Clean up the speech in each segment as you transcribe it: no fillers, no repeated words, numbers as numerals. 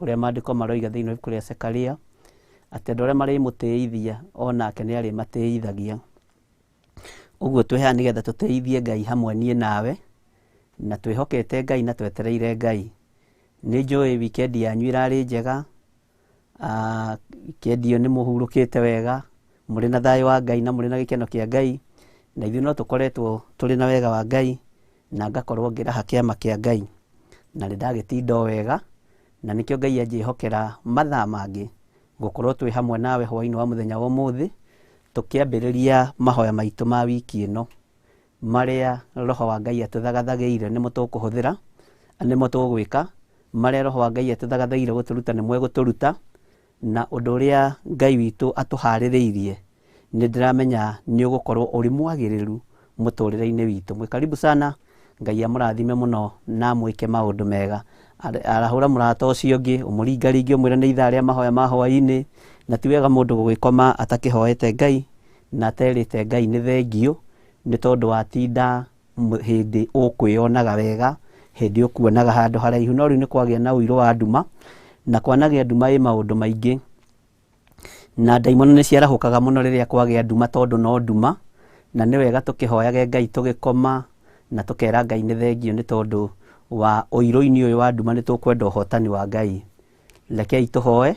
Ũrĩa maandĩko maroiga thĩinĩ wa ibuku rĩa Zekaria, atĩ andũ arĩa marĩmũtĩithia o nake nĩ arĩmatĩithagia. Ũguo twĩ haha nĩgetha tũtĩithie Ngai hamwe niĩ nawe, na twĩhokete Ngai na twetereire Ngai. Nĩ njũĩ wikendi yanyu ĩrarĩ njega, wikendi ĩyo nĩ mũhurũkĩte wega, mũrĩ na thayũ wa Ngai na mũrĩ na gĩkeno kĩa Ngai, na ithuĩ no tũkoretwo tũrĩ na wega wa Ngai, na ngakorwo ngĩraha kĩama kĩa Ngai, na nĩ ndagĩtinda o wega, na nĩkĩo Ngai anjĩhokera mathaa mangĩ gũkorwo twĩ hamwe nawe hwainĩ wa mũthenya wa ũmũthĩ, tũkĩambĩrĩria mahoya maitũ ma wiki ĩno, marĩa Roho wa Ngai atũthagathagĩire nĩmo tũkũhũthĩra, nĩmo tũgwĩka, marĩa Roho wa Ngai atũthagathagĩire gũtũruta nĩmo egũtũruta, na ũndũ ũrĩa Ngai witũ atũharĩrĩirie nĩ ndĩramenya nĩ ũgũkorwo ũrĩ mwagĩrĩru mũtũrĩre-inĩ witũ. Mwĩ karibu sana, Ngai amũrathime mũno na amwĩke maũndũ mega. Arahũra mũrata ũcio ũngĩ, ũmũringaringe ũmwĩre nĩ ithaa rĩa mahoya ma hwaĩ-inĩ, na ti wega mũndũ gũgĩkoma atakĩhoete Ngai na aterĩte Ngai nĩ thengiũ, nĩ tondũ watinda hĩndĩ ũkwĩyonaga wega, hĩndĩ ũkuonaga handũ haraihu, no rĩu nĩ kwagĩa na ũirũ wa nduma, na kwanagĩa nduma ĩ maũndũ maingĩ. Na ndaimono nĩ ciarahũkaga mũno rĩrĩa kwagĩa nduma tondũ no nduma, na nĩ wega tũkĩhoyage Ngai tũgĩkoma na tũkera Ngai nĩ thengiũ nĩ tondũ wa ũirũ-inĩ ũyũ wa nduma nĩ tũkwenda ũhotani wa Ngai. Rekei tũhoe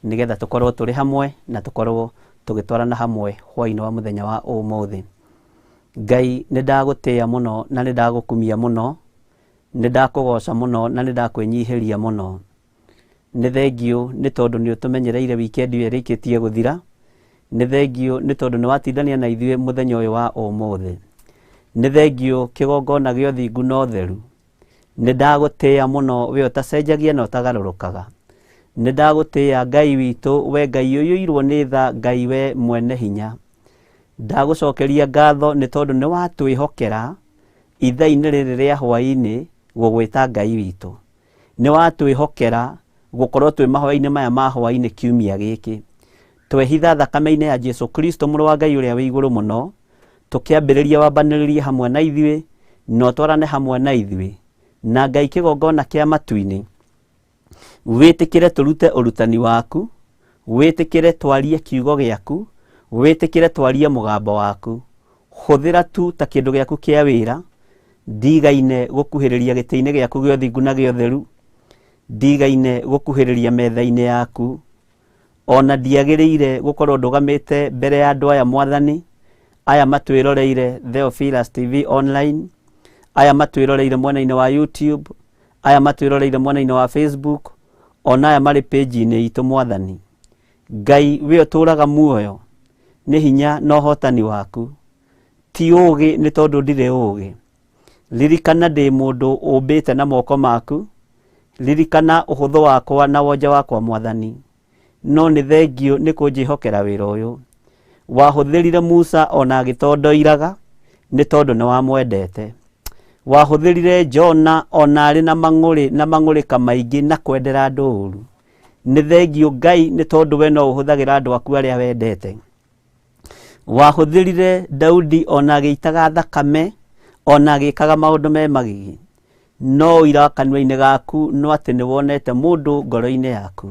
nĩgetha tũkorwo tũrĩ hamwe na tũkorwo tũgĩtwarana hamwe hwaĩ-inĩ wa mũthenya wa ũmũthĩ. Ngai nĩ ndagũtĩa mũno na nĩ ndagũkumia mũno, nĩ ndakũgoca mũno na nĩ ndakwĩnyihĩria mũno. Nĩ thengiũ nĩ tondũ nĩ ũtũmenyereire wikendi ĩyo ĩrĩkĩtie gũthira. Nĩ thengiũ nĩ tondũ nĩ watindania na ithuĩ mũthenya ũyũ wa ũmũthĩ. Nĩ thengiũ kĩgongona gĩa ũthingu na ũtheru. Nĩ ndagũtĩĩa mũno we ũtacenjagia na ũtagarũrũkaga. Nĩ ndagũtĩĩa Ngai witũ, we Ngai ũiyũirwo nĩ tha, Ngai we mwene hinya. Ndagũcokeria ngatho nĩ tondũ nĩ watwĩhokera ithaa-inĩ rĩrĩ rĩa hwaĩ-inĩ gũgwĩta Ngai witũ. Nĩ watwĩhokera gũkorwo twĩ mahoya-inĩ maya ma hwaĩ-inĩ kiumia gĩkĩ. Twehitha thakame-inĩ ya Jesu Kristo mũrũ wa Ngai ũrĩa wĩ igũrũ mũno, tũkĩambĩrĩria wambanĩrĩrie hamwe na ithuĩ na ũtwarane hamwe na ithuĩ. Na Ngai kĩgongona kĩa matu-inĩ, wĩtĩkĩre tũrute ũrutani waku, wĩtĩkĩre twarie kiugo gĩaku, wĩtĩkĩre twarie mũgambo waku. Hũthĩra tu ta kĩndũ gĩaku kĩa wĩra, ndigaine gũkuhĩrĩria gĩtĩ-inĩ gĩaku gĩa ũthingu na gĩa ũtheru, ndigaine gũkuhĩrĩria metha-inĩ yaku, ona ndiagĩrĩire gũkorwo ndũgamĩte mbere ya andũ aya Mwathani, aya matwĩroreire Theophilus TV online, aya matwĩroreire mwena-inĩ wa YouTube, aya matwĩroreire mwena-inĩ wa Facebook, ona aya marĩ page-inĩ itũ Mwathani. Ngai we ũtũraga muoyo, nĩ hinya na ũhotani waku. Ti ũgĩ nĩ tondũ ndirĩ ũgĩ. Ririkana ndĩ mũndũ ũmbĩte na moko maku, ririkana ũhũthũ wakwa na wonje wakwa Mwathani. No nĩ thengiũ nĩ kũnjĩhokera wĩra ũyũ. Wahũthĩrire Musa ona agĩtondoiraga nĩ tondũ nĩ wamwendete. Wahũthĩrire Jona ona arĩ na mang'ũrĩ na mang'ũrĩka maingĩ na kwendera andũ ũru. Nĩ thengiũ Ngai nĩ tondũ we no ũhũthagĩra andũ aku arĩa wendete. Wahũthĩrire Daudi ona agĩitaga thakame, ona agĩkaga maũndũ me magigi. No ũira kanua-inĩ gaku no atĩ nĩ wonete mũndũ ngoro-inĩ yaku.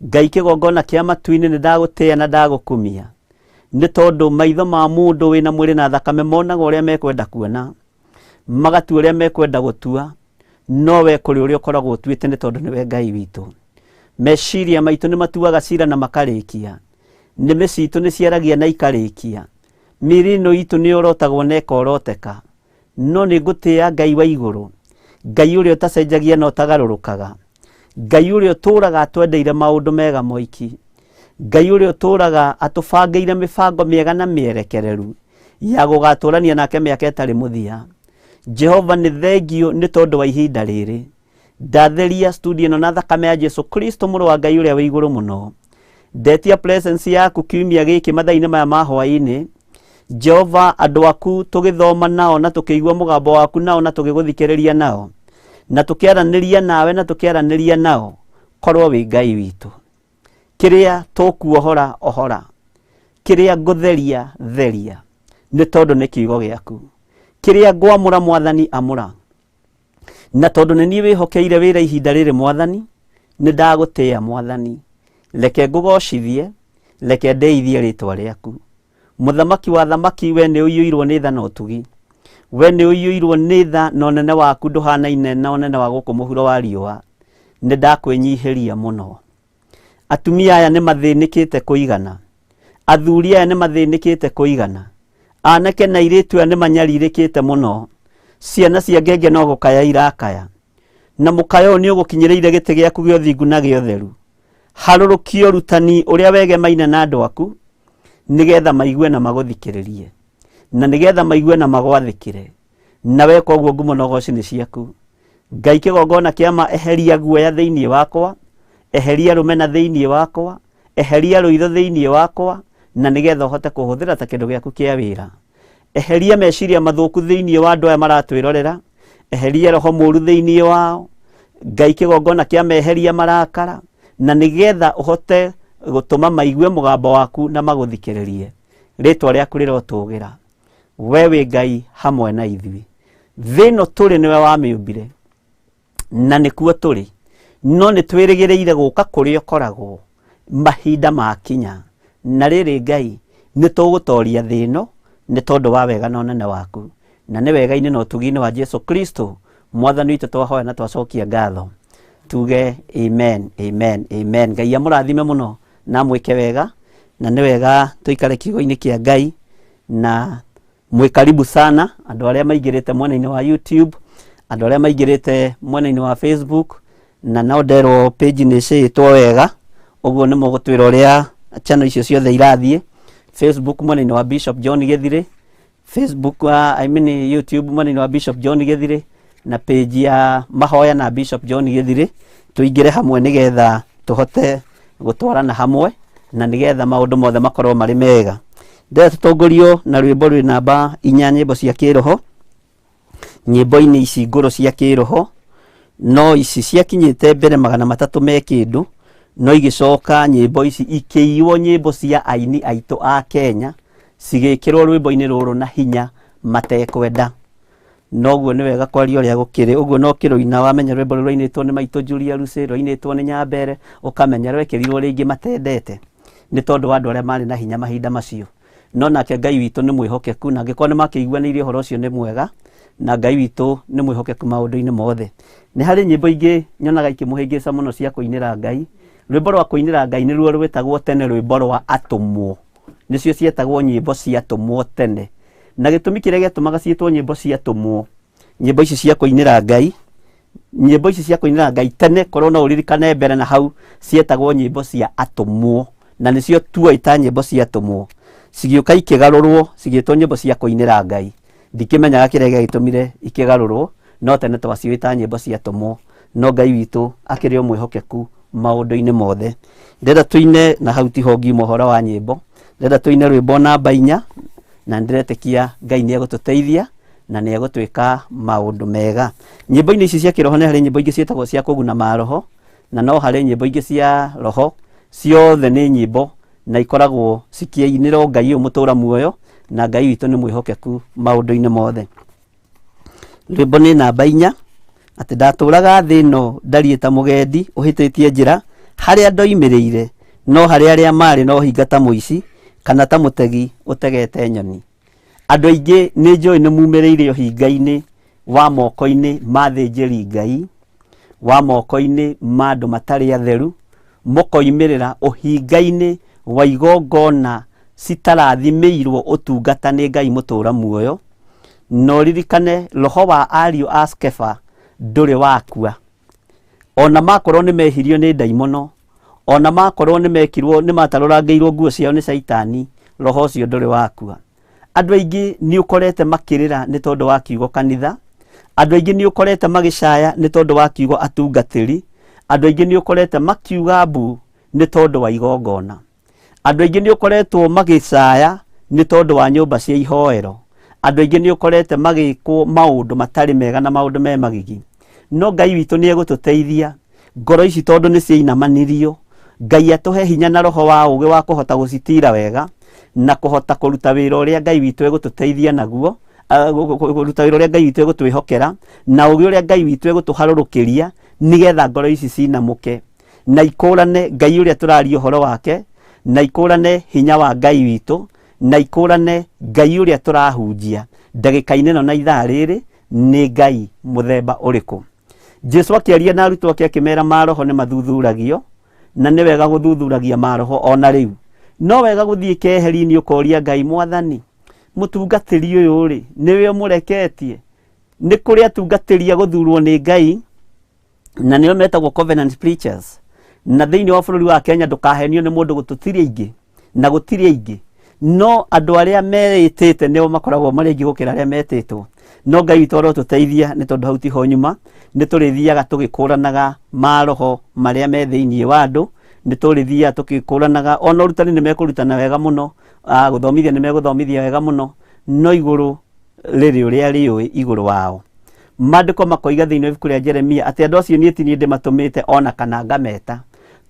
Ngai kĩgongona kĩa matu-inĩ nĩ ndagũtĩĩa na ndagũkumia, nĩ tondũ maitho ma mũndũ wĩna mwĩrĩ na thakame monaga ũrĩa mekwenda kuona, magatua ũrĩa mekwenda gũtua, no we kũrĩ ũrĩa ũkoragwo ũtuĩte nĩ tondũ nĩwe Ngai witũ. Meciria maitũ nĩ matuaga cira na makarĩkia, nĩmĩ citũ nĩ ciaragia na ikarĩkia, mĩĩrĩ ĩno itũ nĩ yorotagwo na ĩkoroteka, no nĩ ngũtĩĩa Ngai wa igũrũ, Ngai ũrĩa ũtacenjagia na ũtagarũrũkaga, Ngai ũrĩa ũtũũraga atwendeire maũndũ mega moiki, Ngai ũrĩa ũtũũraga atũbangĩire mĩbango mĩega na mĩerekereru ya gũgatũrania nake mĩaka ĩtarĩ mũthia. Jehova nĩ thengiũ nĩ tondũ wa ihinda rĩrĩ. Ndatheria studio ĩno na thakame ya Jesu Kristo mũrũ wa Ngai ũrĩa wĩ igũrũ mũno. Ndetia presence yaku kiumia gĩkĩ mathaa-inĩ maya ma hwaĩ-inĩ. Jehova andũ aku tũgĩthoma nao na tũkĩigua mũgambo waku nao na tũgĩgũthikĩrĩria nao na tũkĩaranĩria nawe na tũkĩaranĩria nao, korwo wĩ Ngai witũ. Kĩrĩa tũkuohora ohora, kĩrĩa ngũtheria theria, nĩ tondũ nĩ kiugo gĩaku. Kĩrĩa ngwamũra Mwathani amũra, na tondũ nĩ niĩ wĩhokeire wĩra ihinda rĩrĩ Mwathani, Nĩ ndagũtĩĩa Mwathani, reke ngũgocithie, reke ndĩithie rĩtwa rĩaku. Mũthamaki wa athamaki, we nĩ ũiyũirwo nĩ tha na ũtugi. We nĩ ũiyũirwo nĩ tha na ũnene waku ndũhanaine na ũnene wa gũkũ mũhuro wa riũa. Nĩ ndakwĩnyihĩria mũno. Atumia aya nĩ mathĩnĩkĩte kũigana. Athuri aya nĩ mathĩnĩkĩte kũigana. Anake na airĩtu aya nĩ manyarirĩkĩte mũno. Ciana cia ngenge no gũkaya irakaya. Na mũkayo ũyũ nĩ ũgũkinyĩrĩire gĩtĩ gĩaku gĩa ũthingu na gĩa ũtheru. Harũrũkia ũrutani ũrĩa wegemaine na andũ aku, nĩgetha maigue na magũthikĩrĩrie, na nĩgetha maigue na magwathĩkĩre. Na weka ũguo ngumo na ũgoci nĩ ciaku. Ngai kĩgongona kĩa ma, eheria guoya thĩinĩ wakwa, eheria rũmena thĩinĩ wakwa, eheria rũitho thĩinĩ wakwa, na nĩgetha ũhote kũhũthĩra ta kĩndũ gĩaku kĩa wĩra. Eheria meciria mathũku thĩinĩ wa andũ aya maratwĩrorera, eheria roho mũru thĩinĩ wao. Ngai kĩgongona kĩa meheria marakara, na nĩgetha ũhote gũtũma maigue mũgambo waku na magũthikĩrĩrie. Rĩtwa rĩaku rĩrotũgĩra. We wĩ Ngai hamwe na ithuĩ. Thĩ ĩno tũrĩ nĩwe wamĩũmbire na nĩkuo tũrĩ, no nĩ twĩrĩgĩrĩire gũka kũrĩa ũkoragwo mahinda makinya. Na rĩrĩ Ngai, nĩ tũgũtoria thĩ ĩno nĩ tondũ wa wega na ũnene waku, na nĩ wega-inĩ na ũtugi-inĩ wa Jesu Kristo Mwathani witũ twahoya na twacokia ngatho, tuge amen, amen, amen. Ngai amũrathime mũno na amwĩke wega, na nĩ wega tũikare kiugo-inĩ kĩa Ngai, na mwĩ karibu sana andũ arĩa maingĩrĩte mwena-inĩ wa YouTube, andũ arĩa maingĩrĩte mwena-inĩ wa Facebook, na no nderwo page nĩ cĩĩtwo wega, ũguo nĩ mũgũtwĩra ũrĩa channel icio ciothe irathiĩ. Facebook mwena-inĩ wa Bishop John Gĩthirĩ, Facebook wa, I mean YouTube mwena-inĩ wa Bishop John Gĩthirĩ, na page ya mahoya na Bishop John Gĩthirĩ, tũingĩre hamwe nĩgetha tũhote gũtwarana hamwe na nĩgetha maũndũ mothe makorwo marĩ mega. Ndĩrenda tũtongorio na rwĩmbo rwĩ namba inya, nyĩmbo cia kĩroho, nyĩmbo-inĩ ici ngũrũ cia kĩroho, no ici ciakinyĩte mbere 300 me kĩndũ, no igĩcoka nyĩmbo ici ikĩiywo, nyĩmbo cia aini aitũ a Kenya cigĩkĩrwo rwĩmbo-inĩ rũrũ na hinya matekwenda. Noguo nĩ wega kwaria ũrĩa gũkĩrĩ, ũguo no kĩrũina wamenya rwĩmbo rũu rwainĩtwo nĩ maitũ Julia Lucy, rwainĩtwo nĩ Nyambere, ũkamenya rwekĩrirwo rĩngĩ matendete nĩ tondũ wa andũ arĩa marĩ na hinya mahinda macio. No nake Ngai witũ nĩ mwĩhokeku, na angĩkorwo nĩ makĩiguanĩire ũhoro ũcio nĩ mwega, na Ngai witũ nĩ mwĩhokeku maũndũ-inĩ mothe. Nĩ harĩ nyĩmbo ingĩ nyonaga ikĩmũhĩngĩca mũno cia kũinĩra Ngai. Rwĩmbo rwa kũinĩra Ngai nĩruo rwĩtagwo tene rwĩmbo rwa atũmwo. Nĩcio cietagwo nyĩmbo cia atũmwo tene. Na gĩtũmi kĩrĩa gĩatũmaga ciĩtwo nyĩmbo cia atũmwo, nyĩmbo ici cia kũinĩra Ngai, nyĩmbo ici cia kũinĩra Ngai tene, korwo no ũririkane mbere na hau, cietagwo nyĩmbo cia atũmwo, na nĩcio tuoĩ ta nyĩmbo cia atũmwo. Cigĩũka ikĩgarũrwo cigĩtwo nyĩmbo cia kũinĩra Ngai. Ndikĩmenyaga kĩrĩa gĩagĩtũmire ikĩgarũrwo, no tene twaciũĩ ta nyĩmbo cia atũmwo. No Ngai witũ akĩrĩ o mwĩhokeku maũndũ-inĩ mothe. Ndĩrenda tũine, na hau tiho ngiuma ũhoro wa nyĩmbo, ndĩrenda tũine rwĩmbo namba inya, na nĩndĩretĩkia Ngai nĩ egũtũteithia na nĩ egũtwĩka maũndũ mega. Nyĩmbo-inĩ ici cia kĩroho nĩ harĩ nyĩmbo ingĩ ciĩtagwo cia kũguna maroho, na no harĩ nyĩmbo ingĩ cia roho, ciothe nĩ nyĩmbo na ikoragwo cikĩinĩrwo Ngai ũyũ mũtũra muoyo, na Ngai witũ nĩ mwĩhokeku maũndũ-inĩ mothe. Rwĩmbo nĩ namba inya, atĩ ndatũraga thĩ ĩno ndariĩ ta mũgendi ũhĩtĩtie njĩra, harĩa ndoimĩrĩire no harĩa arĩa marĩ no hinga ta mũici kana ta mũtegi ũtegete nyoni. Andũ aingĩ nĩ njũĩ nĩ mumĩrĩire ũhinga-inĩ wa moko-inĩ ma athĩnjĩri Ngai, wa moko-inĩ ma andũ matarĩ atheru, mũkoimĩrĩra ũhinga-inĩ wa igongona citarathimĩirwo ũtungata nĩ Ngai mũtũra muoyo. Na ũririkane roho wa ariũ a Skeva ndũrĩ wakua. Ona makorwo nĩ mehirio nĩ ndaimono, ona makorwo nĩ mekirwo nĩ matarũrangĩirwo nguo ciao nĩ caitani, roho ũcio ndũrĩ wakua. Andũ aingĩ nĩ ũkorete makĩrĩra nĩ tondũ wa kiugo kanitha, andũ aingĩ nĩ ũkorete magĩcaya nĩ tondũ wa kiugo atungatĩri, andũ aingĩ nĩ ũkorete makiuga mbu nĩ tondũ wa igongona. Andũ aingĩ nĩ ũkoretwo magĩcaya nĩ tondũ wa nyũmba cia ihoero. Andũ aingĩ nĩ ũkorete magĩkwo maũndũ matarĩ mega na maũndũ me magigi. No Ngai witũ nĩ egũtũteithia ngoro ici tondũ nĩ ciainamanirio. Ngai atũhe hinya na roho wa ũgĩ wa kũhota gũcitira wega na kũhota kũruta wĩra ũrĩa Ngai witũ egũtũteithia naguo, kũruta wĩra ũrĩa Ngai witũ egũtwĩhokera na ũgĩ ũrĩa Ngai witũ egũtũharũrũkĩria nĩgetha ngoro ici cinamũke. Na ikũrane Ngai ũrĩa tũraria ũhoro wake, na ikũrane hinya wa Ngai witũ, na ikũrane Ngai ũrĩa tũrahunjia ndagĩka-inĩ ĩno na ithaa rĩrĩ nĩ Ngai mũthemba ũrĩkũ. Jesu akĩaria na arutwo ake akĩmera maroho nĩ mathuthuragio, na nĩ wega gũthuthuragia maroho ona rĩu. No wega gũthiĩ keheri-inĩ ũkoria Ngai, Mwathani, mũtungatĩri ũyũ rĩ, nĩwe ũmũreketie? Nĩ kũrĩ atungatĩri a gũthurwo nĩ Ngai, na nĩo metagwo covenant preachers. Na thĩinĩ wa bũrũri wa Kenya ndũkahenio nĩ mũndũ gũtũtirĩ aingĩ, na gũtirĩ aingĩ, no andũ arĩa meĩtĩte nĩo makoragwo marĩ aingĩ gũkĩra arĩa metĩtwo. No Ngai witũ arotũteithia, nĩ tondũ hau tiho nyuma, nĩ tũrĩthiaga tũgĩkũranaga maroho marĩa me thĩinĩ wa andũ, nĩ tũrĩthiaga tũgĩkũranaga, ona ũrutani nĩ mekũrutana wega mũno, gũthomithia nĩ megũthomithia wega mũno, no igũrũ rĩrĩ ũrĩa rĩũĩ igũrũ wao. Maandĩko makoiga thĩinĩ wa ibuku rĩa Jeremia atĩ andũ acio niĩ ti niĩ ndĩmatũmĩte ona kana ngameta,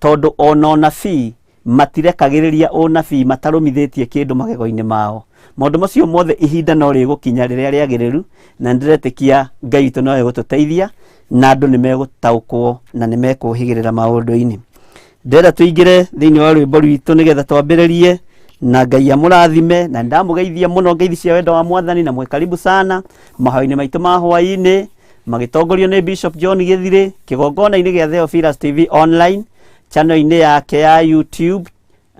tondũ ona ũnabii matirekagĩrĩria ũnabii matarũmithĩtie kĩndũ magego-inĩ mao. Maũndũ macio mothe ihinda no rĩgũkinya rĩrĩa rĩagĩrĩru, na nĩndĩretĩkia Ngai witũ no egũtũteithia na andũ nĩ megũtaũkwo na nĩ mekũhĩgĩrĩra maũndũ-inĩ. Ndĩrenda tũingĩre thĩinĩ wa rwĩmbo rwitũ nĩgetha twambĩrĩrie, na Ngai amũrathime, na ndamũgeithia mũno ngeithi cia wendo wa Mwathani, na mwĩ karibu sana mahoya-inĩ maitũ ma hwaĩ-inĩ magĩtongorio nĩ Bishop John Gĩthirĩ kĩgongona-inĩ gĩa Theophilus TV online, channel-inĩ yake ya YouTube,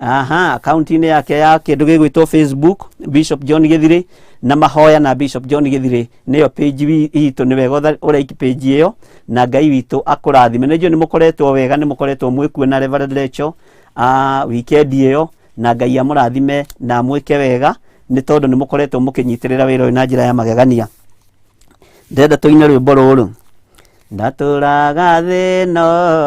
aha, akaunti-inĩ yake ya kĩndũ gĩgwĩtwo Facebook, Bishop John Gĩthirĩ, na mahoya na Bishop John Gĩthirĩ nĩyo page itũ. Nĩ wega ũraiki page ĩyo, na Ngai witũ akũrathime. Nĩ njũĩ nĩ mũkoretwo wega, nĩ mũkoretwo mwĩkuo na Reverend Rachel weekend ĩyo, na Ngai amũrathime na amwĩke wega, nĩ tondũ nĩ mũkoretwo mũkĩnyitĩrĩra wĩra ũyũ na njĩra ya magegania. Ndĩrenda tũine rwĩmbo rũrũ. Ndatũraga thĩ ĩno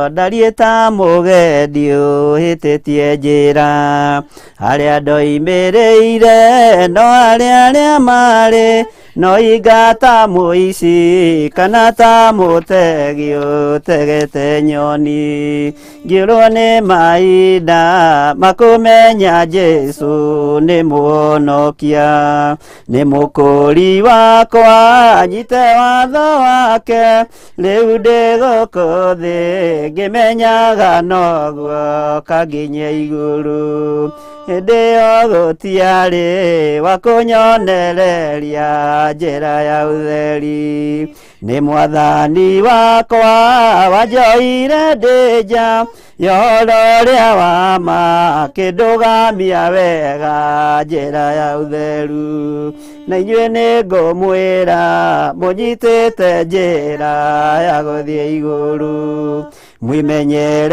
ndariĩ ta mũgendi ũhĩtĩtie njĩra, harĩa ndoimĩrĩire no harĩa arĩa marĩ, no inga ta mũici kana ta mũtegi ũtegete nyoni. Ngĩũrwo nĩ mahinda makũmenya Jesũ nĩ mũhonokia, nĩ mũkũri wakwa, nyite watho wake, rĩu ndĩ gũkũ thĩ ngĩmenyaga noguo kanginya igũrũ. Hĩndĩ ĩyo gũtiarĩ wa kũnyonereria njĩra ya ũtheri, nĩ Mwathani wakwa wanjoire ndĩ nja ya ũhoro ũrĩa wa ma, akĩndũgamia wega njĩra ya ũtheru. Na inyuĩ nĩ ngũmwĩra mũnyitĩte njĩra ya gũthiĩ igũrũ,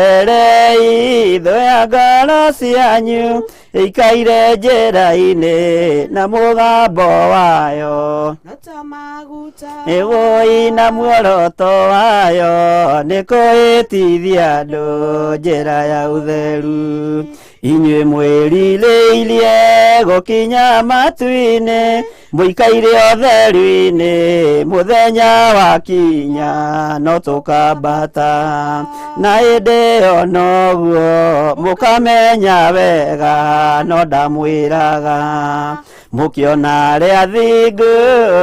mwimenyererei thũ ya ngoro cianyu ĩikaire njĩra-inĩ na mũgambo wayo no ta maguta, ĩwũi na muoroto wayo nĩ kũhĩtithia andũ njĩra ya ũtheru. Inyuĩ mwĩrirĩirie gũkinya matu-inĩ, mũikaire ũtheru-inĩ, mũthenya wakinya no tũkambata, na hĩndĩ ĩyo noguo mũkamenya wega, no ndamwĩraga mũkĩona arĩa athingu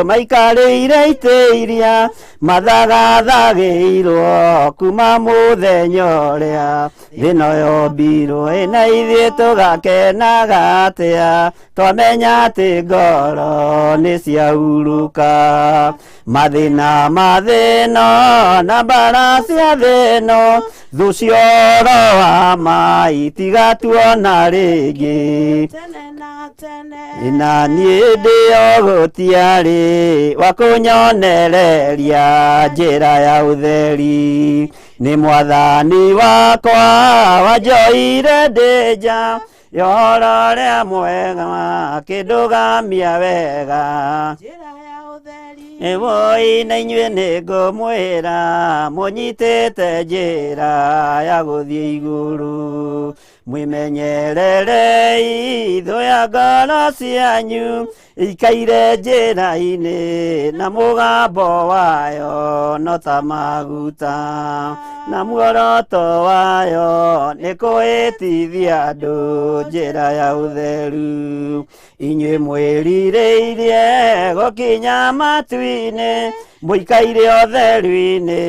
maikarĩire itĩ iria mathagathagĩirwo kuma mũthenya ũrĩa thĩ ĩno yombirwo, ĩ na ithuĩ tũgakenaga atĩa twamenya atĩ ngoro nĩ ciahurũka. Mathĩna ma thĩ ĩno na mbara cia thĩ ĩno, thũ cia ũhoro wa ma itigatuona rĩngĩ tene na tene. Na niĩ ndĩ o gũtiarĩ wa kũnyonereria njĩra ya ũtheri, nĩ Mwathani wakwa wanjoire ndĩ nja ya ũhoro ũrĩa mwega, akĩndũgamia wega njĩra ya ũtheri. Ĩwũi na inyuĩ nĩ ngũmwĩra mũnyitĩte njĩra ya gũthiĩ igũrũ, mwimenyererei thũ ya ngoro cianyu ikaire njĩra-inĩ na mũgambo wayo no ta maguta, na muoroto wayo nĩ kũhĩtithia andũ njĩra ya ũtheru. Inyuĩ mwĩrirĩirie gũkinya matu-inĩ, Mũikaire ũtheru-inĩ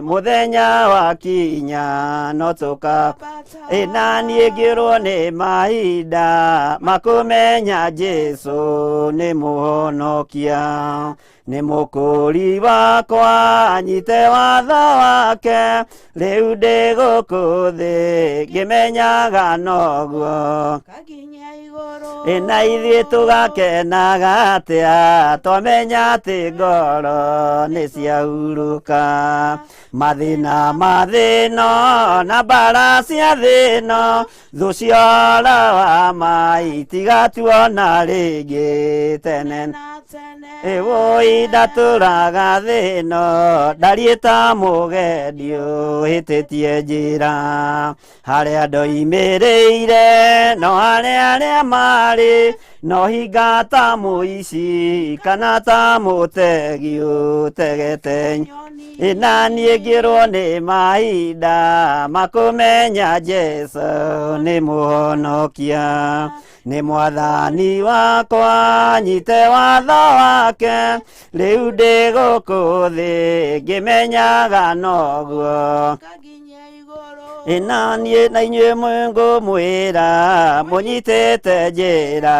mũthenya wakinya no tũka ĩna niĩ ngĩrwo nĩ mahinda makũmenya Jesũ nĩ mũhonokia nĩ mũkũri wakwa nyite watho wake rĩu ndĩ gũkũ thĩ ngĩmenyaga noguo Kaginya igũrũ. Ĩna ithuĩ tũgakenaga atĩa twamenya atĩ ngoro nĩ ciahurũka mathĩna mathĩno na mbara cia thĩno thũ ciora wa mai tigatuona rĩngĩ tene Na tene. Ĩwũi ndatũraga thĩno ndariĩ ta mũgendi ũhĩtĩtie njĩra harĩa ndoimĩrĩire no harĩa arĩa marĩ no hinga ta mũici kana ta mũtegi ũtegete Nyoni. Ĩna niĩ ngĩrwo nĩ mahinda makũmenya Jesũ nĩ mũhonokia nĩ mwathani wakwa nyite watho wake rĩu ndĩ gũkũ thĩ ngĩmenyaga noguo Kaginya igũrũ. Ĩna niĩ na inyuĩ ngũmwĩra mũnyitĩte njĩra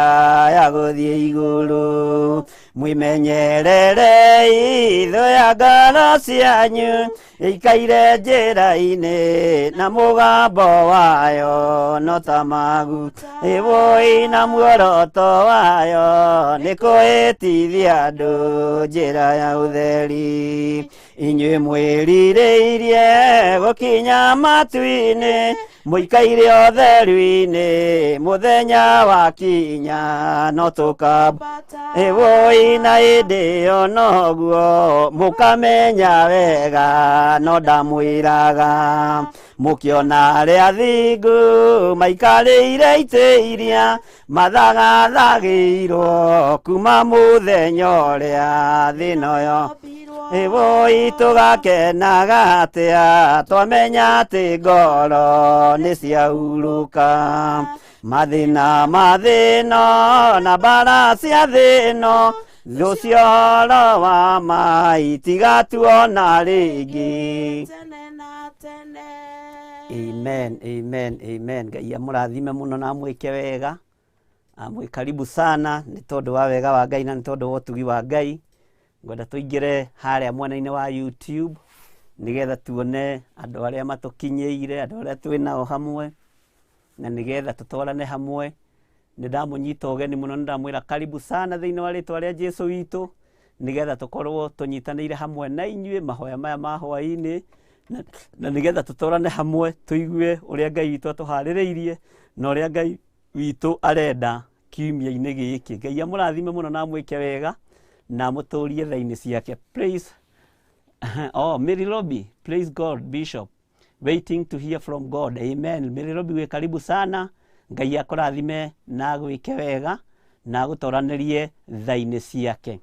ya gũthiĩ igũrũ mwimenyererei thũ ya ngoro cianyu ĩikaire njĩra-inĩ na mũgambo wayo no ta maguta ĩwũi na muoroto wayo nĩ kũhĩtithia andũ njĩra ya ũtheri inyuĩ mwĩrirĩirie gũkinya matu-inĩ mũikaire ũtheru-inĩ mũthenya wakinya no tũkamba Bata. Ĩwũi na hĩndĩ ĩyo noguo mũkamenya wega no ndamwĩraga mũkĩona arĩa athingu maikarĩire itĩ iria mathagathagĩirwo kuma mũthenya ũrĩa thĩna ũyũ Obirwo. Ĩwũi tũgakenaga atĩa twamenya atĩ ngoro nĩ ciahurũka mathĩna mathĩno na mbara cia thĩno thũ cioro wa mai tigatuona rĩngĩ. Tene na tene. Amen, amen, amen. Ngai amũrathime mũno na amwĩke wega amwĩ karibu sana nĩ tondũ wa wega wa Ngai na nĩ tondũ wa ũtugi wa Ngai ngwenda tũingĩre harĩa mwena-inĩ wa YouTube nĩgetha tuone andũ arĩa matũkinyĩire andũ arĩa twĩ nao hamwe na nĩgetha tũtwarane hamwe nĩ ndamũnyita ũgeni mũno nĩ ndamwĩra karibu sana thĩinĩ wa rĩtwa rĩa Jesũ witũ nĩgetha tũkorwo tũnyitanĩire hamwe na inyuĩ mahoya maya ma hwaĩ-inĩ na nĩgetha tũtwarane hamwe tũigue ũrĩa Ngai witũ atũharĩrĩirie na ũrĩa Ngai witũ arenda kiumia-inĩ gĩkĩ. Ngai amũrathime mũno na amwĩke wega na amũtũrie tha-inĩ ciake. Praise oh, Mary Robi, praise God, Bishop. Waiting to hear from God. Amen. Mary Robi wĩ karibu sana. Ngai akũrathime na agwĩke wega na agũtoranĩrie tha-inĩ ciake.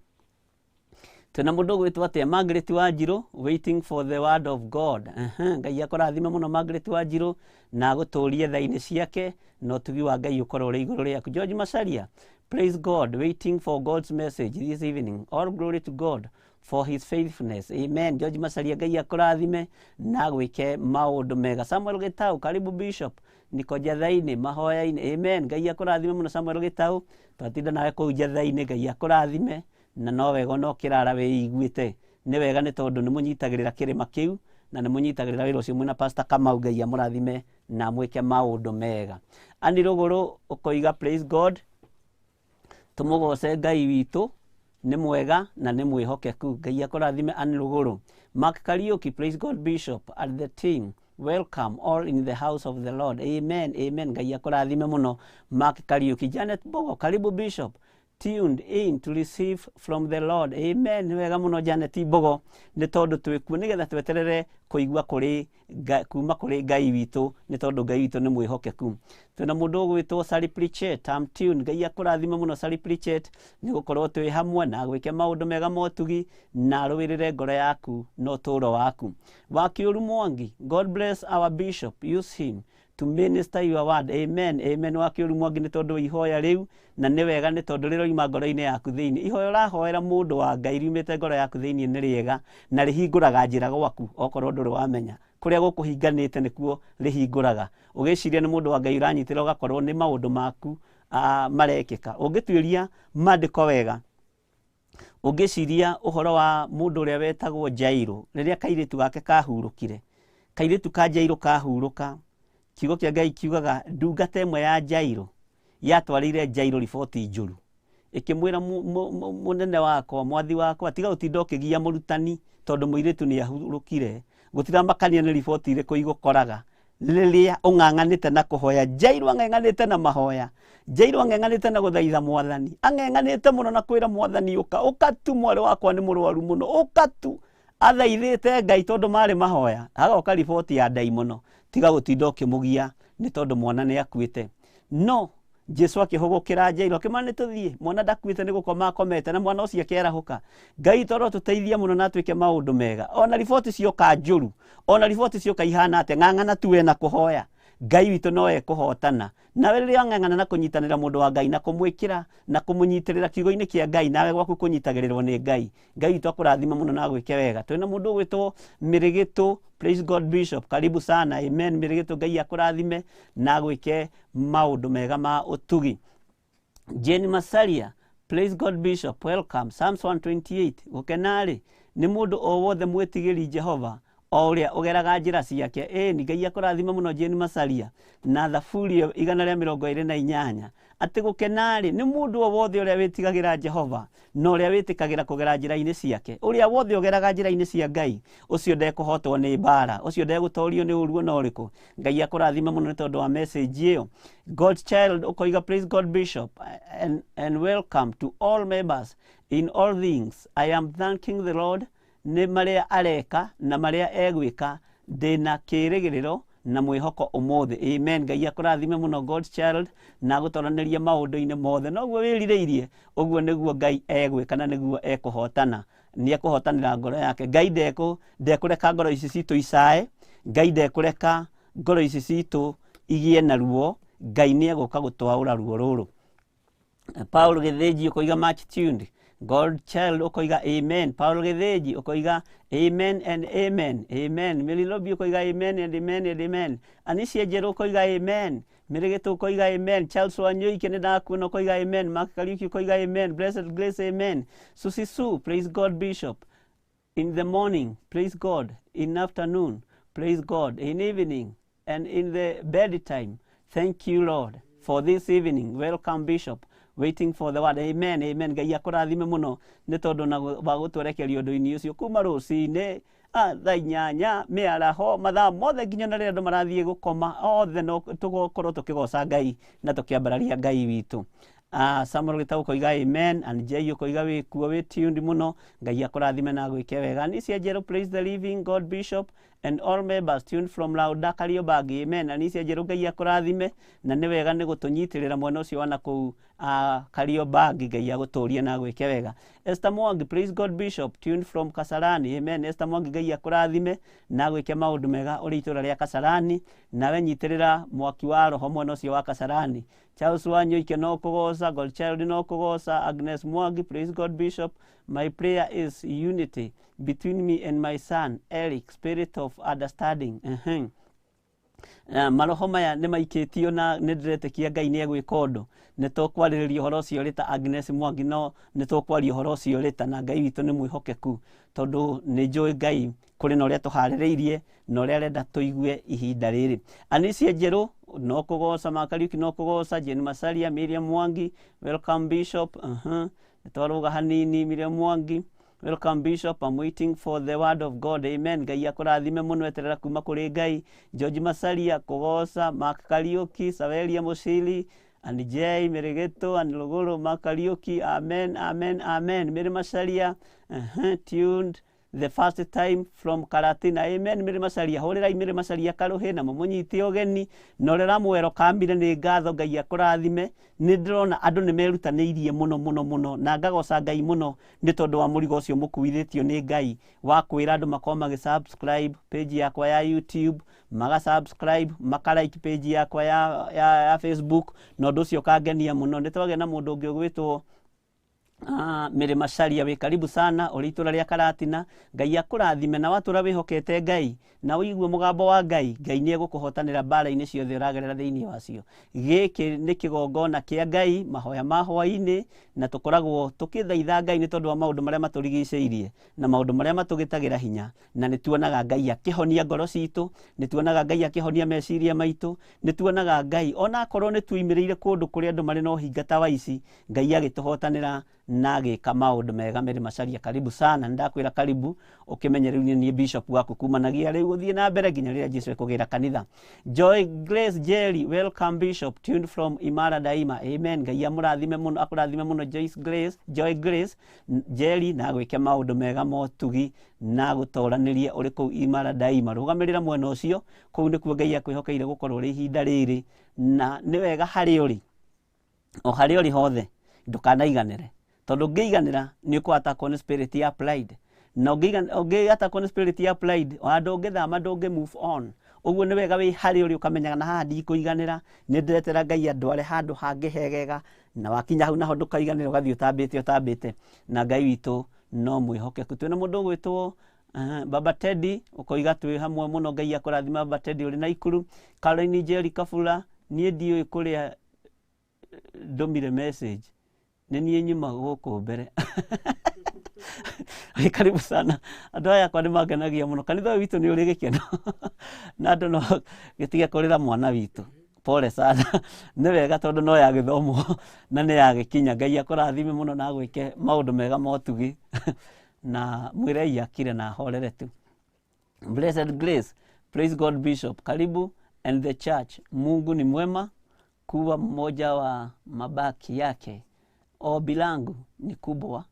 Twĩna mũndũ ũgwĩtwo atĩa Margaret Wanjirũ waiting for the word of God. Ngai akũrathime mũno Margaret Wanjirũ na agũtũrie tha-inĩ ciake na ũtugi wa Ngai ũkorwo ũrĩ igũrũ rĩaku. George Macharia, praise God, waiting for God's message this evening. All glory to God for his faithfulness. Amen. George Macharia, Ngai akũrathime na agwĩke maũndũ mega. Samuel Gitau, karibu Bishop. Niko njatha-inĩ mahoya-inĩ. Amen. Ngai akũrathime mũno Samuel Gitau. Twatinda nawe kũu njatha-inĩ. Ngai akũrathime na no wega ona ũkĩrara wĩiguĩte nĩ wega nĩ tondũ nĩ mũnyitagĩrĩra kĩrĩma kĩu na nĩ mũnyitagĩrĩra wĩra ũcio mwĩna Pastor Kamau. Ngai amũrathime na amwĩke maũndũ mega. Ani Rũgũrũ ũkoiga praise God, tũmũgoce Ngai witũ nĩ mwega na nĩ mwĩhokeku. Ngai akũrathime Ani Rũgũrũ. Mark Kariuki, praise God Bishop and the team. Welcome all in the house of the Lord. Amen, amen. Ngai akũrathime mũno Mark Kariuki. Janet Bogo, karibu Bishop. Tuned in to receive from the Lord. Amen. Nĩ wega mũno Janet Mbogo nĩ tondũ twĩkuo nĩgetha tweterere kũigua kũrĩ kuma kũrĩ Ngai witũ nĩ tondũ Ngai witũ nĩ mwĩhokeku. Twĩna mũndũ ũgwĩtwo Sally Pritchett, I'm tuned. Ngai akũrathime mũno Sally Pritchett nĩ gũkorwo twĩ hamwe na gwĩke maũndũ mega motugi na arũĩrĩre ngoro yaku na ũtũũro waku. Wakiũru Mwangi, God bless our bishop, use him to minister your word. Amen, amen. Wakiũru Mwangi nĩ tondũ wa ihoya rĩu na nĩ wega nĩ tondũ rĩroima ngoro-inĩ yaku thĩinĩ. Ihoya ũrahoera mũndũ wa Ngai riumĩte ngoro yaku thĩinĩ nĩ rĩega na rĩhingũraga njĩra gwaku okorwo ndũrĩ wamenya kũrĩa gũkũhinganĩte nĩkuo rĩhingũraga. Ũgĩciria nĩ mũndũ wa Ngai ũranyitĩra ũgakorwo nĩ maũndũ maku marekĩka. Ũngĩtuĩria maandĩko wega ũngĩciria ũhoro wa mũndũ ũrĩa wetagwo Jairũ rĩrĩa kairĩtu gake kahurũkire, kairĩtu ka Jairũ kahurũka, kiugo kĩa Ngai kiugaga ndungata ĩmwe ya Jairũ yatwarĩire Jairũ riboti njũru ĩkĩmwĩra mũnene wakwa, mwathi wakwa, tiga gũtinda ũkĩgia mũrutani tondũ mũirĩtu nĩ ahurũkire, gũtiramakania nĩ riboti irĩkũ igũkoraga rĩrĩa ũng'ang'anĩte na kũhoya. Jairũ ang'eng'anĩte na mahoya, Jairũ ang'eng'anĩte na gũthaitha mwathani, ang'eng'anĩte mũno na kwĩra mwathani ũka, ũka tu mwarĩ wakwa nĩ mũrwaru mũno, ũka tu. Athaithĩte Ngai tondũ marĩ mahoya, hagoka riboti ya ndaimono, tiga gũtinda ũkĩmũgia nĩ tondũ mwana nĩ akuĩte. No Jesu akĩhũgũkĩra Jairũ akĩmwĩra nĩ tũthiĩ, mwana ndakuĩte nĩ gũkoma akomete, na mwana ũcio akĩarahũka. Ngai toro tũteithie mũno na atuĩke maũndũ mega. Ona riboti cioka njũru, ona riboti cioka ihana atĩa, ng'ang'ana tu we na kũhoya. Ngai witũ no ekũhotana. Nawe rĩrĩa wang'ang'ana na kũnyitanĩra mũndũ wa Ngai na kũmwĩkĩra na kũmũnyitĩrĩra kiugo-inĩ kĩa Ngai, nawe gwaku kũnyitagĩrĩrwo nĩ Ngai. Ngai witũ akũrathime mũno na agwĩke wega. Twĩna mũndũ ũgwĩtwo Mĩrĩgĩtũ, praise God Bishop, karibu sana, amen. Mĩrĩgĩtũ, Ngai akũrathime na agwĩke maũndũ mega ma ũtugi. Jane Masaria, praise God Bishop, welcome. Psalms 128, gũkena-rĩ nĩ mũndũ o wothe mwĩtigĩri Jehova o ũrĩa ũgeraga njĩra ciake. Ĩni Ngai akũrathime mũno Jane Masaria. Na Thaburi 128 atĩ gũkena-rĩ nĩ mũndũ o wothe ũrĩa wĩtigagĩra Jehova na ũrĩa wĩtĩkagĩra kũgera njĩra-inĩ ciake. Ũrĩa wothe ũgeraga njĩra-inĩ cia Ngai ũcio ndekũhotwo nĩ mbara, ũcio ndegũtorio nĩ ũru ona ũrĩkũ. Ngai akũrathime mũno nĩ tondũ wa message ĩyo. God child ũkoiga praise God Bishop and welcome to all members in all things. I am thanking the Lord nĩ marĩa areka na marĩa egwĩka, ndĩna kĩĩrĩgĩrĩro na mwĩhoko ũmũthĩ. Amen. Ngai akũrathime mũno God child na agũtoranĩrie maũndũ-inĩ mothe. Noguo wĩrirĩirie, ũguo nĩguo Ngai egwĩka na nĩguo ekũhotana. Nĩ ekũhotanĩra ngoro yake. Ngai ndekũreka ngoro ici citũ icae, Ngai ndekũreka ngoro ici citũ igĩe na ruo. Ngai nĩ egũka gũtwaũra ruo rũrũ. Paul Gĩthĩnji ũkoiga much tuned. God child ũkoiga amen. Paul Gĩthĩnji ũkoiga amen and amen. Amen. Mary Lobby ũkoiga amen and amen and amen. Anicia Njerũ ũkoiga amen. Mĩrĩgĩtũ ũkoiga amen. Charles Wanyoike nĩ ndakuona ũkoiga amen. Mark Kariuki ũkoiga amen. Blessed Grace amen. Susie Sue, praise God Bishop. In the morning, praise God. In afternoon, praise God. In evening and in the bedtime, thank you Lord for this evening. Welcome Bishop. Waiting for the word. Amen, amen. Ngai akũrathime mũno nĩ tondũ na wa gũtwerekeria ũndũ-inĩ ũcio kuma rũcinĩ thaa inyanya mĩaraho mathaa mothe nginya na rĩrĩa andũ marathiĩ gũkoma othe no tũgũkorwo tũkĩgoca Ngai na tũkĩambararia Ngai witũ. Samuel Gĩtau ũkoiga amen and Jay ũkoiga wĩ kuo wĩ tuned mũno. Ngai akũrathime na agwĩke wega. Anicia Njerũ, praise the living God Bishop and all members tuned from Lauda Kariobangi. Amen. Anicia Njerũ, Ngai akũrathime na nĩ wega nĩ gũtũnyitĩrĩra mwena ũcio wa na kũu Kariobangi. Ngai agũtũrie na agwĩke wega. Esther Mwangi, praise God Bishop tuned from Kasarani. Amen. Esther Mwangi, Ngai akũrathime na agwĩke maũndũ mega ũrĩ itũũra rĩa Kasarani, nawe nyitĩrĩra mwaki wa roho mwena ũcio wa Kasarani. Charles Wanyoike no kũgoca, God child no kũgoca. Agnes Mwangi, praise God Bishop. My prayer is unity between me and my son Eric, spirit of understanding. Maroho maya nĩ maikĩtio na nĩ ndĩretĩkia Ngai nĩ egwĩka ũndũ. Nĩ tũkwarĩrĩria ũhoro ũcio rĩta Agnes Mwangi, no nĩ tũkwaria ũhoro ũcio rĩta, na Ngai witũ nĩ mwĩhokeku tondũ nĩ njũĩ Ngai kũrĩ na ũrĩa tũharĩrĩirie na ũrĩa arenda tũigue ihinda rĩrĩ. Anicia Njerũ no kũgoca, Makariuki no kũgoca, Jane Masaria, Miriam Mwangi, welcome Bishop. Nĩ twarũga hanini. Miriam Mwangi, welcome Bishop, I'm waiting for the word of God. Amen. Ngai akũrathime mũno, eterera kuma kũrĩ Ngai. George Masaria kũgoca, Mark Kariuki, Saveria Mushili and J Mĩrĩgĩtũ and Luguru, Mark Kariuki, amen, amen, amen. Mary Masaria, tuned The first time from Karatina. Amen. Mary Macharia, hũrĩrai Mary Macharia karũhĩ na mũmũnyite ũgeni. Na ũrĩa ũramwĩra ũkamire nĩ ngatho, Ngai akũrathime. Nĩ ndĩrona andũ nĩ merutanĩirie mũno mũno mũno, na ngagoca Ngai mũno nĩ tondũ wa mũrigo ũcio mũkuithĩtio nĩ Ngai wa kwĩra andũ makorwo magĩ subscribe page yakwa ya YouTube, maga subscribe, maka like page yakwa ya Facebook, na ũndũ ũcio ũkangenia mũno. Nĩ twagĩa na mũndũ ũngĩ ũgwĩtwo Mary Macharia, wĩ karibu sana ũrĩ itũra rĩa Karatina. Ngai akũrathime, na watũra wĩhokete Ngai na ũigue mũgambo wa Ngai, Ngai nĩ egũkũhotanĩra mbara-inĩ ciothe ũragerera thĩinĩ wacio. Gĩkĩ nĩ kĩgongona kĩa Ngai, mahoya ma hwaĩ-inĩ, na tũkoragwo tũkĩthaitha Ngai nĩ tondũ wa maũndũ marĩa matũrigicĩirie na maũndũ marĩa matũgĩtagĩra hinya, na nĩ tuonaga Ngai akĩhonia ngoro citũ, nĩ tuonaga Ngai akĩhonia meciria maitũ, nĩ tuonaga Ngai ona akorwo nĩ tuimĩrĩire kũndũ kũrĩa andũ marĩ na ũhinga ta wa ici, Ngai agĩtũhotanĩra na agĩka maũndũ mega. Mary Macharia, karibu sana, nĩndakwĩra karibu, ũkĩmenye rĩu nĩ niĩ bishop waku kumanagia rĩu gũthiĩ na mbere nginya rĩrĩa Jesu ekũgĩra kanitha. Joy Grace Jerry, welcome Bishop, tuned from Imara Daima. Amen. Ngai amũrathime mũno, akũrathime mũno Joyce Grace, Joy Grace Jerry, na gwĩke maũndũ mega motugi na gũtoranĩrie ũrĩ kũu Imara Daima. Rũgamĩrĩra mwena ũcio, kũu nĩkuo Ngai akwĩhokeire gũkorwo ũrĩ ihinda rĩrĩ, na nĩ wega harĩa ũrĩ, o harĩa ũrĩ hothe, ndũkanaiganĩre, tondũ ũngĩiganĩra nĩ ũkũatakwo nĩ spirit ya pride, na ũngĩatakwo nĩ spirit ya pride, ona ndũngĩthama, ndũngĩ move on. Ũguo nĩ wega wĩ harĩa ũrĩ ũkamenyaga na haha ndikũiganĩra, nĩ ndĩretera Ngai andware handũ hangĩ hegega, na wakinya hau naho ndũkaiganĩra, ũgathiĩ ũtambĩte ũtambĩte, na Ngai witũ no mwĩhokeku. Twĩna mũndũ ũgwĩtwo Baba Teddy, ũkoiga twĩ hamwe mũno, Ngai akũrathime Baba Teddy ũrĩ Naikuru. Caroline Jerry Kabura, niĩ ndiũĩ kũrĩa ndũmire message, nĩ niĩ nyuma gũkũ mbere. Wĩ karibu sana. Andũ aya akwa nĩ mangenagia mũno. Kanitha ũyũ witũ nĩ ũrĩ gĩkeno na andũ no gĩtige kũrĩra mwana witũ, pole sana, nĩ wega tondũ no yagĩthomwo na nĩ yagĩkinya. Ngai akũrathime mũno na agwĩke maũndũ mega motugi, na mwĩrei akire na ahorere tu. Blessed Grace, praise God Bishop, karibu and the church. Mungu ni mwema kuwa mmoja wa mabaki yake. Ombi langu ni kubwa,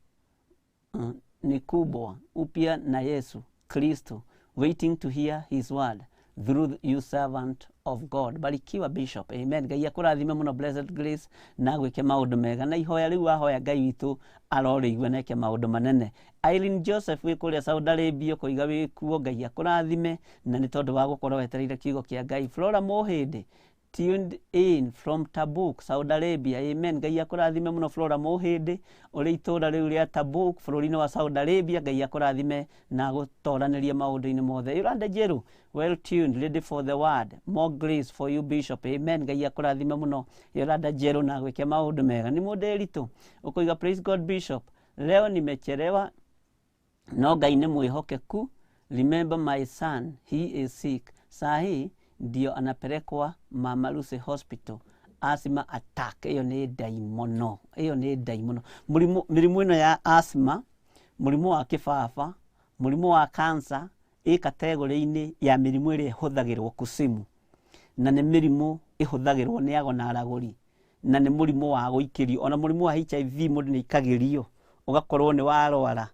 ni kubwa upya na Yesu Kristo, waiting to hear his word through you, servant of God. Barikiwa Bishop. Amen. Ngai akũrathime mũno Blessed Grace na gwĩke maũndũ mega, na ihoya rĩu wahoya Ngai witũ arorĩigua na eke maũndũ manene. Irene Joseph wĩ kũrĩa Saudi Arabia, ũkoiga wĩ kuo, Ngai akũrathime na nĩ tondũ wa gũkorwo wetereire kiugo kĩa Ngai. Flora Mohĩndĩ, tuned in from Tabuk, Saudi Arabia. Amen. Ngai akũrathime mũno Flora Mohĩndĩ ũrĩ itũũra rĩu rĩa Tabuk bũrũri-inĩ wa Saudi Arabia. Ngai akũrathime na gũtoranĩrie maũndũ-inĩ mothe. Yolanda Njeru, well tuned, ready for the word. More grace for you Bishop. Amen. Ngai akũrathime mũno Yolanda Njeru na gwĩke maũndũ mega. Nĩ mũndũ Eritũ ũkoiga praise God Bishop, leo nimechelewa, no Ngai nĩ mwĩhokeku. Remember my son, he is sick. Saa hii ndio anapelekwa Mama Lucy Hospital. Asthma attack, ĩyo nĩ ndaimono, ĩyo nĩ ndaimono. Mũrimũ, mĩrimũ ĩno ya asthma, mũrimũ wa kĩbaba, mũrimũ wa cancer, ĩ kategori-inĩ ya mĩrimũ ĩrĩa ĩhũthagĩrwo kusimu, na nĩ mĩrimũ ĩhũthagĩrwo nĩ ago na aragũri, na nĩ mũrimũ wa gũikĩrio. Ona mũrimũ wa HIV mũndũ nĩ aikagĩrio, ũgakorwo nĩ warwara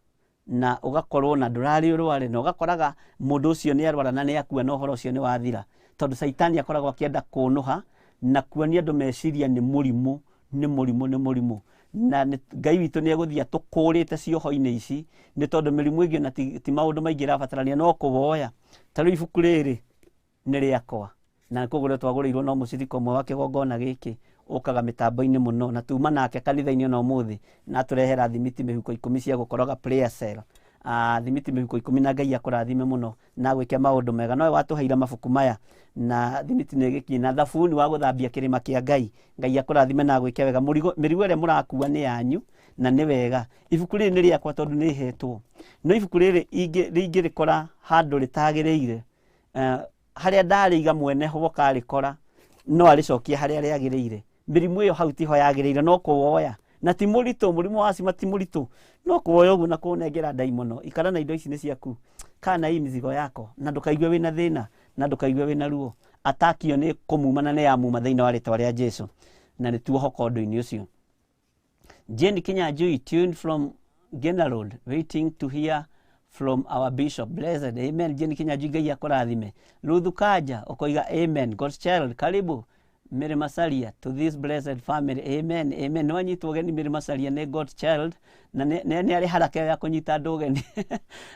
na ũgakorwo na ndũrarĩ ũrware, na ũgakoraga mũndũ ũcio nĩ arwara na nĩ akua, na ũhoro ũcio nĩ wathira, tondũ caitani akoragwo akĩenda kũnũha na kuonia andũ meciria nĩ mũrimũ, nĩ mũrimũ, nĩ mũrimũ. Na Ngai witũ nĩ egũthiĩ atũkũrĩte cioho-inĩ ici, nĩ tondũ mĩrimũ ĩngĩ ona ti maũndũ maingĩ ĩrabatarania, no kũwoya. Ta rĩu ibuku rĩrĩ nĩ rĩakwa na kũgũrwo twagũrĩirwo no mũcirika ũmwe wa kĩgongona gĩkĩ ũkaga mĩtambo-inĩ mũno, na tuma nake kanitha-inĩ ona ũmũthĩ, na atũrehera thimiti mĩhuko 10 cia gũkoroga prayer cell. Thimiti mĩhuko 10, na Ngai akũrathime mũno na gwĩke maũndũ mega. Nowe watũheire mabuku maya na thimiti nĩ gĩkinyi na thabuni wa gũthambia kĩrĩma kĩa Ngai. Ngai akũrathime na gwĩke wega. Mũrigo, mĩrigo ĩrĩa mũrakua nĩ yanyu na nĩ wega. Ibuku rĩrĩ nĩ rĩakwa tondũ nĩ hetwo, no ibuku rĩrĩ ingĩrĩkora handũ rĩtagĩrĩire, harĩa ndarĩiga mwene ho karĩkora no arĩcokie harĩa rĩagĩrĩire. Mĩrimũ ĩyo hau tiho yagĩrĩire, no kũwoya, na ti mũritũ. Mũrimũ wa asthma ti mũritũ, no kũwoya ũguo na kũnengera ndaimono. Ikara na indo ici nĩ ciaku, kana hii mizigo yako, na ndũkaigue wĩna thĩna na ndũkaigue wĩna ruo. Atakio nĩ kũmuma na nĩ yamuma thĩinĩ wa rĩtwa rĩa Jesu, na nĩ tuohoka ũndũ-inĩ ũcio. Jane Kinyanjui, tuned from Gena Road, waiting to hear From our bishop blessed. Amen. Jane Kinyanjui, Ngai akũrathime. Ruthu Kanja ũkoiga amen. God's child, karibu Mary Masalia to this blessed family. Amen, amen. Nĩ wanyitwo ũgeni Mary Masalia nĩ God's child, na nĩ arĩ haraka ya kũnyita andũ ũgeni.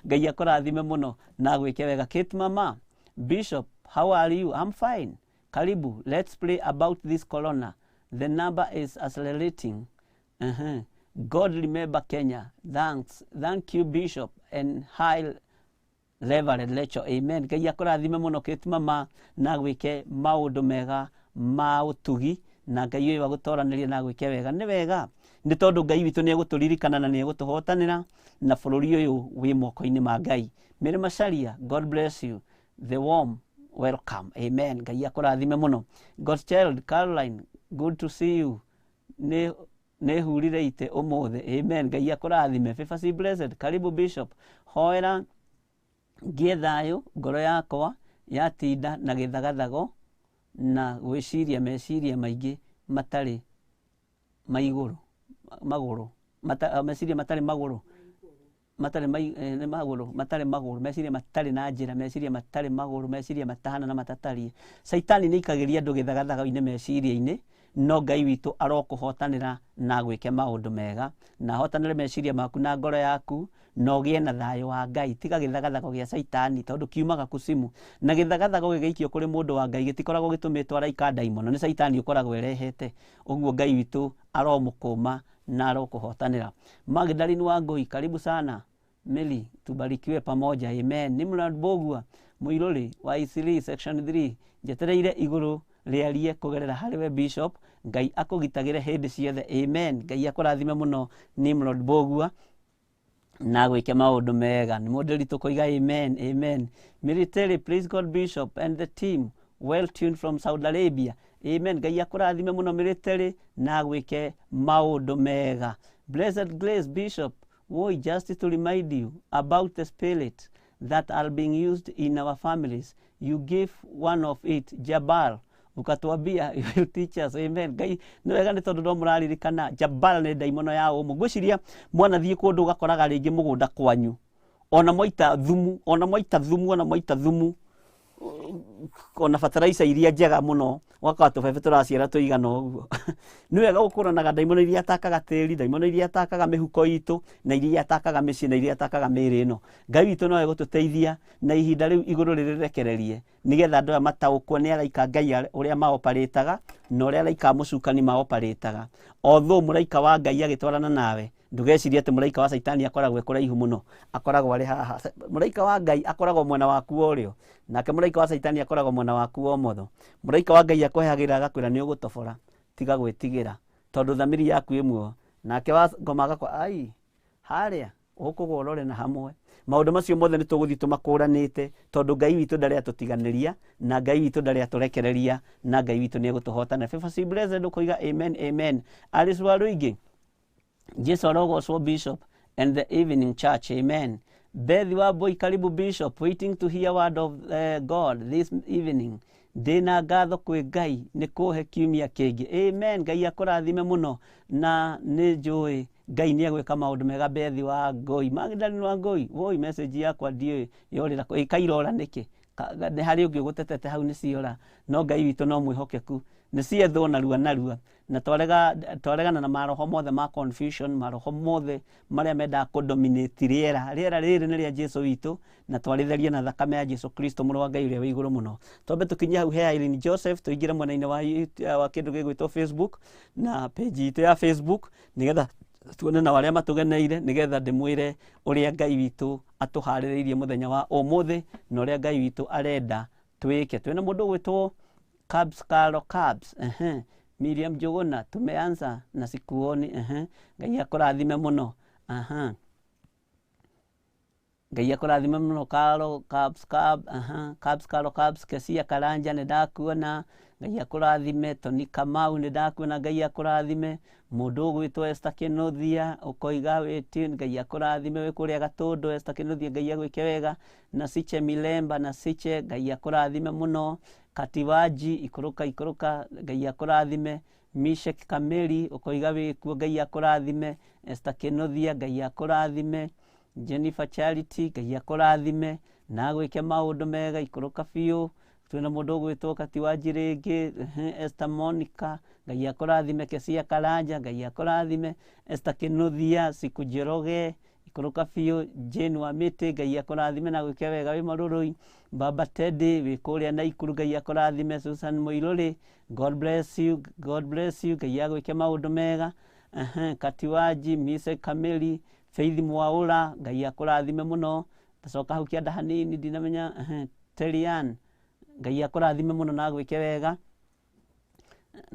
Ngai akũrathime mũno na agwĩke wega. Kate Mama, Bishop, how are you? I'm fine. Karibu, let's pray about this corona. The number is accelerating. God remember Kenya. Thanks. Thank you, Bishop, and high Reverend Lecho. Amen. Ngai akũrathime mũno Kate Mama na gwĩke maũndũ mega ma ũtugi, na Ngai ũyũ agũtoranĩrie na gwĩke wega. Nĩ wega nĩ tondũ Ngai witũ nĩ egũtũririkana na nĩ egũtũhotanĩra, na bũrũri ũyũ wĩ moko-inĩ ma Ngai. Mary Macharia, God bless you. The warm welcome. Amen. Ngai akũrathime mũno. God's child Caroline, good to see you. Nĩ hurire ite ũmũthĩ. Amen. Ngai akũrathime. Favor C blessed. Karibu Bishop. Hoera ngĩe thayũ, ngoro yakwa yatinda na gĩthagathago na gwĩciria meciria maingĩ matarĩ maigũrũ magũrũ mata, meciria matarĩ magũrũ matarĩ mai, nĩ magũrũ matarĩ magũrũ, meciria matarĩ na njĩra, meciria matarĩ magũrũ, meciria matahana na matatariĩ. Caitani nĩ aikagĩria andũ gĩthagathago-inĩ meciria-inĩ, no Ngai witũ arokũhotanĩra na agwĩke maũndũ mega, na ahotanĩre meciria maku na ngoro yaku, na ũgĩe na thayũ wa Ngai. Tiga gĩthagathago gĩa caitani tondũ kiumaga kucimu, na gĩthagathago gĩgĩikio kũrĩ mũndũ wa Ngai gĩtikoragwo gĩtũmĩtwo araika ndaimono, nĩ caitani ũkoragwo ĩrehete. Ũguo Ngai witũ aromũkũma na arokũhotanĩra. Magdalene Wangui, karibu sana. Meli, tubarikiwe pamoja. Amen. Nimrod Bogua, Mũirũrĩ wa Isili section 3, njetereire igũrũ rĩarie kũgerera harĩ we Bishop. Ngai akũgitagĩre hĩndĩ ciothe. Amen. Ngai akũrathime mũno Nimrod Bogua na gwĩke maũndũ mega. Nĩ mũndũ ritũ kũiga amen, amen. Military, please God Bishop and the team, well tuned from Saudi Arabia. Amen. Ngai akũrathime mũno military na gwĩke maũndũ mega. Blessed Grace Bishop, woi, just to remind you about the spirit that are being used in our families. You give one of it, Jabal, ukatuambia you will teach us. Amen. Ngai nĩ wega nĩ tondũ no mũraririkana Jabal nĩ ndaimono ya ũmũ. Ngwĩciria mwanathiĩ kũndũ ũgakoraga rĩngĩ mũgũnda kwanyu, ona mwaita thumu, ona mwaita thumu, ona mwaita thumu, ona fertilizer iria njega mũno, ũgakora tũbebe tũraciara tũigana ũguo. Nĩ wega gũkũranaga ndaimono iria atakaga tĩri, ndaimono iria atakaga mĩhuko itũ, na iria atakaga mĩciĩ, na iria atakaga mĩĩrĩ ĩno. Ngai witũ no egũtũteithia na ihinda rĩu igũrũ rĩrĩrekererie, nĩgetha andũ aya mataũkwo nĩ araika Ngai ũrĩa maoparĩtaga na ũrĩa araika mũcukani maoparĩtaga. Although mũraika wa Ngai agĩtwarana nawe, ndũgecirie atĩ mũraika wa caitani akoragwo e kũraihu mũno, akoragwo arĩ haha. Mũraika wa Ngai akoragwo mwena waku wa ũrĩo, nake mũraika wa caitani akoragwo mwena waku wa ũmotho. Mũraika wa Ngai akũhehagĩra agakwĩra nĩ ũgũtobora, tiga gwĩtigĩra tondũ thamiri yaku ĩ muoyo. Nake wa ngoma agakwa ai harĩa ũkũgwa ũrore na hamwe. Maũndũ macio mothe nĩ tũgũthiĩ tũmakũranĩte tondũ Ngai witũ ndarĩ atũtiganĩria, na Ngai witũ ndarĩ atũrekereria, na Ngai witũ nĩ egũtũhotana. Favor C blessed ũkoiga amen, amen. Alice Waruingi, Jesu arogocwo Bishop and the evening church. Amen. Beth wa Boy, karibu Bishop, waiting to hear word of God this evening. Ndĩna ngatho kwĩ Ngai nĩ kũhe kiumia kĩngĩ. Amen. Ngai akũrathime mũno na nĩ njũĩ Ngai nĩ egwĩka maũndũ mega. Beth wa Ngoi, Magdalene wa Ngoi, woi, message yakwa ndiũĩ yorĩra kũ, ĩkairora nĩkĩ? Nĩ harĩ ũngĩ ũgũtetete hau nĩ ciora, no Ngai witũ no mwĩhokeku, nĩ ciethwo narua narua, na twaregana na maroho mothe ma confusion, maroho mothe marĩa mendaga kũdominate rĩera. Rĩera rĩrĩ nĩ rĩa Jesu witũ, na twarĩtheria na thakame ya Jesu Kristo mũrũ wa Ngai ũrĩa wĩ igũrũ mũno. Twambe tũkinye hau he Irene Joseph, tũingĩre mwena-inĩ wa kĩndũ gĩgwĩtwo Facebook na page itũ ya Facebook, nĩgetha tuone na arĩa matũgeneire, nĩgetha ndĩmwĩre ũrĩa Ngai witũ atũharĩrĩirie mũthenya wa ũmũthĩ na ũrĩa Ngai witũ arenda twĩke. Twĩna mũndũ ũgwĩtwo Cabs Carlo Cabs, ehe, Miriam Njuguna, tumeanza na sikuoni, ehe, Ngai akũrathime mũno, aha, Ngai akũrathime mũno Carlo Cabs Cab, aha, Cabs Carlo Cabs, Kesia Karanja nĩ ndakuona, Ngai akũrathime. Tony Kamau nĩ ndakuona, Ngai akũrathime. Mũndũ ũgwĩtwo Esther Kĩnuthia ũkoiga wĩ tune, Ngai akũrathime wĩ kũrĩa Gatũndũ. Esther Kĩnuthia, Ngai agwĩke wega. Na Siche Milemba na Siche, Ngai akũrathime mũno. Katiwaji ikũrũka ikũrũka, Ngai akũrathime. Mishek Kameli ũkoiga wĩkuo, Ngai akũrathime. Esther Kĩnuthia, Ngai akũrathime. Jennifer Charity Ngai akũrathime na agwĩke maũndũ mega ikũrũka biũ. Twĩna mũndũ ũgwĩtwo Kati wa Njirĩngĩ, Esther Monica Ngai akũrathime, Kesia Karanja Ngai akũrathime, Esther Kinuthia Siku Njoroge ikũrũka biũ, Jane wa Mĩtĩ Ngai akũrathime na gwĩke wega wĩ Marũrũi, Baba Teddy wĩ kũrĩa Naikuru Ngai akũrathime, Susan Mũirũrĩ God bless you, God bless you, Ngai agwĩke maũndũ mega. Katiwaji Mise Kameli Faith Mwaũra Ngai akũrathime mũno. Tacoka hau kĩanda hanini ndinamenya. Terian Ngai akũrathime mũno na agwĩke wega.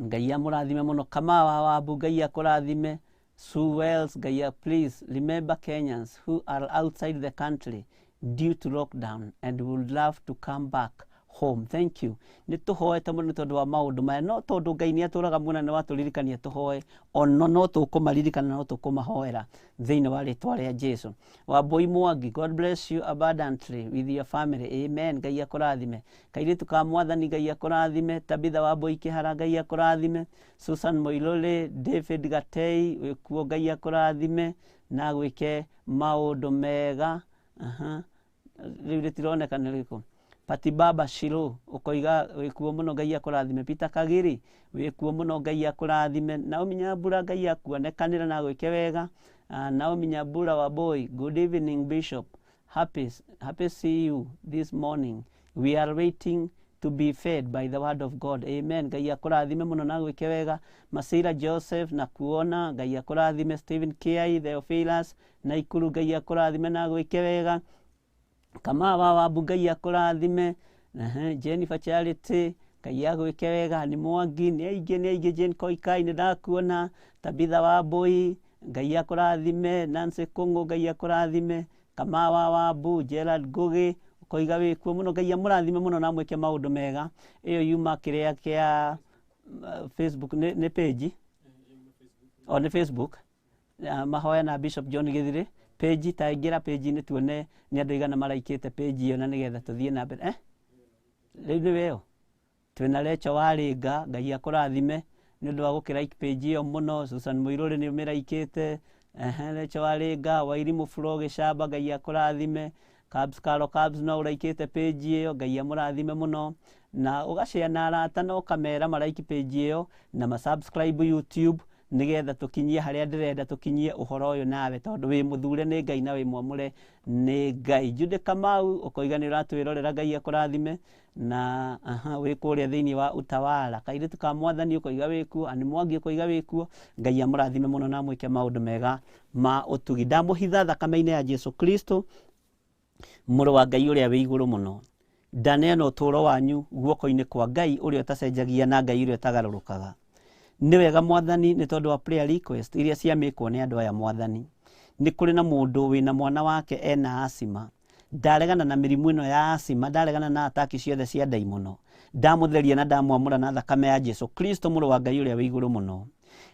Ngai amũrathime mũno. Kamau wa Wambu Ngai akũrathime. Sue Wells Ngai, please remember Kenyans who are outside the country due to lockdown and would love to come back home. Thank you. Nĩ tũhoete mũno nĩ tondũ wa maũndũ maya, no tondũ Ngai nĩ atũraga muona nĩ watũririkania tũhoe, ono no tũkũmaririkana no tũkũmahoera thĩinĩ wa rĩtwa rĩa Jesu. Wambui Mwangi, God bless you abundantly with your family. Amen. Ngai akũrathime. Kairĩtu ka Mwathani Ngai akũrathime. Tabitha Wambui Kĩhara Ngai akũrathime. Susan Moilole, David Gatei wĩkuo Ngai akũrathime na gwĩke maũndũ mega. Rĩu rĩtironeka nĩ rĩrĩkũ. Pati Baba Shiro ũkoiga wĩkuo mũno Ngai akũrathime. Peter Kagiri wĩkuo mũno Ngai akũrathime. Naomi Nyambura Ngai akuonekanĩra na gwĩke wega. Naomi Nyambura wa Boy, good evening Bishop. Happy, happy see you this morning. We are waiting to be fed by the word of God. Amen. Ngai akũrathime mũno na gwĩke wega. Masira Joseph na kuona Ngai akũrathime. Stephen Kiai Theophilus Naikuru Ngai akũrathime na gwĩke wega. Kamau wa Wambu Ngai akũrathime. Jennifer Charity Ngai agwĩke wega. Nĩ Mwangi nĩ aingĩ nĩ aingĩ. Jane Koikai nĩ ndakuona. Tabitha Wambui Ngai akũrathime. Nancy Kũng'ũ Ngai akũrathime. Kamau wa Wambu, Gerald Ngugi ũkoiga wĩkuo mũno Ngai amũrathime mũno na amwĩke maũndũ mega. Ĩyo yuma kĩrĩa kĩa Facebook nĩ page o nĩ Facebook mahoya na Bishop John Githiri page. Ta ingĩra page-inĩ tuone nĩ andũ aigana maraikĩte page ĩyo na nĩgetha tũthiĩ na mbere. Rĩu nĩ weo twĩna Recho Warĩnga Ngai akũrathime nĩ ũndũ wa gũkĩra page ĩyo mũno. Susan Mũirũrĩ nĩ ũmĩraikĩte. Recho Warĩnga, Wairimũ Furo Gĩcamba Ngai akũrathime. Cubs Karo Cubs no ũraikĩte page ĩyo Ngai amũrathime mũno. Na ũgacare na arata na ũkamera maraiki page ĩyo na ma subscribe YouTube nigetha tukinyie haria ndirenda tukinyie uhoro uyu nawe tondu wi muthure ni Ngai na wi mwamure ni Ngai. Jude Kamau ukoiga ni uratwirorera Ngai akurathime na wi kuria thiini wa Utawala. Kairitu ka Mwathani ukoiga wikuo, Ani Mwangi ukoiga wikuo, Ngai amurathime muno na amwike maundu mega ma utugi. Ndamuhitha thakame-inĩ ya Jesu Kristo mũrũ wa Ngai ũrĩa wĩ igũrũ mũno. Ndaneana ũtũũro wanyu guoko-inĩ kwa Ngai ũrĩa ũtacenjagia na Ngai ũrĩa ũtagarũrũkaga. Nĩ wega Mwathani nĩ tondũ wa prayer request iria ciamĩkwo nĩ andũ aya Mwathani. Nĩ kũrĩ na mũndũ wĩna mwana wake ena asima. Ndaregana na mĩrimũ ĩno ya asima, ndaregana na ataki ciothe cia ndaimono. Ndamũtheria na ndamwamũra na thakame ya Jesu Kristo mũrũ wa Ngai ũrĩa wĩ igũrũ mũno.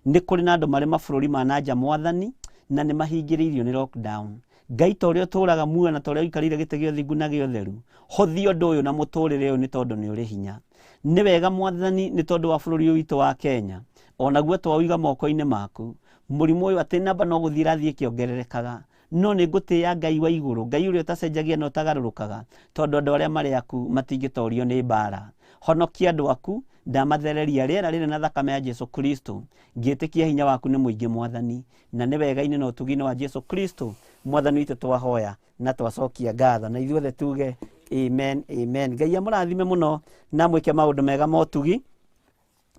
Nĩ kũrĩ na andũ marĩ mabũrũri ma na nja Mwathani na nĩ mahingĩrĩirio nĩ lockdown. Ngai ta ũrĩa ũtũũraga muoyo na ta ũrĩa ũikarĩire gĩtĩ gĩa ũthingu na gĩa ũtheru, hothia ũndũ ũyũ na mũtũũrĩre ũyũ nĩ tondũ nĩ ũrĩ hinya. Nĩ wega Mwathani nĩ tondũ wa bũrũri ũyũ witũ wa Kenya, onaguo twaũiga moko-inĩ maku. Mũrimũ ũyũ atĩ namba no gũthiĩ ĩrathiĩ ĩkĩongererekaga, no nĩ ngũtĩĩa Ngai wa igũrũ, Ngai ũrĩa ũtacenjagia na ũtagarũrũkaga, tondũ andũ arĩa marĩ aku matingĩtorio nĩ mbara. Honokia andũ aku, ndamathereria rĩera rĩrĩ na thakame ya Jesu Kristo, ngĩtĩkia hinya waku nĩ mũingĩ Mwathani, na nĩ wega-inĩ na ũtugi-inĩ wa Jesu Kristo Mwathani witũ twahoya na twacokia ngatho, na ithuothe tuge amen, amen. Ngai amũrathime mũno na mwĩke maũndũ mega ma ũtugi,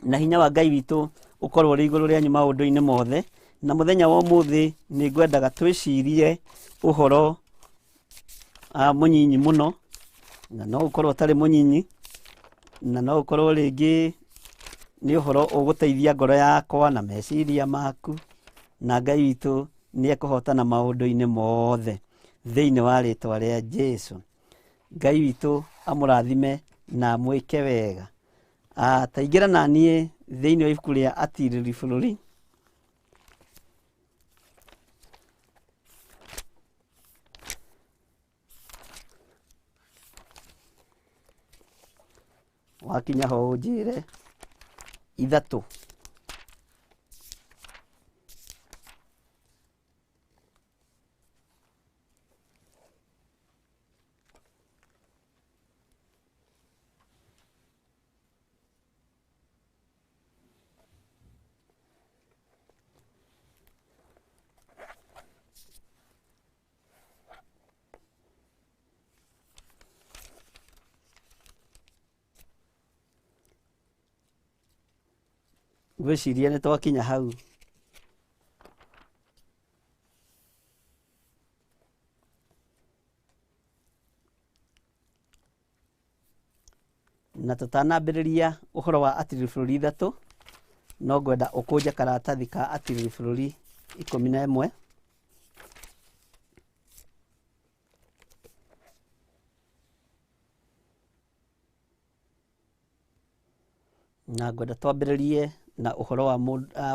na hinya wa Ngai witũ ũkorwo ũrĩ igũrũ rĩanyu maũndũ-inĩ mothe. Na mũthenya wa ũmũthĩ nĩ ngwendaga twĩcirie ũhoro mũnyinyi mũno, na no ũkorwo ũtarĩ mũnyinyi, na no ũkorwo rĩngĩ nĩ ũhoro ũgũteithia ngoro yakwa na meciria maku, na Ngai witũ nĩ ekũhotana maũndũ-inĩ mothe thĩinĩ wa rĩtwa rĩa Jesu. Ngai witũ amũrathime na amwĩke wega. Ta ingĩra na niĩ thĩinĩ wa ibuku rĩa Atirĩrĩri Bũrũri wakinya ho ũnjĩre 3. Ngwĩciria nĩ twakinya hau. Na tũtanambĩrĩria ũhoro wa atirĩrĩri bũrũri ithatũ, no ngwenda ũkũnje karatathi ka atirĩrĩri bũrũri 11. Na ngwenda twambĩrĩrie na ũhoro wa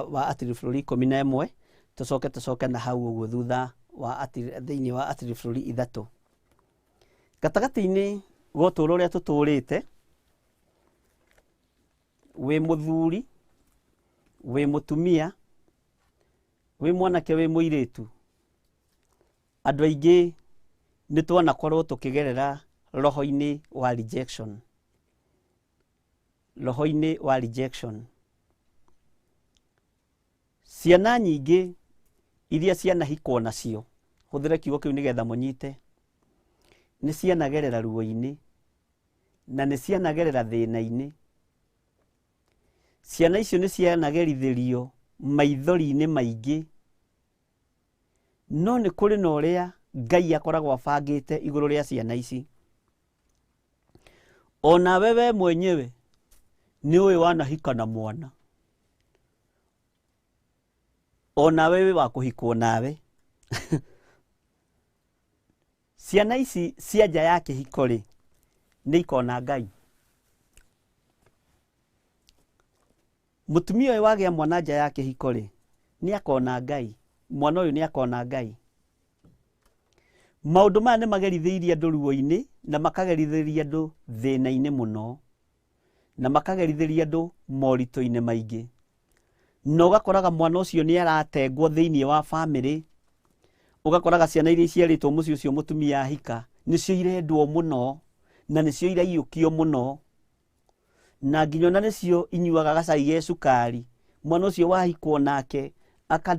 wa atirĩrĩri bũrũri 11, tũcoke tũcoke na hau ũguo thutha wa thĩinĩ wa atirĩrĩri bũrũri ithatũ. Gatagatĩ-inĩ ga ũtũũro ũrĩa tũtũrĩte, wĩ mũthuri, wĩ mũtumia, wĩ mwanake, wĩ mũirĩtu, andũ aingĩ nĩ twanakorwo tũkĩgerera roho-inĩ wa rejection. Roho-inĩ wa rejection. Ciana nyingĩ iria cianahikwo nacio, hũthĩre kiugo kĩu nĩgetha mũnyite, nĩ cianagerera ruo-inĩ na nĩ cianagerera thĩna-inĩ. Ciana icio nĩ cianagerithĩrio maithori-inĩ maingĩ, no nĩ kũrĩ na ũrĩa Ngai akoragwo abangĩte igũrũ rĩa ciana ici. Onawe we mwenyewe nĩ ũĩ wanahika na mwana, onawe wĩ wa kũhikwo nawe. Ciana ici cia nja ya kĩhiko rĩ, nĩ ikona Ngai. Mũtumia ũyũ wagĩa mwana nja ya kĩhiko rĩ, nĩ akona Ngai. Mwana ũyũ nĩ akona Ngai. Maũndũ maya nĩ magerithĩirie andũ ruo-inĩ na makagerithĩria andũ thĩna-inĩ mũno, na makagerithĩria andũ moritũ-inĩ maingĩ. Na ũgakoraga mwana ũcio nĩ aratengwo thĩinĩ wa bamĩrĩ, ũgakoraga ciana iria iciarĩtwo mũciĩ ũcio mũtumia ahika nĩcio irendwo mũno na nĩcio iraiyũkio mũno, na nginya ona nĩcio inyuaga gacai ge cukari. Mwana ũcio wahikwo nake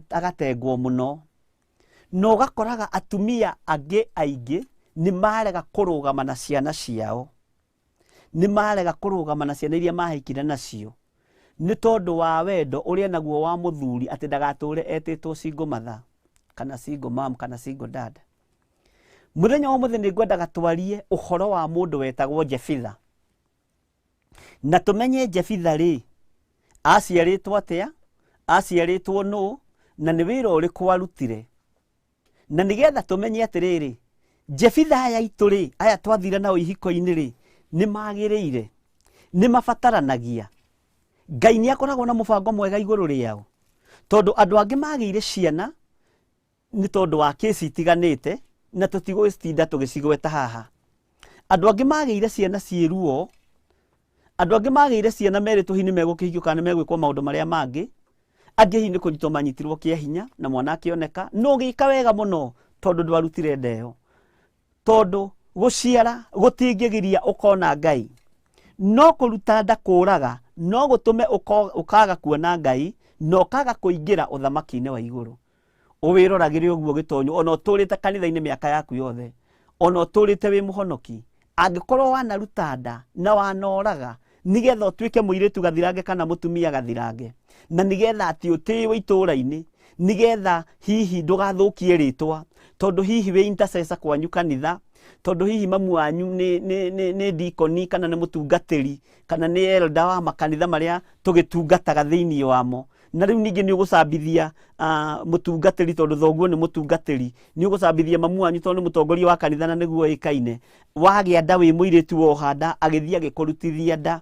agatengwo mũno. Na ũgakoraga atumia angĩ aingĩ nĩ marega kũrũgama na ciana ciao, nĩ marega kũrũgama na ciana iria mahikire nacio, nĩ tondũ wa wendo ũrĩa naguo wa mũthuri atĩ ndagatũre etĩtwo single mother kana single mom kana single dad. Mũthenya wa ũmũthĩ nĩ ngwendaga twarie ũhoro wa mũndũ wetagwo Jefitha, na tũmenye Jefitha rĩ aciarĩtwo atĩa, aciarĩtwo nũ, na nĩ wĩra ũrĩkũ arutire, na nĩgetha tũmenye atĩrĩrĩ, Jefitha aya aitũ rĩ, aya twathire nao ihiko-inĩ rĩ, nĩ magĩrĩire, nĩ mabataranagia. Ngai nĩ akoragwo na mũbango mwega igũrũ rĩao, tondũ andũ angĩ magĩire ciana nĩ tondũ wa kĩci itiganĩte, na tũtigũcitinda tũgĩcigweta haha. Andũ angĩ magĩire ciana ciĩ ruo, andũ angĩ magĩire ciana merĩtwo hihi nĩ megũkĩhikio kana nĩ megwĩkwo maũndũ marĩa mangĩ, angĩ hihi nĩ kũnyitwo manyitirwo kĩa hinya na mwana akĩoneka, no ũgĩka wega mũno tondũ ndwarutire nda ĩyo, tondũ gũciara gũtingĩgiria ũkona Ngai, no kũruta nda kũraga no gũtũme ũkaga kuona Ngai na ũkaga kũingĩra ũthamaki-inĩ wa igũrũ. Ũwĩroragĩre ũguo gĩtonyo, ona ũtũrĩte kanitha-inĩ mĩaka yaku yothe, ona ũtũrĩte wĩ mũhonoki, angĩkorwo wanaruta nda na wanoraga nĩgetha ũtuĩke mũirĩtu gathirange kana mũtumia gathirange, na nĩgetha atĩ ũtĩĩwe itũũra-inĩ, nĩgetha hihi ndũgathũkie rĩtwa, tondũ hihi wĩ intercessor kwanyu kanitha, tondũ hihi mamu wanyu nĩ dikoni kana nĩ mũtungatĩri kana nĩ elder wa makanitha marĩa tũgĩtungataga thĩinĩ wamo, na rĩu ningĩ nĩ ũgũcambithia mũtungatĩri tondũ thoguo nĩ mũtungatĩri, nĩ ũgũcambithia mamu wanyu tondũ nĩ mũtongoria wa kanitha na nĩguo ĩkaine. Wagĩa nda wĩ mũirĩtu woha nda, agĩthiĩ agĩkũrutithia nda,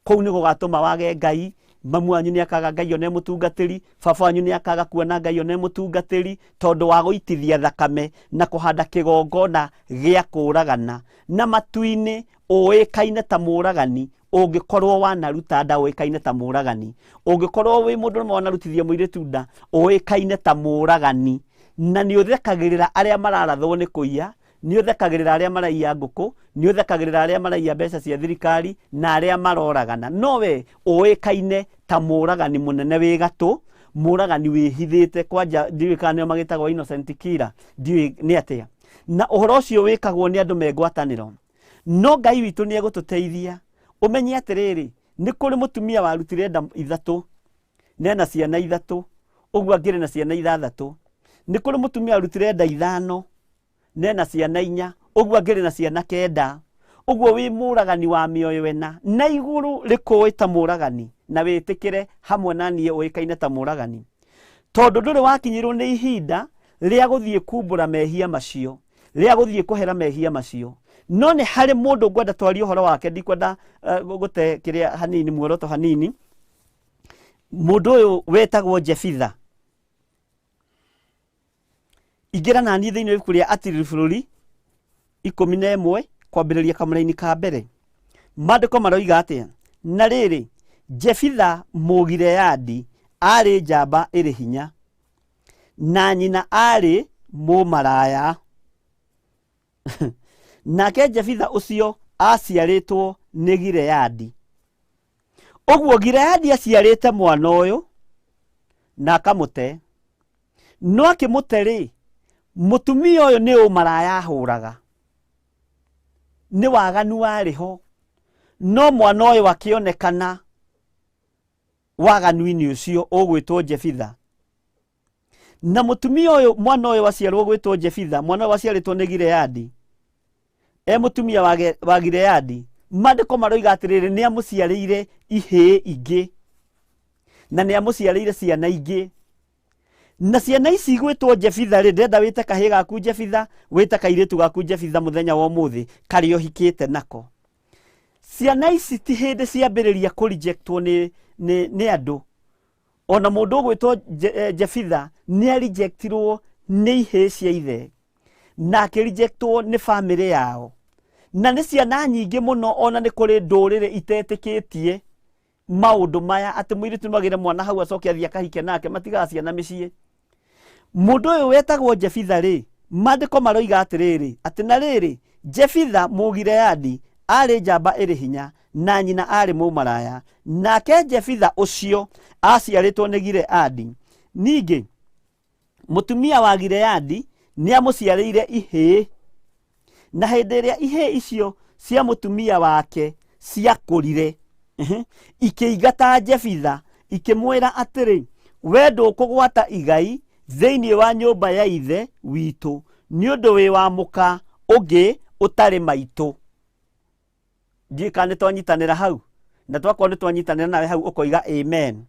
kũu nĩ gũgatũma wage Ngai. Mamu wanyu nĩ akaga Ngai one mũtungatĩri, baba wanyu nĩ akaga kuona Ngai one mũtungatĩri, tondũ wa gũitithia thakame na kũhanda kĩgongona gĩa kũragana. Na matu-inĩ ũĩkaine ta mũragani, ũngĩkorwo wanaruta nda ũĩkaine ta mũragani, ũngĩkorwo wĩ mũndũ ũmwe wanarutithia mũirĩtu nda ũĩkaine ta mũragani, na nĩ ũthekagĩrĩra arĩa mararathwo nĩ kũiya, nĩ ũthekagĩrĩra arĩa maraiya ngũkũ, nĩ ũthekagĩrĩra arĩa maraiya mbeca cia thirikari na arĩa maroragana, no we ũĩkaine ta mũragani mũnene wĩ gatũ, mũragani wĩhithĩte kwanja, ndiũĩ kana nĩo magĩtagwo innocent killer, ndiũĩ nĩ atĩa. Na ũhoro ũcio wĩkagwo nĩ andũ me ngwatanĩro. No Ngai witũ nĩ egũtũteithia. Ũmenye atĩrĩrĩ, nĩ kũrĩ mũtumia warutire nda ithatũ, Nena ciana ithatũ, ũguo angĩrĩ na ciana ithathatũ. Nĩ kũrĩ mũtumia warutire nda ithano, nena ciana inya, ũguo angĩrĩ na ciana kenda. Ũguo wĩ mũragani wa mĩoyo ĩna, na igũrũ rĩkũĩ ta mũragani, na wĩtĩkĩre hamwe na niĩ ũĩkaine ta mũragani. Tondũ ndũrĩ wakinyĩrwo nĩ ihinda rĩa gũthiĩ kumbũra mehia macio, rĩa gũthiĩ kũhera mehia macio. No nĩ harĩ mũndũ ngwenda twarie ũhoro wake, ndikwenda gũte kĩrĩa hanini, muoroto hanini. Mũndũ ũyũ wetagwo Jefitha. Ingĩra naniĩ thĩinĩ wa ibuku rĩa Atiriri bũrũri 11 kwambĩrĩria kamũraini ka mbere. Maandĩko maroiga atĩa? Na rĩrĩ, Jefitha Mũgileadi aarĩ njamba ĩrĩ hinya, na nyina aarĩ mũmaraya. Nake Jefitha ũcio aaciarĩtwo nĩ Gileadi. Ũguo Gileadi aciarĩte mwana ũyũ na akamũte. No akĩmũte rĩ, mũtumia ũyũ nĩ ũmaraya ahũraga. Nĩ waganu warĩ ho. No mwana ũyũ akĩonekana waganu-inĩ ũcio ũgwĩtwo Jefitha. Na mũtumia ũyũ, mwana ũyũ aciarwo gwĩtwo Jefitha, mwana ũyũ aciarĩtwo nĩ Gileadi, e mũtumia wa Gileadi, maandĩko maroiga atĩrĩrĩ, nĩ amũciarĩire ihĩĩ ingĩ, na nĩ amũciarĩire ciana ingĩ. Na ciana ici gwĩtwo Jefitha rĩ, ndĩrenda wĩte kahĩĩ gaku Jefitha, wĩte kairĩtu gaku Jefitha mũthenya wa ũmũthĩ, karĩa ũhikĩte nako. Ciana ici ti hĩndĩ ciambĩrĩria kũrejectwo nĩ andũ. Ona mũndũ ũgwĩtwo Jefitha nĩ arejectirwo nĩ ihĩĩ cia ithe, na akĩrejectwo nĩ bamĩrĩ yao. Na nĩ ciana nyingĩ mũno, ona nĩ kũrĩ ndũrĩrĩ itetĩkĩtie maũndũ maya, atĩ mũirĩtu no agĩre mwana hau acoke athiĩ akahike nake, matigaga ciana mĩciĩ. Mũndũ ũyũ wetagwo Jefitha rĩ, maandĩko maroiga atĩrĩrĩ, atĩ na rĩrĩ, Jefitha Mũgileadi aarĩ njamba ĩrĩ hinya, na nyina aarĩ mũmaraya. Nake Jefitha ũcio aaciarĩtwo nĩ Gileadi. Ningĩ mũtumia wa Gileadi nĩ amũciarĩire ihĩĩ, na hĩndĩ ĩrĩa ihĩĩ icio cia mũtumia wake ciakũrire, ikĩingata Jefitha, ikĩmwĩra atĩrĩ, we ndũkũgwata igai thĩinĩ wa nyũmba ya ithe witũ, nĩ ũndũ wĩ wa mũka ũngĩ ũtarĩ maitũ. Ndiũĩ kana nĩ twanyitanĩra hau, na twakorwo nĩ twanyitanĩra nawe hau ũkoiga amen.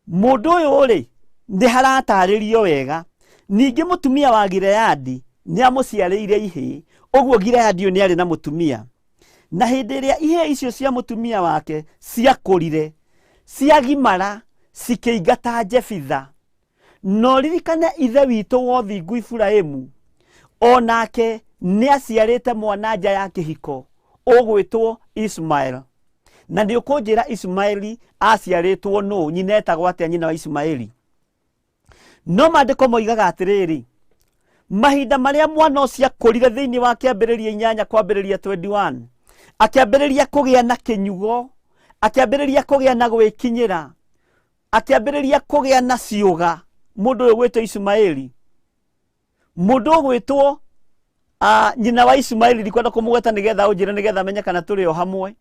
Mũndũ ũyũ rĩ, nĩ haratarĩrio wega. Ningĩ mũtumia wa Gileadi nĩ amũciarĩire ihĩĩ, ũguo Gileadi ũyũ nĩ arĩ na mũtumia. Na hĩndĩ ĩrĩa ihĩĩ icio cia mũtumia wake ciakũrire, ciagimara, cikĩingata Jefitha. Na ũririkane ithe witũ wa ũthingu Iburahĩmu, o nake nĩ aciarĩte mwana nja ya kĩhiko ũgwĩtwo Ismael. Na nĩ ũkũnjĩra Ismaeli aciarĩtwo nũ, nyina etagwo atĩa nyina wa Ismaeli? No maandĩko moigaga atĩrĩrĩ, mahinda marĩa mwana ũcio akũrire thĩinĩ wa kĩambĩrĩria inyanya kwambĩrĩria 21, akĩambĩrĩria kũgĩa na kĩnyugo, akĩambĩrĩria kũgĩa na gwĩkinyĩra, akĩambĩrĩria kũgĩa na ciũga, mũndũ ũyũ gwĩtwo Ismaeli, mũndũ ũgwĩtwo nyina wa Ismaeli, ndikwenda kũmũgweta nĩgetha ũnjĩre nĩgetha menye kana tũrĩ o hamwe,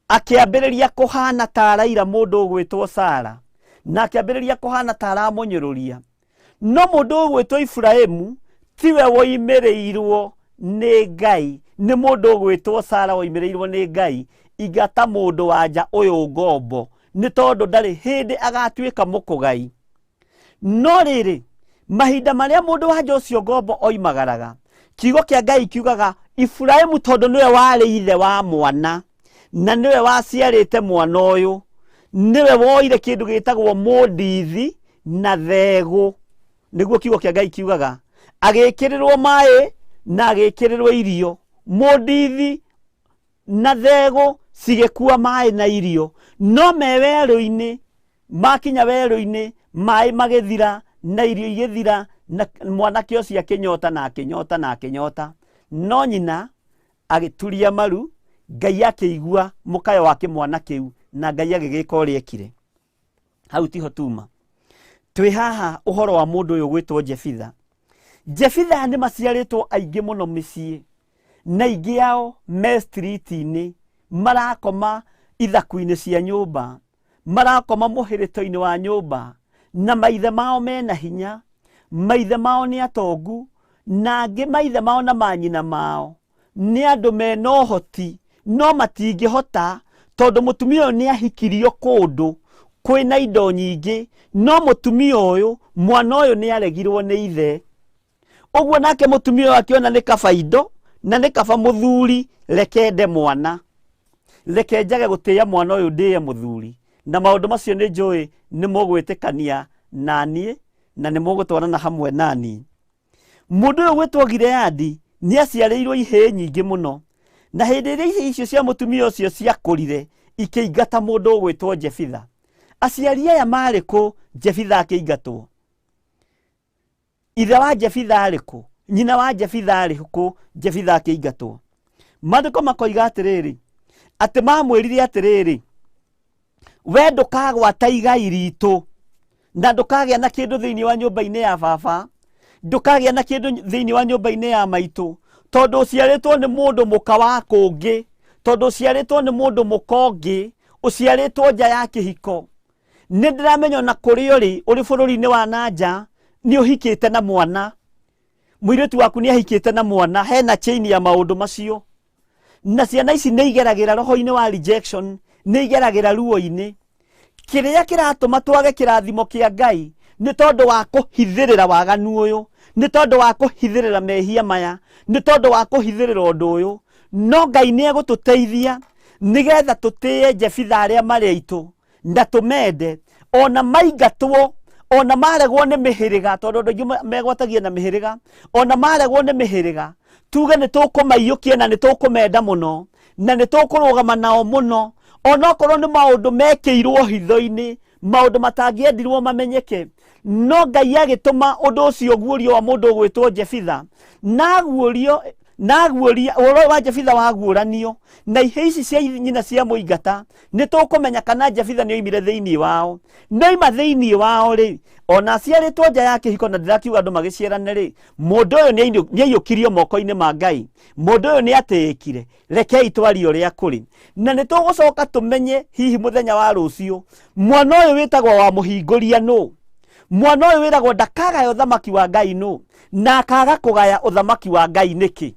akĩambĩrĩria kũhana ta araira mũndũ ũgwĩtwo Sara, na akĩambĩrĩria kũhana ta aramũnyũrũria. No mũndũ ũgwĩtwo Iburahĩmu tiwe woimĩrĩirwo nĩ Ngai, nĩ mũndũ ũgwĩtwo Sara woimĩrĩirwo nĩ Ngai. Ingata mũndũ wa nja ũyũ ngombo, nĩ tondũ ndarĩ hĩndĩ agatuĩka mũkũgai. No rĩrĩ, mahinda marĩa mũndũ wa nja ũcio ngombo oimagaraga, kiugo kĩa Ngai kiugaga Iburahĩmu tondũ nĩwe warĩ ithe wa mwana na nĩwe waciarĩte mwana ũyũ, nĩwe woire kĩndũ gĩtagwo mũndithi na thegũ, nĩguo kiugo kĩa Ngai kiugaga, agĩkĩrĩrwo maĩ na agĩkĩrĩrwo irio. Mũndithi na thegũ cigĩkua maĩ na irio, no me werũ-inĩ, makinya werũ-inĩ maĩ magĩthira na irio igĩthira, na mwanake ũcio akĩnyota na akĩnyota na akĩnyota. No nyina agĩturia maru, Ngai akĩigua mũkayo wa kĩmwana kĩu, na Ngai agĩgĩka ũrĩa ekire. Hau tiho tuma. Twĩ haha ũhoro wa mũndũ ũyũ gwĩtwo Jefitha. Jefitha nĩ maciarĩtwo aingĩ mũno mĩciĩ, na aingĩ ao me street-inĩ, marakoma ithaku-inĩ cia nyũmba, Marakoma mũhĩrĩto-inĩ wa nyũmba na maithe mao mena hinya, maithe mao nĩ atongu, na angĩ maithe mao na manyina mao nĩ andũ mena ũhoti, no matingĩhota tondũ mũtumia ũyũ nĩ ahikirio kũndũ kwĩna indo nyingĩ, no mũtumia ũyũ, mwana ũyũ nĩ aregirwo nĩ ithe. Ũguo nake mũtumia ũyũ akĩona nĩ kaba indo na nĩ kaba mũthuri, reke ende mwana, reke njage gũtĩĩa mwana ũyũ ndĩe mũthuri. Na maũndũ macio nĩ njũĩ nĩ mũgwĩtĩkania naniĩ na nĩ mũgũtwarana hamwe naniĩ. Mũndũ ũyũ gwĩtwo Gileadi nĩ aciarĩirwo ihĩĩ nyingĩ mũno, na hĩndĩ ĩrĩa ihĩĩ icio cia mũtumia ũcio ciakũrire ikĩingata mũndũ ũgwĩtwo Jefitha. Aciari aya marĩ kũ Jefitha akĩingatwo? Ithe wa Jefitha arĩ kũ? Nyina wa Jefitha arĩ kũ Jefitha akĩingatwo? Maandĩko makoiga atĩrĩrĩ, atĩ mamwĩrire atĩrĩrĩ, we ndũkagwata igai ritũ na ndũkagĩa na kĩndũ thĩinĩ wa nyũmba-inĩ ya baba, ndũkagĩa na kĩndũ thĩinĩ wa nyũmba-inĩ ya maitũ, tondũ ũciarĩtwo nĩ mũndũ mũka wa kũngĩ, tondũ ũciarĩtwo nĩ mũndũ mũka ũngĩ, ũciarĩtwo nja ya kĩhiko. Nĩ ndĩramenya ona kũrĩa ũrĩ, ũrĩ bũrũri-inĩ wa na nja, nĩ ũhikĩte na mwana, mũirĩtu waku nĩ ahikĩte na mwana, hena chain ya maũndũ macio. Na ciana ici nĩ igeragĩra roho-inĩ wa rejection, nĩ igeragĩra ruo-inĩ. Kĩrĩa kĩratũma twage kĩrathimo kĩa Ngai nĩ tondũ wa kũhithĩrĩra waganu ũyũ, nĩ tondũ wa kũhithĩrĩra mehia maya, nĩ tondũ wa kũhithĩrĩra ũndũ ũyũ. No Ngai nĩ egũtũteithia nĩgetha tũtĩe Jefitha arĩa marĩ aitũ na tũmende, ona maingatwo, ona maregwo nĩ mĩhĩrĩga, tondũ andũ aingĩ megwatagia na mĩhĩrĩga, ona maregwo nĩ mĩhĩrĩga, tuge nĩ tũkũmaiyũkia na nĩ tũkũmenda mũno na nĩ tũkũrũgama nao mũno, onokorwo nĩ maũndũ mekĩirwo hitho-inĩ, maũndũ matangĩendirwo mamenyeke. No Ngai agĩtũma ũndũ ũcio ũguũrio wa mũndũ ũgwĩtwo Jefitha, na aguũrio, na aguũria ũhoro wa Jefitha waguũranio, na ihĩĩ ici cia nyina cia mũingata, nĩ tũkũmenya kana Jefitha nĩ oimire thĩinĩ wao. Nĩ oima thĩinĩ wao rĩ, ona aciarĩtwo nja ya kĩhiko, na ndĩrakiuga andũ magĩciarane rĩ, mũndũ ũyũ nĩ aiyũkirio moko-inĩ ma Ngai, mũndũ ũyũ nĩ atĩĩkire. Rekei twarie ũrĩa kũrĩ, na nĩ tũgũcoka tũmenye hihi mũthenya wa rũciũ mwana ũyũ wĩtagwo wa mũhingũria nũ, mwana ũyũ wĩragwo ndakagaya ũthamaki wa Ngai nũ, na akaga kũgaya ũthamaki wa Ngai nĩkĩ,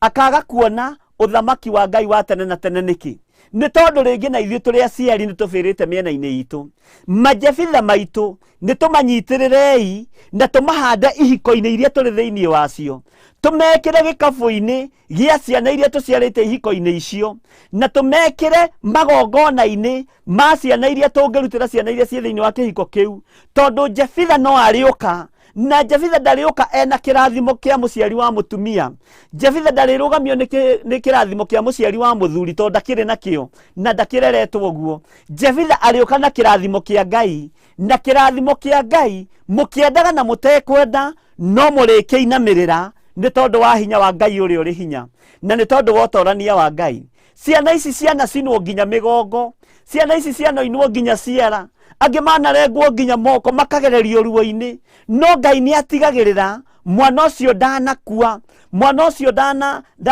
akaga kuona ũthamaki wa Ngai wa tene na tene nĩkĩ. Nĩ tondũ rĩngĩ na ithuĩ tũrĩ aciari nĩ tũbĩrĩte mĩena-inĩ itũ. Majebitha maitũ nĩ tũmanyitĩrĩrei na tũmahande ihiko-inĩ iria tũrĩ thĩinĩ wacio, tũmekĩre gĩkabũ-inĩ gĩa ciana iria tũciarĩte ihiko-inĩ icio, na tũmekĩre magongona-inĩ ma ciana iria tũngĩrutĩra ciana iria ciĩ thĩinĩ wa kĩhiko kĩu, tondũ Jefitha no arĩũka, na Jefitha ndarĩũka ena kĩrathimo kĩa mũciari wa mũtumia. Jefitha ndarĩrũgamio nĩ kĩrathimo kĩa mũciari wa mũthuri, tondũ ndakĩrĩ nakĩo na ndakĩreretwo ũguo. Jefitha arĩũka na kĩrathimo kĩa Ngai, na kĩrathimo kĩa Ngai mũkĩendaga na mũtekwenda no mũrĩkĩinamĩrĩra, nĩ tondũ wa hinya wa Ngai ũrĩa ũrĩ hinya, na nĩ tondũ wa ũtorania wa Ngai. Ciana ici cianacinwo nginya mĩgongo, ciana ici cianoinwo nginya ciara, angĩ manarengwo nginya moko, makagererio ruo-inĩ, no Ngai nĩ atigagĩrĩra mwana ũcio ndanakua, mwana ũcio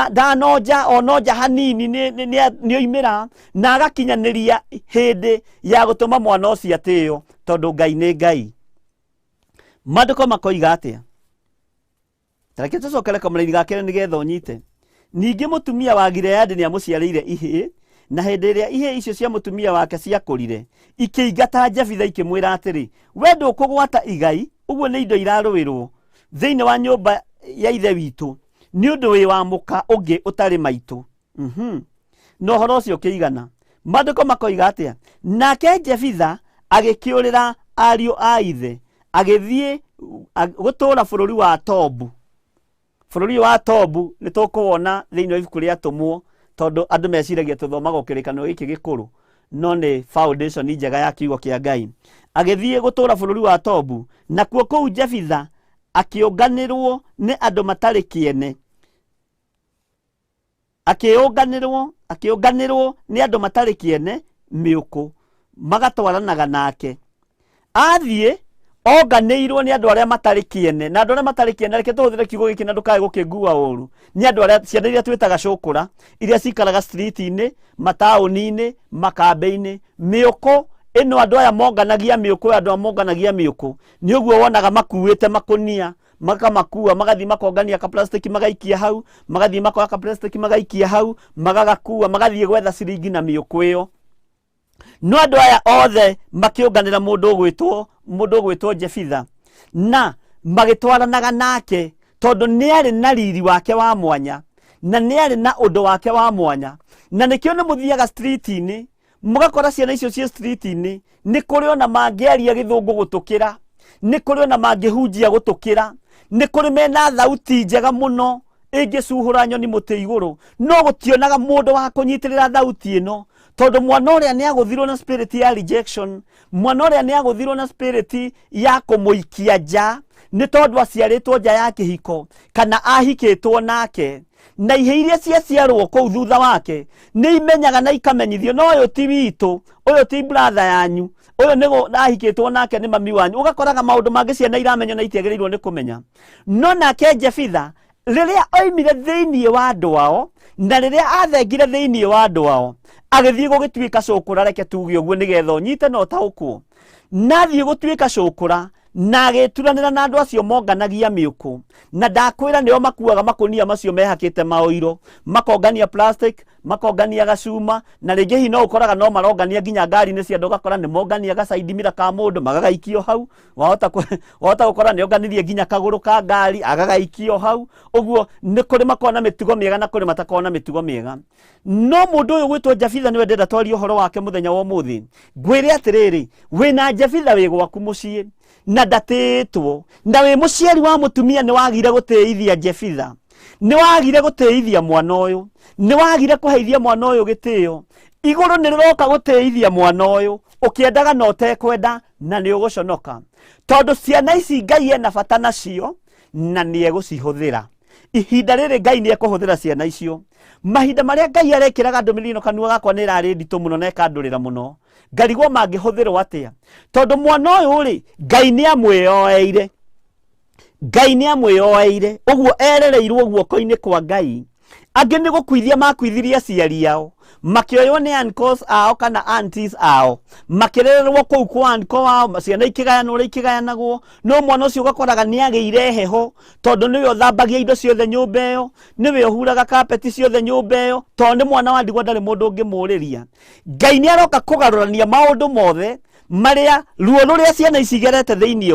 ndanonja, ononja hanini nĩ oimĩra, na agakinyanĩria hĩndĩ ya gũtũma mwana ũcio atĩo, tondũ Ngai nĩ Ngai. Maandĩko makoiga atĩa? Reke tũcokere kamũraini ga kerĩ nĩgetha ũnyite. Ningĩ mũtumia wa Gileadi nĩ amũciarĩire ihĩĩ, na hĩndĩ ĩrĩa ihĩĩ icio cia mũtumia wake ciakũrire, ikĩingata Jefitha ikĩmwĩra atĩrĩ, we ndũkũgwata igai, ũguo nĩ indo irarũĩrwo thĩinĩ wa nyũmba ya ithe witũ, nĩ ũndũ wĩ wa mũka ũngĩ ũtarĩ maitũ. Na ũhoro ũcio ũkĩigana. Maandĩko makoiga atĩa? Nake Jefitha agĩkĩũrĩra ariũ a ithe, agĩthiĩ gũtũũra bũrũri wa Tobu. Bũrũri wa Tobu nĩ tũkũwona thĩinĩ wa ibuku rĩa Atũmwo, tondũ andũ meciragia tũthomaga kĩrĩkanĩro gĩkĩ gĩkũrũ, no nĩ foundation njega ya kiugo kĩa Ngai. Agĩthiĩ gũtũũra bũrũri wa Tobu, nakuo kũu Jefitha akĩũnganĩrwo nĩ andũ matarĩ kĩene. Akĩũnganĩrwo nĩ andũ matarĩ kĩene mĩũkũ, magatwaranaga nake. Athiĩ onganĩirwo nĩ andũ arĩa matarĩ kĩene, na andũ arĩa matarĩ kĩene, reke tũhũthĩre kiugo gĩkĩ na ndũkae gũkĩngua ũru, nĩ andũ arĩa, ciana iria twĩtaga cũkũra, iria cikaraga street-inĩ, mataũni-inĩ, makambĩ-inĩ. Mĩũkũ Ĩno andũ aya monganagia mĩũkũ, andũ aya monganagia mĩũkũ nĩ ũguo wonaga makuĩte makũnia, makamakua magathiĩ makongania ka plastic magaikia hau, magathiĩ makoya ka plastic magaikia hau, magagakua magathiĩ gwetha ciringi na mĩũkũ ĩyo. No andũ aya othe makĩũnganĩra mũndũ ũgwĩtwo Jefitha na magĩtwaranaga nake, tondũ nĩ arĩ na riri wake wa mwanya na nĩ arĩ na ũndũ wake wa mwanya. Na nĩkĩo nĩ mũthiaga street-inĩ mũgakora ciana icio ciĩ street-inĩ, nĩ kũrĩ ona mangĩaria gĩthũngũ gũtũkĩra, nĩ kũrĩ ona mangĩhunjia gũtũkĩra, nĩ kũrĩ mena thauti njega mũno ĩngĩcuhũra nyoni mũtĩ igũrũ, no gũtionaga mũndũ wa kũnyitĩrĩra thauti ĩno, tondũ mwana ũrĩa nĩ agũthirwo na spirit ya rejection, mwana ũrĩa nĩ agũthirwo na spirit ya kũmũikia nja, nĩ tondũ aciarĩtwo nja ya kĩhiko kana ahikĩtwo nake, na ihe iria ciaciarwo kũu thutha wake nĩ imenyaga na ikamenyithio, no ũyũ ti witũ, ũyũ ti brother yanyu, ũyũ nĩ ahikĩtwo nake nĩ mami wanyu. Ũgakoraga maũndũ mangĩ ciana iramenya na itiagĩrĩirwo nĩ kũmenya. No nake Jefitha rĩrĩa oimire thĩinĩ wa andũ ao na rĩrĩa athengire thĩinĩ wa andũ ao, agĩthiĩ gũgĩtuĩka cũkũra, reke tuge ũguo nĩgetha ũnyite na ũtaũkwo, na athiĩ gũtuĩka cũkũra na agĩturanĩra na andũ acio monganagia mĩũkũ, na ndakwĩra nĩo makuaga makũnia macio mehakĩte maũiro, makongania plastic, makongania gacuma, na rĩngĩ hihi no ũkoraga no marongania nginya ngari-inĩ cia andũ, ũgakora nĩ mongania gacaindi mira ka mũndũ magagaikio hau. Wahota gũkora nĩ onganirie nginya kagũrũ ka ngari agagaikio hau. Ũguo nĩ kũrĩ makoragwo na mĩtugo mĩega na kũrĩ matakoragwo na mĩtugo mĩega. No mũndũ ũyũ gwĩtwo Jabitha nĩwe ndĩrenda twarie ũhoro wake mũthenya wa ũmũthĩ. Ngwĩre atĩrĩrĩ, wĩna Jabitha wĩ gwaku mũciĩ na ndatĩĩtwo, na wĩ mũciari wa mũtumia, nĩ wagire gũtĩithia Jefitha, nĩ wagire gũtĩithia mwana ũyũ, nĩ wagire kũheithia mwana ũyũ gĩtĩo. Igũrũ nĩ rĩroka gũtĩithia mwana ũyũ, ũkĩendaga na ũtekwenda, na nĩ ũgũconoka, tondũ ciana ici Ngai ena bata nacio na nĩ egũcihũthĩra ihinda rĩrĩ. Ngai nĩ ekũhũthĩra ciana icio. Mahinda marĩa Ngai arekĩraga ndũmĩrĩri ĩno kanua gakwa nĩ ĩrarĩ nditũ mũno na ĩkandũrĩra mũno, ngarigwo mangĩhũthĩrwo atĩa, tondũ mwana ũyũ rĩ, Ngai nĩ amwĩyoeire, Ngai nĩ amwĩyoeire ũguo erereirwo guoko-inĩ kwa Ngai. Angĩ nĩ gũkuithia makuithirie aciari ao, makĩoywo nĩ uncles ao kana aunties ao, makĩrererwo kũu kwa uncle wao, ciana ikĩgayanwo ũrĩa ikĩgayanagwo. No mwana ũcio ũgakoraga nĩ agĩire heho, tondũ nĩwe ũthambagia indo ciothe nyũmba ĩyo, nĩwe ũhuraga kapeti ciothe nyũmba ĩyo, tondũ nĩ mwana wa ndigwa, ndarĩ mũndũ ũngĩmũrĩria. Ngai nĩ aroka kũgarũrania maũndũ mothe marĩa ruo rũrĩa ciana ici igerete thĩinĩ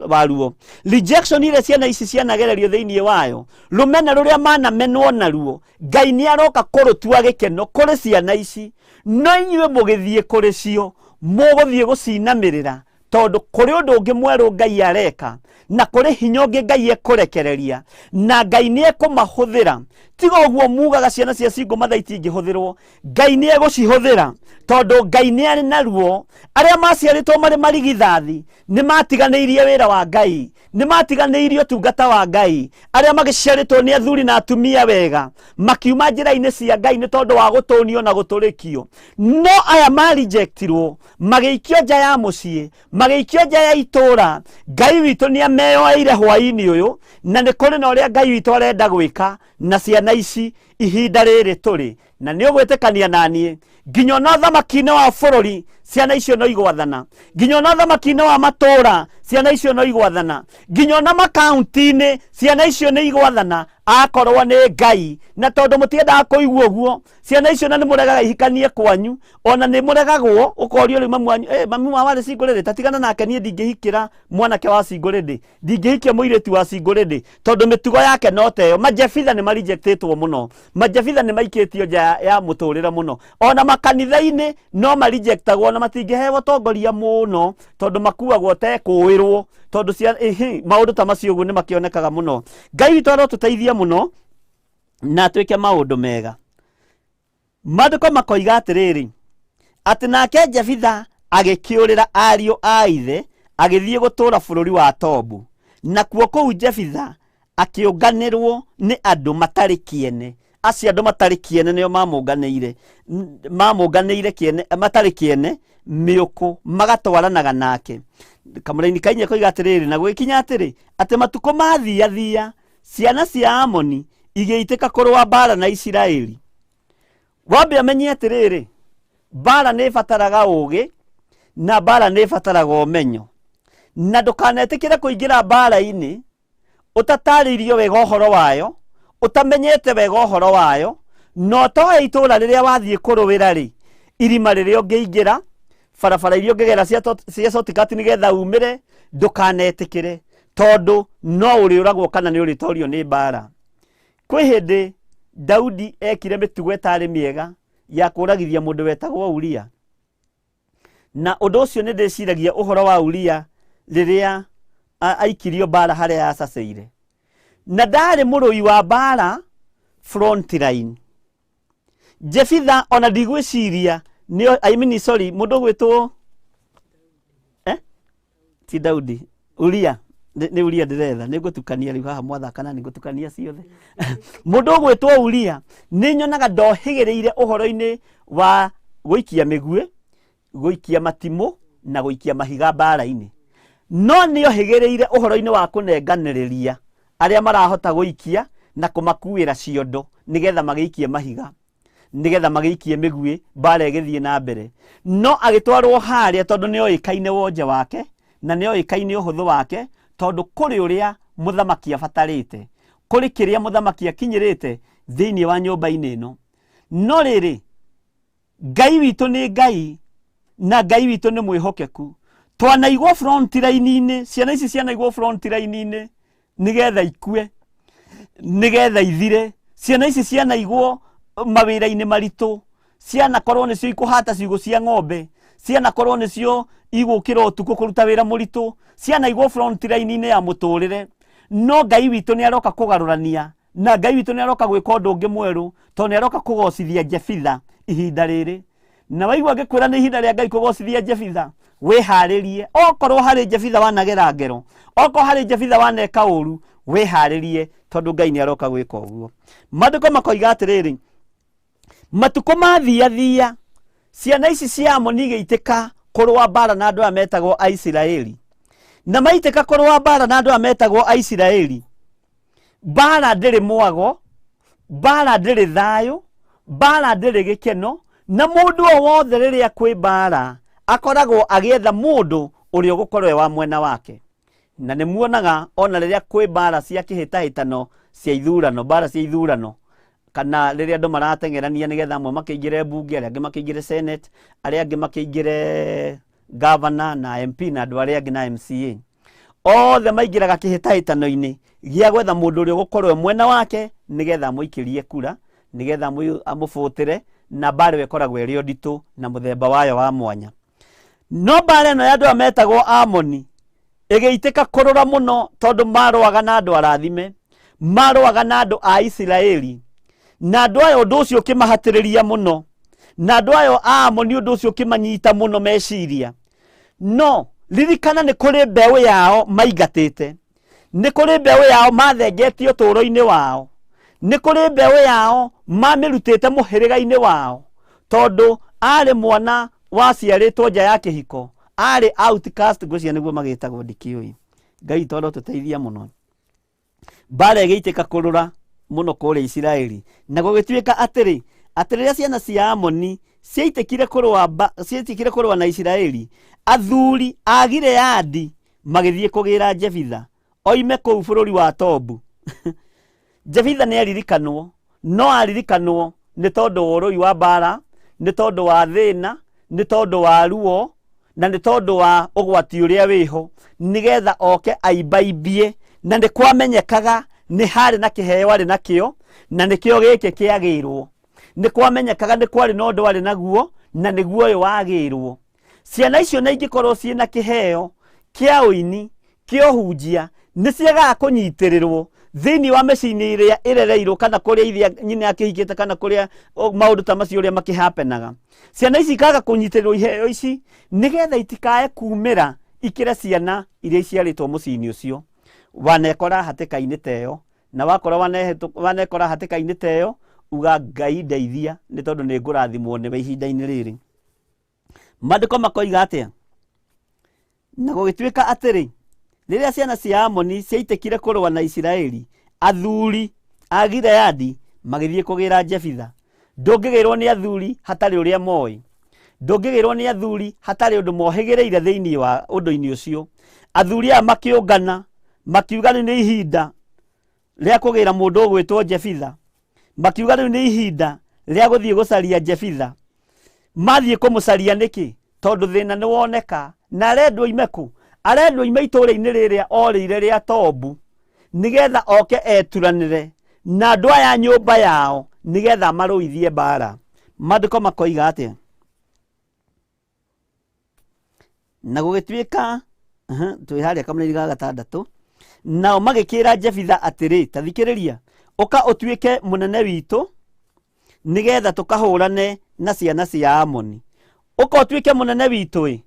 wa ruo, rejection iria ciana ici cianagererio thĩinĩ wayo, rũmena rũrĩa manamenwo naruo, Ngai nĩ aroka kũrũtua gĩkeno kũrĩ ciana ici. No inyuĩ mũgĩthiĩ kũrĩ cio, mũgũthiĩ gũcinamĩrĩra, tondũ kũrĩ ũndũ ũngĩ mwerũ Ngai areka na kũrĩ hinya ũngĩ Ngai ekũrekereria na Ngai nĩ ekũmahũthĩra. Tiga ũguo mugaga ciana cia single mother itingĩhũthĩrwo, Ngai nĩ egũcihũthĩra, tondũ Ngai nĩ arĩ na ruo. Arĩa maciarĩtwo marĩ marigithathi nĩ matiganĩirie wĩra wa Ngai, nĩ matiganĩirie ũtungata wa Ngai. Arĩa magĩciarĩtwo nĩ athuri na atumia wega makiuma njĩra-inĩ cia Ngai nĩ tondũ wa gũtũnio na gũtũrĩkio. No aya marejectirwo, magĩikio nja ya mũciĩ, magĩikio nja ya itũũra, Ngai witũ nĩ ameyoeire hwaĩ-inĩ ũyũ, na nĩ kũrĩ na ũrĩa Ngai witũ arenda gwĩka na ciana ici ihinda rĩrĩ tũrĩ. Na nĩ ũgwĩtĩkania na niĩ, nginya ona ũthamaki-inĩ wa bũrũri ciana icio no igwathana, nginya ona ũthamaki-inĩ wa matũũra ciana icio no igwathana, nginya ona makaunti-inĩ ciana icio nĩ igwathana, akorwo nĩ Ngai. Na tondũ mũtiendaga kũigua ũguo, ciana icio na nĩ mũregaga ihikanie kwanyu, ona nĩ mũregagwo, ũkorio rĩu mami wanyu, mami wa warĩ single lady, tatigana nake, niĩ ndingĩhikĩra mwanake wa single lady, ndingĩhikia mũirĩtu wa single lady, tondũ mĩtugo yake no teyo. Majebitha nĩ marejectĩtwo mũno, majebitha nĩ maikĩtio nja ya mũtũrĩre mũno, ona makanitha-inĩ no marejectagwo na matingĩheo tongoria mũno, tondũ makuagwo tekũĩrwo, tondũ cia ĩhĩ, maũndũ ta macio ũguo nĩ makĩonekaga mũno. Ngai witũ arotũteithia mũno na atwĩke maũndũ mega. Maandĩko makoiga atĩrĩrĩ, atĩ nake Jefitha agĩkĩũrĩra ariũ a ithe, agĩthiĩ gũtũũra bũrũri wa Tobu. Nakuo kũu Jefitha akĩũnganĩrwo nĩ andũ matarĩ kĩene. Acio andũ matarĩ kĩene nĩo mamũnganĩire, mamũnganĩire kĩene, matarĩ kĩene mĩũkũ, magatwaranaga nake. Kamũraini kainya koiga atĩrĩrĩ, na gũgĩkinya atĩrĩ, atĩ matukũ mathiathia, ciana cia Amoni igĩitĩka kũrũa mbara na Isiraeli. Wambe amenye atĩrĩrĩ, mbara nĩ ĩbataraga ũũgĩ. Na mbara nĩ ĩbataraga ũmenyo, na ndũkanetĩkĩre kũingĩra mbara-inĩ ũtatarĩirio wega ũhoro wayo, ũtamenyete wega ũhoro wayo, na ũtoe itũra rĩrĩa wathiĩ kũrũĩra rĩ, irima rĩrĩa ũngĩingĩra, barabara iria ũngĩgera cia shortcut nĩgetha umĩre, ndũkanetĩkĩre, tondũ no ũrĩũragwo kana nĩ ũrĩtorio nĩ mbara. Kwĩ hĩndĩ Daudi ekire mĩtugo ĩtarĩ mĩega ya kũragithia mũndũ wetagwo Uria, na ũndũ ũcio nĩ ndĩciragia ũhoro wa Uria rĩrĩa aikirio mbara harĩa yacaceire, na ndarĩ mũrũi wa mbara front line. Jefitha ona ndigwĩciria nĩ, I mean, sorry, mũndũ ũgwĩtwo ti Daudi, Uria, nĩ Uria ndĩretha, nĩ ngũtukania rĩu haha mwathaka na nĩ ngũtukania ciothe. Mũndũ ũgwĩtwo Uria nĩ nyonaga ndohĩgĩrĩire ũhoro-inĩ wa gũikia mĩguĩ, gũikia matimũ na gũikia mahiga mbara-inĩ, no nĩ ohĩgĩrĩire ũhoro-inĩ wa kũnenganĩrĩria arĩa marahota gũikia na kũmakuĩra ciondo nĩgetha magĩikie mahiga, nĩgetha magĩikie mĩguĩ, mbara ĩgĩthiĩ na mbere. No agĩtwarwo harĩa tondũ nĩ oĩkaine wonje wake na nĩ oĩkaine ũhũthũ wake, tondũ kũrĩ ũrĩa mũthamaki abatarĩte, kũrĩ kĩrĩa mũthamaki akinyĩrĩte thĩinĩ wa nyũmba-inĩ ĩno. No rĩrĩ, Ngai witũ nĩ Ngai na Ngai witũ nĩ mwĩhokeku. Twanaigwo front line-inĩ, ciana ici cianaigwo front line-inĩ nĩgetha ikue, nĩgetha ithire. Ciana ici cianaigwo mawĩra-inĩ maritũ, cianakorwo nĩcio ikũhata ciugũ cia ng'ombe, cianakorwo nĩcio igũkĩra ũtukũ kũruta wĩra mũritũ, cianaigwo front line-inĩ ya mũtũrĩre. No Ngai witũ nĩ aroka kũgarũrania, na Ngai witũ nĩ aroka gwĩka ũndũ ũngĩ mwerũ, tondũ nĩ aroka kũgocithia Jefitha ihinda rĩrĩ. Na waigua ngĩkwĩra nĩ ihinda rĩa Ngai kũgocithia Jefitha, wĩharĩrie. Okorwo harĩ Jefitha wanagera ngero, okorwo harĩ Jefitha waneka ũru, wĩharĩrie, tondũ Ngai nĩ aroka gwĩka ũguo. Maandĩko makoiga atĩrĩrĩ, matukũ mathiathia ciana ici cia Amoni igĩitĩka kũrũa mbara na andũ aya metagwo Aisiraeli, na maitĩka kũrũa mbara na andũ aya metagwo Aisiraeli, mbara ndĩrĩ mwago, mbara ndĩrĩ thayũ, mbara ndĩrĩ gĩkeno, na mũndũ o wothe rĩrĩa kwĩ mbara akoragwo agĩetha mũndũ ũrĩa ũgũkorwo e wa mwena wake. Na nĩ muonaga ona rĩrĩa kwĩ mbara cia kĩhĩtahĩtano cia ithurano, mbara cia ithurano, kana rĩrĩa andũ marateng'erania nĩgetha amwe makĩingĩre mbunge, arĩa angĩ makĩingĩre senate, arĩa angĩ makĩingĩre governor na MP na andũ arĩa angĩ na MCA, othe maingĩraga kĩhĩtahĩtano-inĩ gĩa gwetha mũndũ ũrĩa ũgũkorwo e mwena wake nĩgetha amũikĩrie kura, nĩgetha amũbũtĩre, na mbara ĩyo ĩkoragwo ĩrĩ o nditũ na mũthemba wayo wa mwanya. No mbara ĩno ya andũ aya metagwo Amoni ĩgĩitĩka kũrũra mũno, tondũ marũaga na andũ arathime, marũaga na andũ a Isiraeli, na andũ aya ũndũ ũcio ũkĩmahatĩrĩria mũno, na andũ aya a Amoni ũndũ ũcio ũkĩmanyita mũno meciria. No ririkana nĩ kũrĩ mbeũ yao maingatĩte, nĩ kũrĩ mbeũ yao mathengetie ũtũũro-inĩ wao, nĩ kũrĩ mbeũ yao mamĩrutĩte mũhĩrĩga-inĩ wao, tondũ arĩ mwana waciarĩtwo nja ya kĩhiko, arĩ outcast, ngwĩciria nĩguo magĩtagwo, ndikĩũĩ. Ngai tondũ tũteithia mũno. Mbara ĩgĩitĩka kũrũra mũno kũrĩa Isiraeli, na gũgĩtuĩka atĩrĩ, atĩ rĩrĩa ciana cia Amoni ciaitĩkire kũrũa na Isiraeli, athuri a Gileadi magĩthiĩ kũgĩra Jefitha oime kũu bũrũri wa Tobu. Jefitha nĩ aririkanwo, no aririkanwo nĩ tondũ wa ũrũi wa mbara, nĩ tondũ wa thĩna, nĩ tondũ wa ruo, na nĩ tondũ wa ũgwati ũrĩa wĩho, nĩgetha oke aimbaimbie. Na nĩ kwamenyekaga nĩ harĩ na kĩheo arĩ nakĩo, na nĩkĩo gĩkĩ kĩagĩrwo. Nĩ kwamenyekaga nĩ kwarĩ na ũndũ arĩ naguo, na nĩguo ũyũ wagĩrwo. Ciana icio na ingĩkorwo ciĩna kĩheo kĩa ũini, kĩa ũhunjia, nĩ ciagaga kũnyitĩrĩrwo thĩinĩ wa mĩciĩ-inĩ ĩrĩa ĩrereirwo, kana kũrĩa ithe nyina akĩhikĩte, kana kũrĩa maũndũ ta macio ũrĩa makĩhapenaga. Ciana ici ikaga kũnyitĩrĩrwo iheo ici nĩgetha itikae kumĩra ikĩre ciana iria iciarĩtwo mũciĩ-inĩ ũcio. Wanekora hatĩka-inĩ ta ĩyo, na wakorwo wanekora hatĩka-inĩ ta ĩyo, uga Ngai ndeithia, nĩ tondũ nĩ ngũrathimwo nĩwe ihinda-inĩ rĩrĩ. Maandĩko makoiga atĩa? Na gũgĩtuĩka atĩrĩ, rĩrĩa ciana cia Amoni ciaitĩkire kũrũa na Isiraeli, athuri a Gileadi magĩthiĩ kũgĩra Jefitha. Ndũngĩgĩrwo nĩ athuri hatarĩ ũrĩa moĩ. Ndũngĩgĩrwo nĩ athuri hatarĩ ũndũ mohĩgĩrĩire thĩinĩ wa ũndũ-inĩ ũcio. Athuri aya makĩũngana makiuga rĩu nĩ ihinda rĩa kũgĩra mũndũ ũgwĩtwo Jefitha. Makiuga rĩu nĩ ihinda rĩa gũthiĩ gũcaria Jefitha. Mathiĩ kũmũcaria nĩkĩ? Tondũ thĩna nĩ woneka na arendwo ime kũ? Arendwo ime itũũra-inĩ rĩrĩa orĩire rĩa Tobu nĩgetha oke eturanĩre na andũ aya a nyũmba yao nĩgetha marũithie mbara. Maandĩko makoiga atĩa? Na gũgĩtuĩka twĩ harĩa kamũraini ga gatandatũ, nao magĩkĩra Jefitha atĩrĩ, ta thikĩrĩria, ũka ũtuĩke mũnene witũ nĩgetha tũkahũrane na ciana cia Amoni. Ũka ũtuĩke mũnene witũ ĩ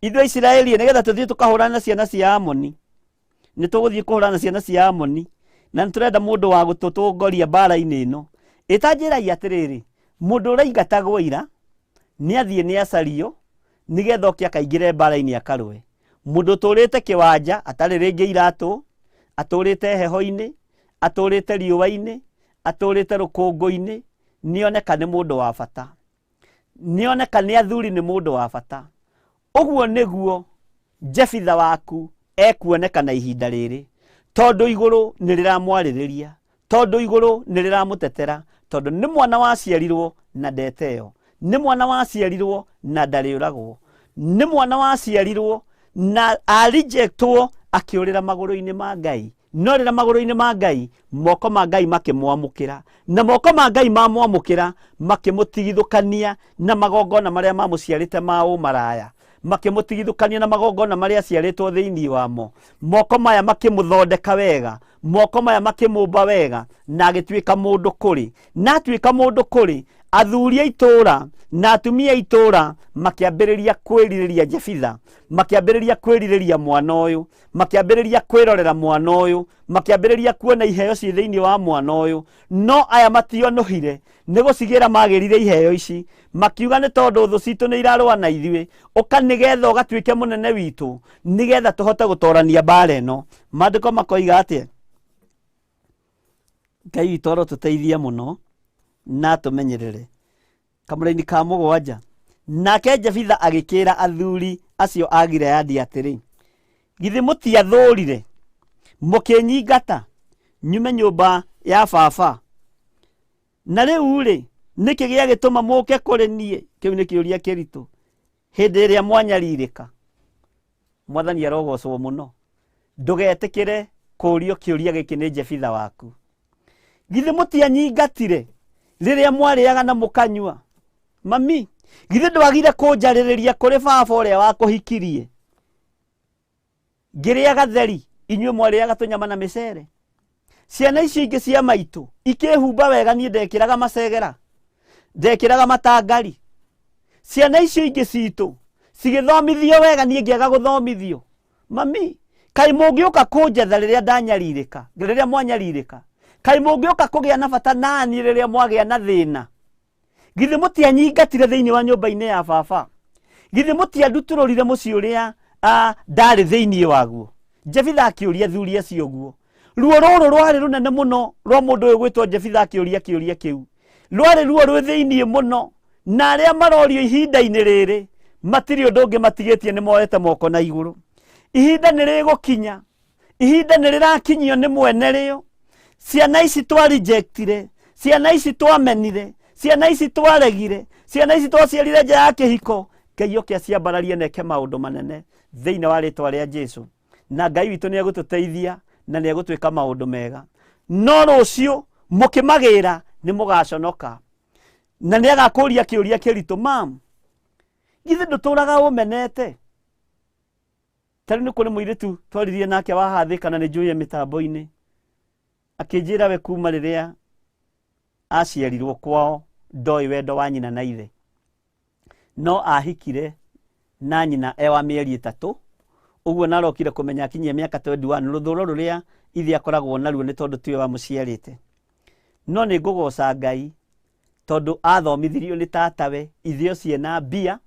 ithuĩ Isiraeli nĩgetha tũthiĩ tũkahũrane na ciana cia Amoni. Nĩ tũgũthiĩ kũhũrana na ciana cia Amoni na nĩ tũrenda mũndũ wa gũtũtongoria mbara-inĩ ĩno. Ĩtanjĩrai atĩrĩrĩ, mũndũ ũraingatagwo ira nĩ athiĩ nĩ acario nĩgetha oke akaingĩre mbara-inĩ akarũe. Mũndũ ũtũrĩte kĩwanja atarĩ rĩngĩ iratũ, atũrĩte heho-inĩ, atũrĩte riũa-inĩ, atũrĩte rũkũngũ-inĩ, nĩoneka nĩ mũndũ wa bata. Nĩoneka nĩ athuri nĩ mũndũ wa bata. Ũguo nĩguo Jefitha waku ekuoneka na ihinda rĩrĩ, tondũ igũrũ nĩ rĩramwarĩrĩria, tondũ igũrũ nĩ rĩramũtetera, tondũ nĩ mwana waciarirwo na ndeteo, nĩ mwana waciarirwo na ndarĩũragwo, nĩ mwana waciarirwo na arejectwo akĩũrĩra magũrũ-inĩ ma Ngai. No rĩra magũrũ-inĩ ma Ngai, moko ma Ngai makĩmwamũkĩra, na moko ma Ngai mamwamũkĩra makĩmũtigithũkania na magongona marĩa mamũciarĩte ma ũmaraya, makĩmũtigithũkania na magongona marĩa aciarĩtwo thĩinĩ wamo. Moko maya makĩmũthondeka wega, moko maya makĩmũmba wega, na agĩtuĩka mũndũ kũrĩ. Na atuĩka mũndũ kũrĩ, athuri a itũũra na atumia a itũũra makĩambĩrĩria kwĩrirĩria Jefitha, makĩambĩrĩria kwĩrirĩria mwana ũyũ, makĩambĩrĩria kwĩrorera mwana ũyũ, makĩambĩrĩria kuona iheo ciĩ thĩinĩ wa mwana ũyũ. No aya mationũhire nĩ gũcigĩra magĩrire iheo ici, makiuga nĩ tondũ thũ citũ nĩ irarũa na ithuĩ, ũka nĩgetha ũgatuĩke mũnene witũ, nĩgetha tũhote gũtorania mbara ĩno. Maandĩko makoiga atĩa? Ngai witũ arotũteithia mũno na atũmenyerere. Kamũraini ka mũgwanja, nake Jefitha agĩkĩra athuri acio a Gileadi atĩrĩ, githĩ mũtiathũrire mũkĩnyingata nyume nyũmba ya baba? Na rĩu rĩ, nĩkĩ gĩagĩtũma mũke kũrĩ niĩ? Kĩu nĩ kĩũria kĩritũ hĩndĩ ĩrĩa mwanyarirĩka. Mwathani arogocwo mũno. Ndũgetĩkĩre kũũrio kĩũria gĩkĩ nĩ Jefitha waku. Githĩ mũtianyingatire rĩrĩa mwarĩaga na mũkanyua? Mami, githĩ ndwagire kũnjarĩrĩria kũrĩ baba ũrĩa wakũhikirie? Ngĩrĩa gatheri, inyuĩ mwarĩaga tũnyama na mĩcere. Ciana icio ingĩ cia maitũ ikĩhumba wega, niĩ ndekĩraga macegera, ndekĩraga matangari. Ciana icio ingĩ citũ cigĩthomithio wega, niĩ ngĩaga gũthomithio. Mami, kaĩ mũngĩũka kũnjetha rĩrĩa ndanyarirĩka, rĩrĩa mwanyarirĩka? Kaĩ mũngĩũka kũgĩa na bata nani rĩrĩa mwagĩa na thĩna? Githĩ mũtianyingatire thĩinĩ wa nyũmba-inĩ ya baba? Githĩ mũtiandutũrũrire mũciĩ ũrĩa ndarĩ thĩinĩ waguo? Jefitha akĩũria athuri acio ũguo. Ruo rũrũ rwarĩ rũnene mũno rwa mũndũ ũyũ gwĩtwo Jefitha akĩũria kĩũria kĩu. Rwarĩ ruo rwĩ thĩinĩ mũno, na arĩa marorio ihinda-inĩ rĩrĩ matirĩ ũndũ ũngĩ matigĩtie, nĩ moete moko na igũrũ. Ihinda nĩ rĩgũkinya, ihinda nĩ rĩrakinyio nĩ mwene rĩo. Ciana ici twarejectire, ciana ici twamenire, ciana ici twaregire, ciana ici twaciarire nja ya kĩhiko, Ngai oke aciambararie na eke maũndũ manene thĩinĩ wa rĩtwa rĩa Jesu. Na Ngai witũ nĩ egũtũteithia na nĩ egũtwĩka maũndũ mega. No rũciũ mũkĩmagĩra nĩ mũgaconoka, na nĩ agakũria kĩũria kĩritũ, mam, githĩ ndũtũraga ũmenete? Ta rĩu nĩ kũrĩ mũirĩtu twaririe nake wa hathĩ kana nĩ njũĩ mĩtambo-inĩ, akĩnjĩra we kuma rĩrĩa aciarirwo kwao ndoĩ wendo wa nyina na ithe, no ahikire na nyina e wa mĩeri 3 ũguo, na arokire kũmenya akinyia mĩaka 21 rũthũro rũrĩa ithe akoragwo naruo nĩ tondũ tiwe wamũciarĩte. No nĩ ngũgoca Ngai tondũ athomithirio nĩ tatawe, ithe ũcio ena mbia,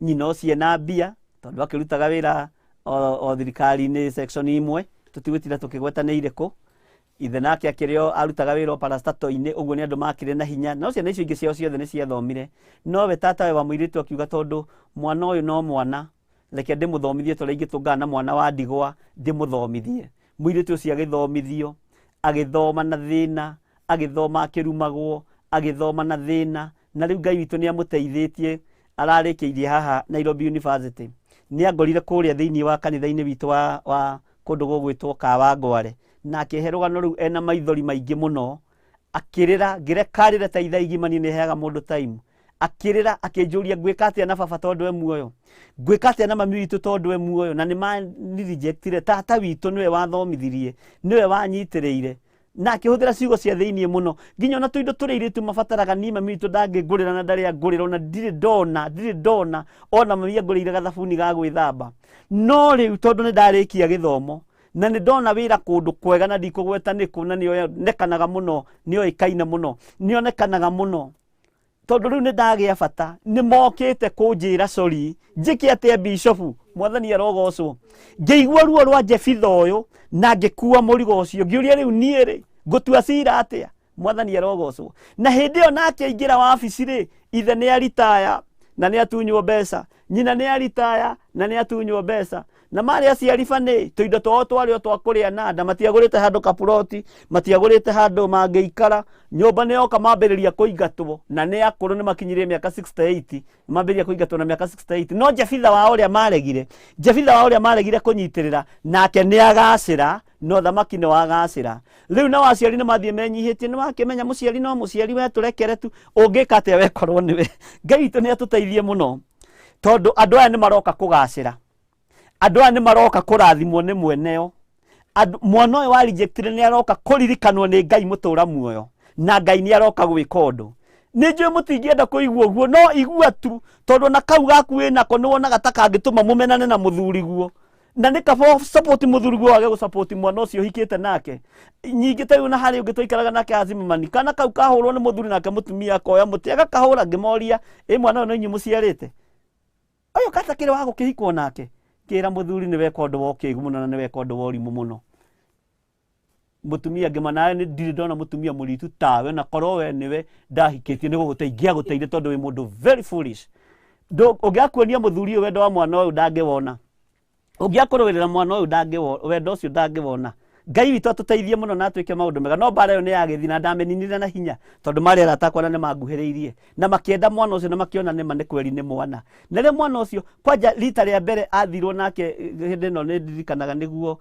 nyina ũcio ena mbia, tondũ akĩrutaga wĩra o thirikari-inĩ section imwe, tũtigũtinda tũkĩgweta nĩ irĩkũ. Ithe nake akĩrĩ o arutaga wĩra o parastato-inĩ, ũguo nĩ andũ makĩrĩ na hinya, no ciana icio ingĩ ciao ciothe nĩ ciathomire. Nowe tatawe wa mũirĩtu akiuga tondũ mwana ũyũ no mwana, reke ndĩmũthomithie ta ũrĩa ingĩtũngana na mwana wa ndigwa ndĩmũthomithie. Mũirĩtu ũcio agĩthomithio, agĩthoma na thĩna, agĩthoma akĩrumagwo, agĩthoma na thĩna, na rĩu Ngai witũ nĩ amũteithĩtie, ararĩkĩirie haha Nairobi University. Nĩ angorire kũrĩa thĩinĩ wa kanitha-inĩ witũ wa kũndũ gũgwĩtwo Kawangware, na akĩhe rũgano rũu ena maithori maingĩ mũno, akĩrĩra, ngĩreka arĩre ta ithaa igima, niĩ nĩ heaga mũndũ time. Akĩrĩra akĩnjũria ngwĩka atĩa na baba tondũ e muoyo, ngwĩka atĩa na mami witũ tondũ e muoyo, na nĩ manirejectire. Tata witũ nĩwe wathomithirie, nĩwe wanyitĩrĩire, na akĩhũthĩra ciugo cia thĩiniĩ mũno, nginya ona tũindo tũrĩa airĩtu mabataraga niĩ mami witũ ndangĩngũrĩra na ndarĩ angũrĩra, ona ndirĩ ndona, ndirĩ ndona ona mami angũrĩire gathabuni ga gwĩthamba. No rĩu tondũ nĩ ndarĩkia gĩthomo na nĩ ndona wĩra kũndũ kwega, na ndikũgweta nĩkũ, na nĩonekanaga mũno, nĩoĩkaine mũno, nĩonekanaga mũno, tondũ rĩu nĩ ndagĩa bata, nĩ mokĩte kũnjĩra sorry, njĩke atĩa bishofu? Mwathani arogocwo. Ngĩigua ruo rwa Jefitha ũyũ na ngĩkua mũrigo ũcio, ngĩũria rĩu niĩ rĩ ngũtua cira atĩa? Mwathani arogocwo. Na hĩndĩ ĩyo nake aingĩra wabici rĩ, ithe nĩ aritaya na nĩ atunywo mbeca, nyina nĩ aritaya na nĩ atunywo mbeca, na marĩ aciari banĩ tũindo twao twarĩ o twa kũrĩa na nda, matiagũrĩte handũ kapuroti, matiagũrĩte handũ mangĩikara, nyũmba nĩ yoka mambĩrĩria kũingatwo, na nĩ akũrũ, nĩ makinyirie mĩaka 68, mambĩrĩria kũingatwo na mĩaka 68. No Jefitha wao ũrĩa maregire, Jefitha wao ũrĩa maregire kũnyitĩrĩra, nake nĩ agacĩra, no thamaki nĩ wagacĩra. Rĩu nao aciari nĩ mathiĩ menyihĩtie, nĩ wakĩmenya mũciari no mũciari, we tũrekere tu, ũngĩka atĩa wekorwo nĩwe? Ngai witũ nĩ atũteithie mũno, tondũ andũ aya nĩ maroka kũgacĩra, andũ aya nĩ maroka kũrathimwo nĩ mweneo. Mwana ũyũ wa rejectire nĩ aroka kũririkanwo nĩ Ngai mũtũra muoyo, na Ngai nĩ aroka gwĩka ũndũ. Nĩ njũĩ mũtingĩenda kũigua ũguo, no igua tu, tondũ na kau gaku wĩnako nĩ wonaga ta kangĩtũma mũmenane na mũthuriguo, na nĩ kaba support mũthuriguo wage gũsupport mwana ũcio ũhikĩte nake. Nyingĩ ta rĩu na harĩ ũngĩ twaikaraga nake Azimamani, kana kau kahũrwo nĩ mũthuri, nake mũtumia akoya mũtĩ agakahũra. Ngĩmoria, ĩ mwana ũyũ no inyuĩ mũciarĩte ũyũ katakĩrĩ wa gũkĩhikwo nake? Kĩra mũthuri nĩ weka ũndũ wa ũkĩgu mũno na nĩ weka ũndũ wa ũrimũ mũno. Mũtumia ngĩma nawe nĩ ndirĩ ndona mũtumia mũritu tawe, na korwo we nĩwe ndahikĩtie nĩ gũgũte ingĩagũteire, tondũ wĩ mũndũ very foolish. Ũngĩakuonia mũthuri ũyũ wendo wa mwana ũyũ ndangĩwona, ũngĩakũrũĩrĩra mwana ũyũ ndangĩwona, wendo ũcio ndangĩwona. Ngai witũ atũteithie mũno na atwĩke maũndũ mega. No mbara ĩyo nĩ yagĩthiĩ na ndamĩninire na hinya, tondũ marĩ arata akwa na nĩ manguhĩrĩirie na makĩenda mwana ũcio na makĩona nĩma nĩ kweri nĩ mwana. Na rĩrĩa mwana ũcio kwanja rita rĩa mbere athirwo nake, hĩndĩ ĩno nĩ ndirikanaga nĩguo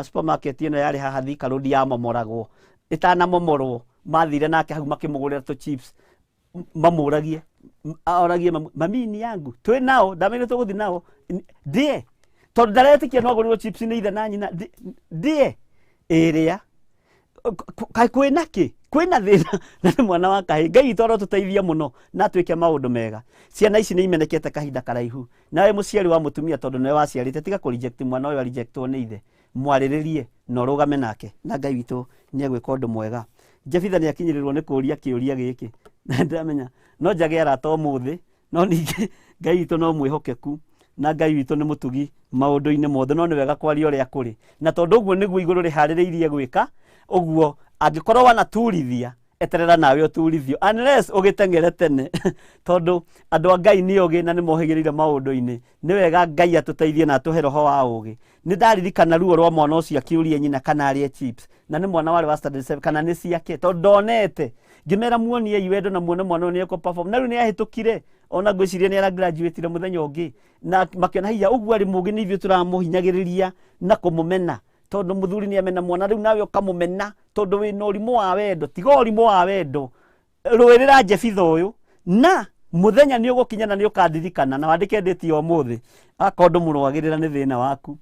supermarket ĩno yarĩ haha Thika Road yamomoragwo, ĩtanamomorwo, mathire nake hau makĩmũgũrĩra tũ chips, mamũragie, oragie mami ni yangu twĩ nao, ndamenye tũgũthiĩ nao ndĩe, tondũ ndaretĩkia no agũrĩrwo chips nĩ ithe na nyina, ndĩe ĩrĩa kaĩ kwĩna kĩ, kwĩna thĩna, na nĩ mwana wa kahĩ. Ngai witũ arotũteithia mũno na atwĩke maũndũ mega. Ciana ici nĩ imenekete kahinda karaihu. Nawe mũciari wa mũtumia, tondũ nĩwe waciarĩte, tiga kũ reject mwana ũyũ arejectwo nĩ ithe, mwarĩrĩrie na ũrũgame nake, na Ngai witũ nĩ egwĩka ũndũ mwega. Jefitha nĩ akinyĩrĩrwo nĩ kũũria kĩũria gĩkĩ, na ndĩramenya no njage arata ũmũthĩ, no ningĩ Ngai witũ no mwĩhokeku na Ngai witũ nĩ mũtugi maũndũ-inĩ mothe. No nĩ wega kwaria ũrĩa kũrĩ, na tondũ ũguo nĩguo igũrũ rĩharĩrĩirie gwĩka ũguo, angĩkorwo wanaturithia, eterera nawe ũturithio, unless ũgĩteng'ere tene, tondũ andũ a Ngai nĩ ogĩ na nĩ mohĩgĩrĩire maũndũ-inĩ. Nĩ wega Ngai atũteithie na atũhe roho wa ũgĩ. Nĩ ndaririkana ruo rwa mwana ũcio akĩũria nyina kana arĩe chips, na nĩ mwana warĩ wa standard 7, kana nĩ ciake, tondũ ndonete. Ngĩmera muoniei wendo na muone mwana ũyũ nĩ ekũ perform, na rĩu nĩ ahĩtũkire, ona ngwĩciria nĩ aragraduatire mũthenya ũngĩ, na makĩona hiya ũguo arĩ mũgĩ, nĩ ithuĩ tũramũhinyagĩrĩria na kũmũmena, tondũ mũthuri nĩ amena mwana, rĩu nawe ũkamũmena tondũ wĩna ũrimũ wa wendo. Tiga ũrimũ wa wendo, rũĩrĩra Jefitha ũyũ, na mũthenya nĩ ũgũkinya na nĩ ũkandirikana, na wandĩke ndĩti ya ũmũthĩ. Akorwo ndũmũrũagĩrĩra nĩ thĩna waku.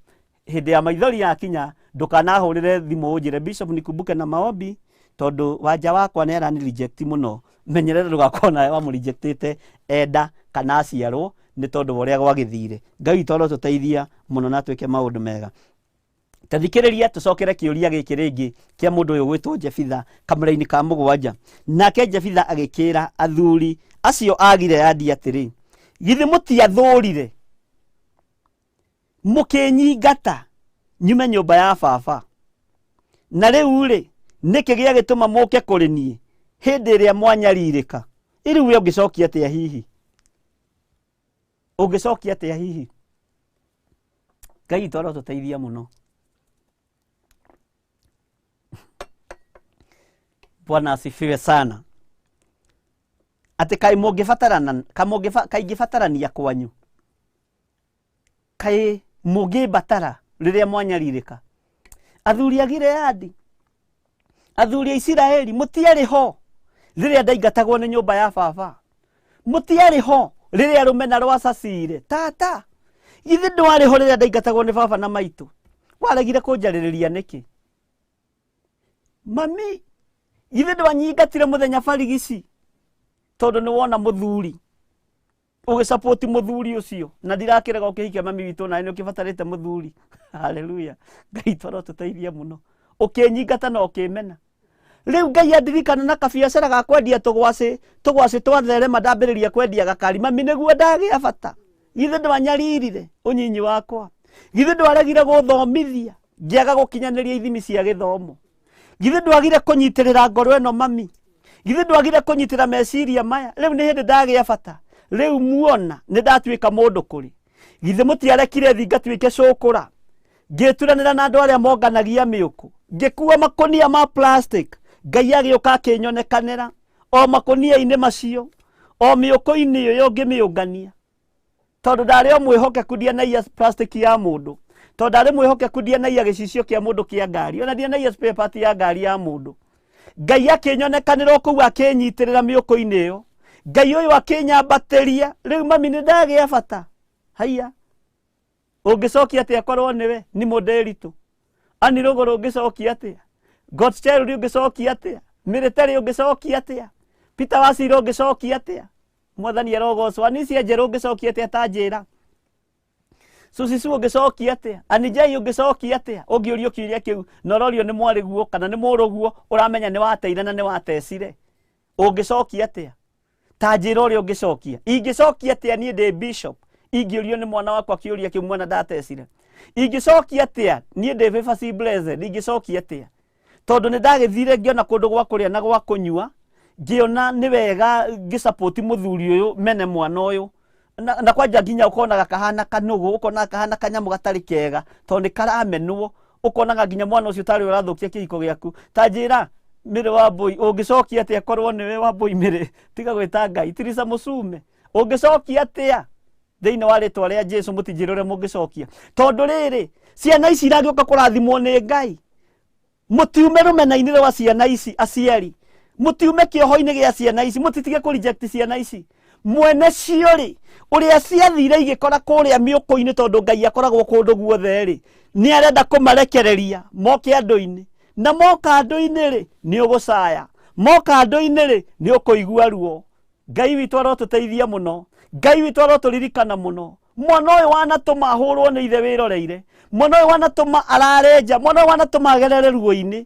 Hĩndĩ ya maithori yakinya, ndũkanahũrĩre thimũ ũnjĩre, "Bishop, nikumbuke na maombi, tondũ wanja wakwa nĩ arani reject mũno." Menyerera ndũgakorwo nawe wamũrejectĩte enda kana aciarwo, nĩ tondũ wa ũrĩa gwagĩthire. Ngai witũ arotũteithia mũno na atwĩke maũndũ mega. Tathikĩrĩria, tũcokere kĩũria gĩkĩ rĩngĩ kĩa mũndũ ũyũ gwĩtwo Jefitha, kamũra-inĩ ka 7. Nake Jefitha agĩkĩra athuri acio a Gileadi atĩrĩ, "Githĩ mũtiathũrire mũkĩnyingata nyume nyũmba ya baba? Na rĩu rĩ, Nĩkĩ gĩagĩtũma mũke kũrĩ niĩ hĩndĩ ĩrĩa mwanyarirĩka? Rĩu we ũngĩcokia atĩa hihi? Ũngĩcokia atĩa hihi? Ngai witũ arotũteithia mũno. Bwana asifiwe sana. Atĩ kaĩ mũngĩbatarana, kaĩ ingĩbatarania kwanyu, kaĩ mũngĩmbatara rĩrĩa mwanyarirĩka? Athuri a Gileadi, athuri a Isiraeli, mũtiarĩ ho rĩrĩa ndaingatagwo nĩ nyũmba ya baba, mũtiarĩ ho rĩrĩa rũmena rwacacire. Tata, githĩ ndwarĩ ho rĩrĩa ndaingatagwo nĩ baba na maitũ? Waregire kũnjarĩrĩria nĩkĩ? Mami, githĩ ndwanyingatire mũthenya barigici tondũ nĩ wona mũthuri ũgĩcapoti mũthuri ũcio, na ndirakĩrega ũkĩhikia mami witũ, nawe nĩ ũkĩbatarĩte mũthuri. Haleluya. Ngai toro tũteithie mũno. Ũkĩnyingata na ũkĩmena. Rĩu Ngai andirikana na kabiacara ga kwendia tũgwacĩ, tũgwacĩ twatherema, ndambĩrĩria kwendia gakari. Mami, nĩguo ndagĩa bata. Githĩ ndwanyaririre ũnyinyi wakwa? Githĩ ndwaregire gũthomithia ngĩaga gũkinyanĩria ithimi cia gĩthomo? Githĩ ndwagire kũnyitĩrĩra ngoro ĩno mami? Githĩ ndwagire kũnyitĩra meciria maya? Rĩu nĩ hĩndĩ ndagĩa bata. Rĩu muona nĩ ndatuĩka mũndũ kũrĩ. Githĩ mũtiarekire thi ngatuĩke cũkũra? Ngĩturanĩra na andũ arĩa monganagia mĩũkũ, ngĩkua makũnia ma plastic. Ngai agĩũka akĩnyonekanĩra o makũnia-inĩ macio, o mĩũkũ-inĩ ĩyo ngĩmĩũngania, tondũ ndarĩ o mwĩhokeku, ndianaiya plastic ya mũndũ, tondũ ndarĩ mwĩhokeku, ndianaiya gĩcicio kĩa mũndũ kĩa ngari, ona ndianaiya spare part ya ngari ya mũndũ. Ngai akĩnyonekanĩra o kũu, akĩnyitĩrĩra mĩũkũ-inĩ ĩyo. Ngai ũyũ akĩnyambatĩria. Rĩu mami, nĩ ndagĩa bata. Haiya, ũngĩcokia atĩa korwo nĩwe ni mũndĩritũ ani rũgũrũ? Ũngĩcokia atĩa? Godsteruri, ũngĩcokia atĩa? Mĩrĩterĩ, ũngĩcokia atĩa? Peter Wacira, ũngĩcokia atĩa? Mwathani arogocwo. Anicia Njerũ, ũngĩcokia atĩa? Ta njĩra. Sucicu, ũngĩcokia atĩa? Anijai, ũngĩcokia atĩa ũngĩũrio kĩũria kĩu, na ũrorio nĩ mwarĩguo kana nĩ mũrũguo ũramenya nĩ wateire na nĩ watecire? Ũngĩcokia atĩa? Ta njĩra ũrĩa ũngĩcokia. Ingĩcokia atĩa niĩ ndĩ bishop ingĩũrio nĩ mwana wakwa kĩũria kĩu, mwana ndatecire? Ingĩcokia atĩa niĩ ndĩ Favor Blessed? Ingĩcokia atĩa? Tondũ nĩ ndagĩthire ngĩona kũndũ gwa kũrĩa na gwa kũnyua, ngĩona nĩ wega ngĩsapoti mũthuri ũyũ mene mwana ũyũ, na kwanja nginya ũkonaga kahana kanũgũ, ũkonaga kahana kanyamũ gatarĩ kega tondũ nĩ karamenwo, ũkonaga nginya mwana ũcio tarĩ ũrathũkia kĩhiko gĩaku. Ta njĩra, Mĩrĩ wa Mbũi, ũngĩcokia atĩa korwo nĩwe wa Mbũi? Mĩrĩ, tiga gwĩta Ngai. Tirisa Mũcume, ũngĩcokia atĩa? Thĩinĩ wa rĩtwa rĩa Jesu, mũtinjĩre ũrĩa mũngĩcokia, tondũ rĩrĩ, ciana ici iragĩũka kũrathimwo nĩ Ngai. Mũtiume rũmena-inĩ rwa ciana ici, aciari. Mũtiume kĩoho-inĩ gĩa ciana ici. Mũtitige kũ reject ciana ici. Mwene cio rĩ, ũrĩa ciathire igĩkora kũrĩa mĩũkũ-inĩ, tondũ Ngai akoragwo kũndũ guothe rĩ, nĩ arenda kũmarekereria moke andũ-inĩ, na moka andũ-inĩ rĩ, nĩ ũgũcaya. Moka andũ-inĩ rĩ, nĩ ũkũigua ruo. Ngai witũ arotũteithia mũno. Ngai witũ arotũririkana mũno. Mwana ũyũ wanatũma ahũrwo nĩ ithe wĩroreire, mwana ũyũ wanatũma arare nja, mwana ũyũ wanatũma agerere ruo-inĩ.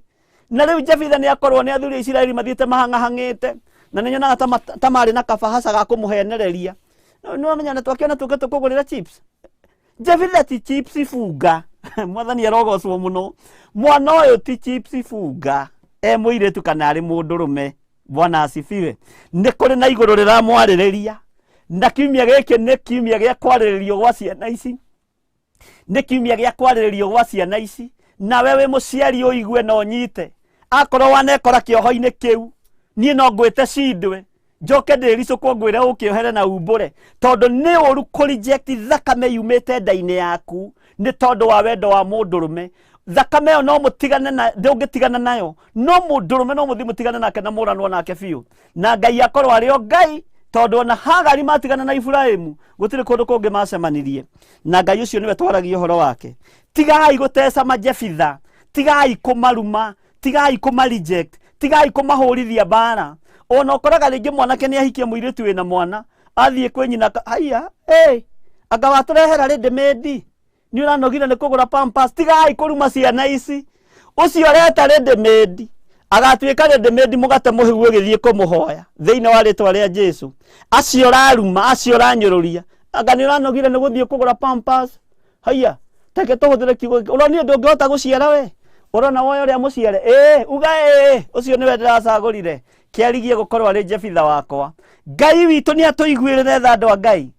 Na rĩu Jefitha nĩ akorwo nĩ athuri a Isiraeli mathiĩte mahang'ahang'ĩte, na nĩ nyonaga ta marĩ na kabahaca ga kũmũhenereria. Nĩ wamenya na twakĩona tũke tũkũgũrĩra chips. Jefitha ti chips bunga. Mwathani arogocwo mũno. Mwana ũyũ ti chips bunga, e mũirĩtu kana arĩ mũndũrũme. Bwana asifiwe. Nĩ kũrĩ na igũrũ rĩramwarĩrĩria, na kiumia gĩkĩ nĩ kiumia gĩa kwarĩrĩrio gwa ciana ici, nĩ kiumia gĩa kwarĩrĩrio gwa ciana ici. Nawe wĩ mũciari, ũigue na ũnyite. Akorwo wanekora kĩoho-inĩ kĩu, niĩ no ngwĩte cindwe, njoke ndĩricũkwo ngwĩre ũkĩohere na umbũre, tondũ nĩ ũru kũ reject thakame yumĩte nda-inĩ yaku nĩ tondũ wa wendo wa mũndũrũme. Thakame ĩyo no mũtigane na ndũngĩtigana nayo, no mũndũrũme no mũthiĩ mũtigane nake na mũranwo nake biũ, na Ngai akorwo arĩ o Ngai, tondũ ona Hagari matigana na Iburahimu gũtirĩ kũndũ kũngĩ macemanirie na Ngai ũcio nĩwe twaragia ũhoro wake. Tigai gũteca majebitha, tigai kũmaruma, tigai kũma reject, tigai kũmahũrithia mbara. Ona ũkoraga rĩngĩ mwanake nĩ ahikia mũirĩtu wĩna mwana, athiĩ kwĩ nyina, haiya, hey, anga watũrehera ready made, nĩ ũranogire nĩ kũgũra pampers. Tigai kũruma ciana ici. Ũcio ũreta ready made agatuĩka ready made mũgate mũhĩu ũgĩthiĩ kũmũhoya thĩinĩ wa rĩtwa rĩa Jesu. Acio ũraruma, acio ũranyũrũria, anga nĩ ũranogire nĩ gũthiĩ kũgũra pampers, haiya, teke tũhũthĩre kiugo gĩkĩ. Ũronire ndũngĩhota gũciara we. Ũrona woya ũrĩa mũciare? Ĩĩ, uga ĩĩ, ũcio nĩwe ndĩracagũrire. Kĩarigie gũkorwo arĩ Jefitha wakwa. Ngai witũ nĩ atũiguĩrĩre tha andũ a Ngai.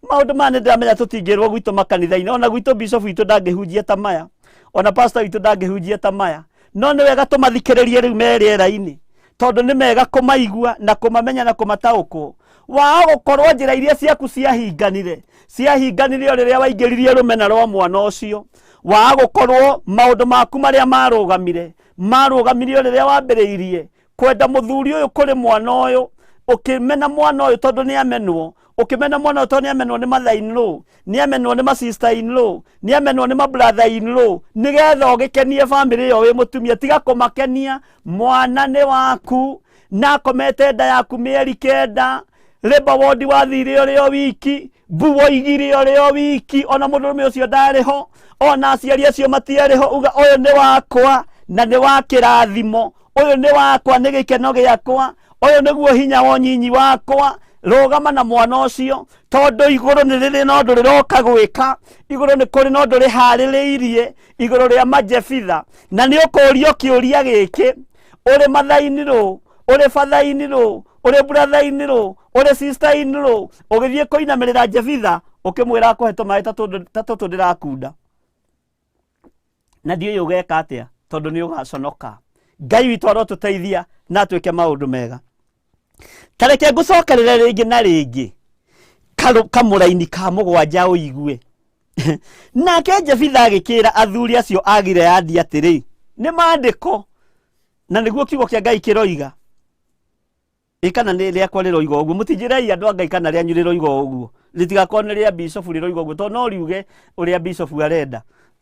Maũndũ maya nĩ ndĩramenya tũtingĩrwo gwitũ makanitha-inĩ, ona gwitũ bishop witũ ndangĩhunjia ta maya, ona pastor witũ ndangĩhunjia ta maya. No nĩ wega tũmathikĩrĩrie rĩu me rĩera-inĩ, tondũ nĩ mega kũmaigua na kũmamenya na kũmataũkwo. Waga gũkorwo njĩra iria ciaku ciahinganire, ciahinganire o rĩrĩa waingĩririe rũmena rwa mwana ũcio. Waga gũkorwo maũndũ maku marĩa marũgamire, marũgamire o rĩrĩa wambĩrĩirie kwenda mũthuri ũyũ kũrĩ mwana ũyũ, ũkĩmena mwana ũyũ tondũ nĩ amenwo, ũkĩmena mwana ũyũ tondũ nĩ amenwo nĩ mother in law, nĩ amenwo nĩ ma sister in law, nĩ amenwo nĩ ma brother in law, nĩgetha ũgĩkenie bamĩrĩ ĩyo wĩ mũtumia. Tiga kũmakenia, mwana nĩ waku na akomete nda yaku mĩeri 9, labour ward wathire ũrĩ o wiki, mbu woigire ũrĩ o wiki, ona mũndũrũme ũcio ndarĩ ho, ona aciari acio matiarĩ ho. Uga ũyũ nĩ wakwa na nĩ wa kĩrathimo, ũyũ nĩ wakwa nĩ gĩkeno gĩakwa, ũyũ nĩguo hinya wa ũnyinyi wakwa. Rũgama na mwana ũcio, tondũ igũrũ nĩ rĩrĩ na ũndũ rĩroka gwĩka, igũrũ nĩ kũrĩ na ũndũ rĩharĩrĩirie igũrũ rĩa majebitha. Na nĩ ũkũrio kĩũria gĩkĩ, ũrĩ mathainĩ rũ, ũrĩ bathainĩ rũ, ũrĩ burathainĩ rũ, ũrĩ sister-inĩ rũ, ũgĩthiĩ kũinamĩrĩra Jebitha ũkĩmwĩra akũhe tũmaĩ ta tũtũ ndĩrakunda, na ndiũĩ ũgeka atĩa, tondũ nĩ ũgaconoka. Ngai witũ arotũteithia na atwĩke maũndũ mega. Ta reke ngũcokerere rĩngĩ na rĩngĩ kamũraini ka 7 ũigue. Nake Jefitha agĩkĩra athuri acio a Gileadi atĩrĩ, nĩ maandĩko na nĩguo kiugo kĩa Ngai kĩroiga. Ĩ kana nĩ rĩakwa rĩroiga ũguo, mũtinjĩrei andũ a Ngai kana rĩanyu rĩroiga ũguo, rĩtigakorwo nĩ rĩa bishofu rĩroiga ũguo, tondũ no riuge ũrĩa bishofu arenda.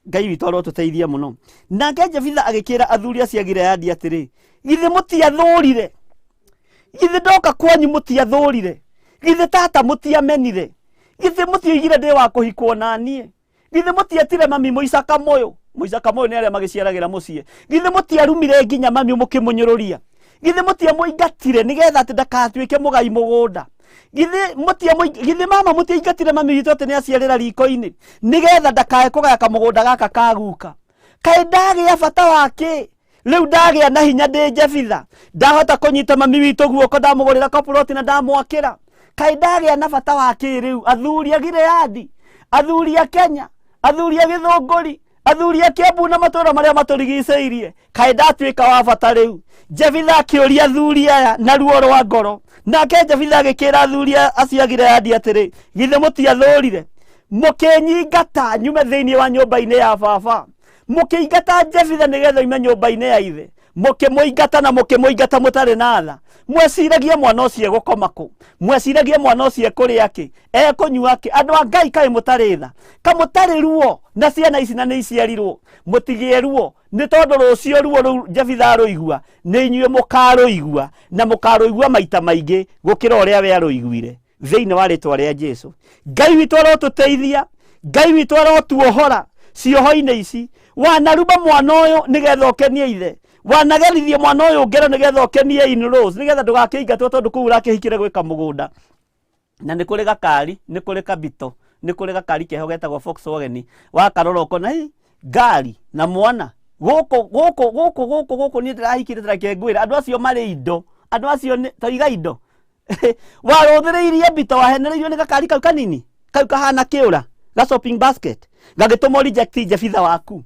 Ngai witũ arotũteithia mũno. Nake Jefitha agĩkĩra athuri acio a Gileadi atĩrĩ, githĩ mũtiathũrire? Githĩ ndoka kwanyu mũtiathũrire? Githĩ tata mũtiamenire? Githĩ mũtioigire ndĩ wa kũhikwo na niĩ? Githĩ mũtietire mami mũica kamũyũ? Mũica kamũyũ nĩ arĩa magĩciaragĩra mũciĩ. Githĩ mũtiarumire nginya mami mũkĩmũnyũrũria? Githĩ mũtiamũingatire nĩgetha atĩ ndakatuĩke mũgai mũgũnda? Githĩ githĩ mama mũtiaingatire mami witũ atĩ nĩaciarĩra riko-inĩ nĩgetha ndakae kũgaya kamũgũnda gaka ka guka? Kaĩ ndagĩa bata wa kĩ? Rĩu ndagĩa na hinya ndĩ Jefitha, ndahota kũnyita mami witũ guoko, ndamũgũrĩra kaburoti na ndamwakĩra. Kaĩ ndagĩa na bata wa kĩ rĩu? Athuri a Gileadi, athuri a Kenya, athuri a Gĩthũngũri, athuri a Kiambu na matũũra marĩa matũrigicĩirie, kaĩ ndatuĩka wa bata rĩu? Jefitha akĩũria athuri aya na ruo rwa ngoro. Nake Jefitha agĩkĩra athuri acio a Gileadi atĩrĩ, githĩ mũtiathũrire mũkĩnyingata nyume thĩinĩ wa nyũmba-inĩ ya baba? Mũkĩingata Jefitha nĩgetha oime nyũmba-inĩ ya ithe, mũkĩmũingata na mũkĩmũingata mũtarĩ na tha. Mweciragia mwana ũcio egũkoma kũ? Mweciragia mwana ũcio ekũrĩa kĩ? Ekũnyua kĩ? Andũ a Ngai, kaĩ mũtarĩ tha? Ka mũtarĩ ruo na ciana ici na nĩ iciarirwo? Mũtigĩe ruo, nĩ tondũ rũciũ ruo rũu Jefitha arũigua, nĩ inyuĩ mũkarũigua, na mũkarũigua maita maingĩ gũkĩra ũrĩa we arũiguire. Thĩinĩ wa rĩtwa rĩa Jesu, Ngai witũ arotũteithia, Ngai witũ arotuohora cioho-inĩ ici. Wanaruma mwana ũyũ nĩgetha ũkenie ithe, wanagerithia mwana ũyũ ngero nĩgetha ũkenie in-laws, nĩgetha ndũgakĩingatwo tondũ kũu ũrakĩhikire gwĩka mũgũnda. Na nĩ kũrĩ gakari, nĩ kũrĩ kabito, nĩ kũrĩ gakari keho getagwo Volkswagen, wakarora ũkona hi ngari na mwana gũkũ gũkũ gũkũ gũkũ gũkũ niĩ ndĩrahikire, tareke ngwĩre andũ acio marĩ indo, andũ acio nĩ toiga indo. Warũthĩrĩirie mbito, wahenereirio nĩ gakari kau kanini kau kahana kĩũra ga shopping basket, gagĩtũma reject Jefitha waku.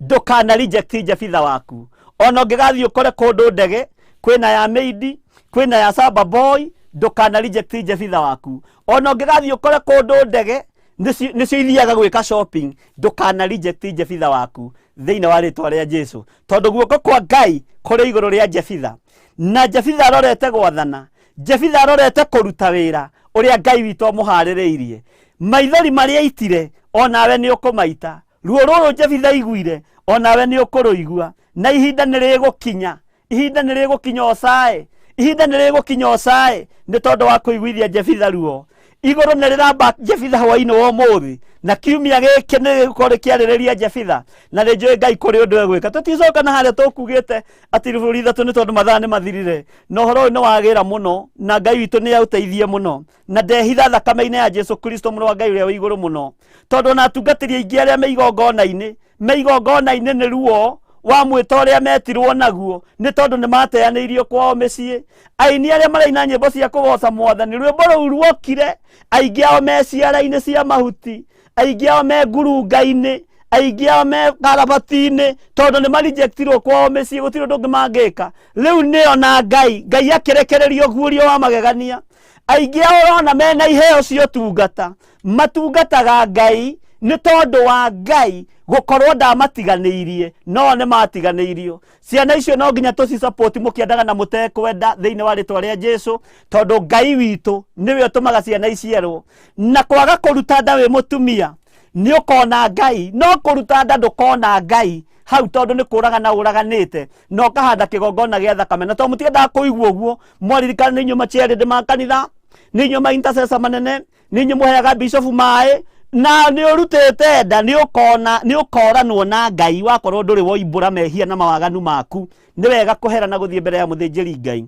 Ndũkana reject Jefitha waku, ona ũngĩgathiĩ ũkore kũndũ ndege kwĩna ya Meidi, kwĩna ya Samba Boy, ndũkana reject Jefitha waku. Ona ũngĩgathiĩ ũkore kũndũ ndege nĩcio ithiaga gwĩka shopping, ndũkana reject Jefitha waku thĩinĩ wa rĩtwa rĩa Jesu, tondũ guoko kwa Ngai kũrĩ igũrũ rĩa Jefitha, na Jefitha arorete gwathana, Jefitha arorete kũruta wĩra ũrĩa Ngai witũ amũharĩrĩirie. Maithori marĩa aitire onawe nĩ ũkũmaita, ruo rũrũ Jefitha aiguire onawe nĩ ũkũrũigua, na ihinda nĩ rĩgũkinya, ihinda nĩ rĩgũkinya ũcae, ihinda nĩ rĩgũkinya ũcae nĩ tondũ wa kũiguithia Jefitha ruo. Igũrũ nĩ rĩramba Jefitha hwainĩ wa ũmũthĩ, na kiumia gĩkĩ nĩ gĩgũkorwo rĩkĩarĩrĩria Jefitha, na nĩ njũĩ Ngai kũrĩ ũndũ egwĩka. Tũticoka na harĩa tũkugĩte atĩ iburi ithatũ nĩ tondũ mathaa nĩ mathirire, na ũhoro ũyũ nĩ wagĩra mũno, na Ngai witũ nĩ aũteithie mũno, na ndehitha thakame-inĩ ya Jesu Kristo mũrũ wa Ngai ũrĩa wĩ igũrũ mũno, tondũ ona atungatĩri aingĩ arĩa me igongona-inĩ, me igongona-inĩ nĩ ruo. Wa mwĩto ũrĩa metirwo naguo nĩ tondũ nĩ mateanĩirio kwao mĩciĩ. Aini arĩa maraina nyĩmbo cia kũgoca Mwathani, rwĩmbo rũu ruokire aingĩ ao me ciara-inĩ cia mahuti, aingĩ ao me ngurunga-inĩ, aingĩ ao me karabati-inĩ, tondũ nĩ marejectirwo kwao mĩciĩ, gũtirĩ ũndũ ũngĩ mangĩka. Rĩu nĩo na Ngai, Ngai akĩrekereria ũguũrio wa magegania. Aingĩ ao ũrona mena iheo cia ũtungata, matungataga Ngai nĩ tondũ wa Ngai gũkorwo ndamatiganĩirie, no nĩ matiganĩirio. Ciana icio no nginya tũcisupport mũkĩendaga na mũtekwenda thĩinĩ wa rĩtwa rĩa Jesu, tondũ Ngai witũ nĩwe ũtũmaga ciana iciarwo. Na kwaga kũruta nda wĩ mũtumia nĩ ũkona Ngai, no kũruta nda ndũkona Ngai hau, tondũ nĩ kũragana ũraganĩte na ũkahanda kĩgongona gĩa thakame. Na tondũ mũtiendaga kũigua ũguo, mwaririkana nĩ inyuĩ maciarĩndĩ ma kanitha, nĩ inyuĩ ma intercessor manene, nĩ inyuĩ mũheaga bishop maĩ, na nĩ ũrutĩte nda, nĩ ũkona, nĩ ũkoranwo na Ngai wakorwo ndũrĩ woimbũra mehia na mawaganu maku. Nĩ wega kũhera na gũthiĩ mbere ya mũthĩnjĩri Ngai.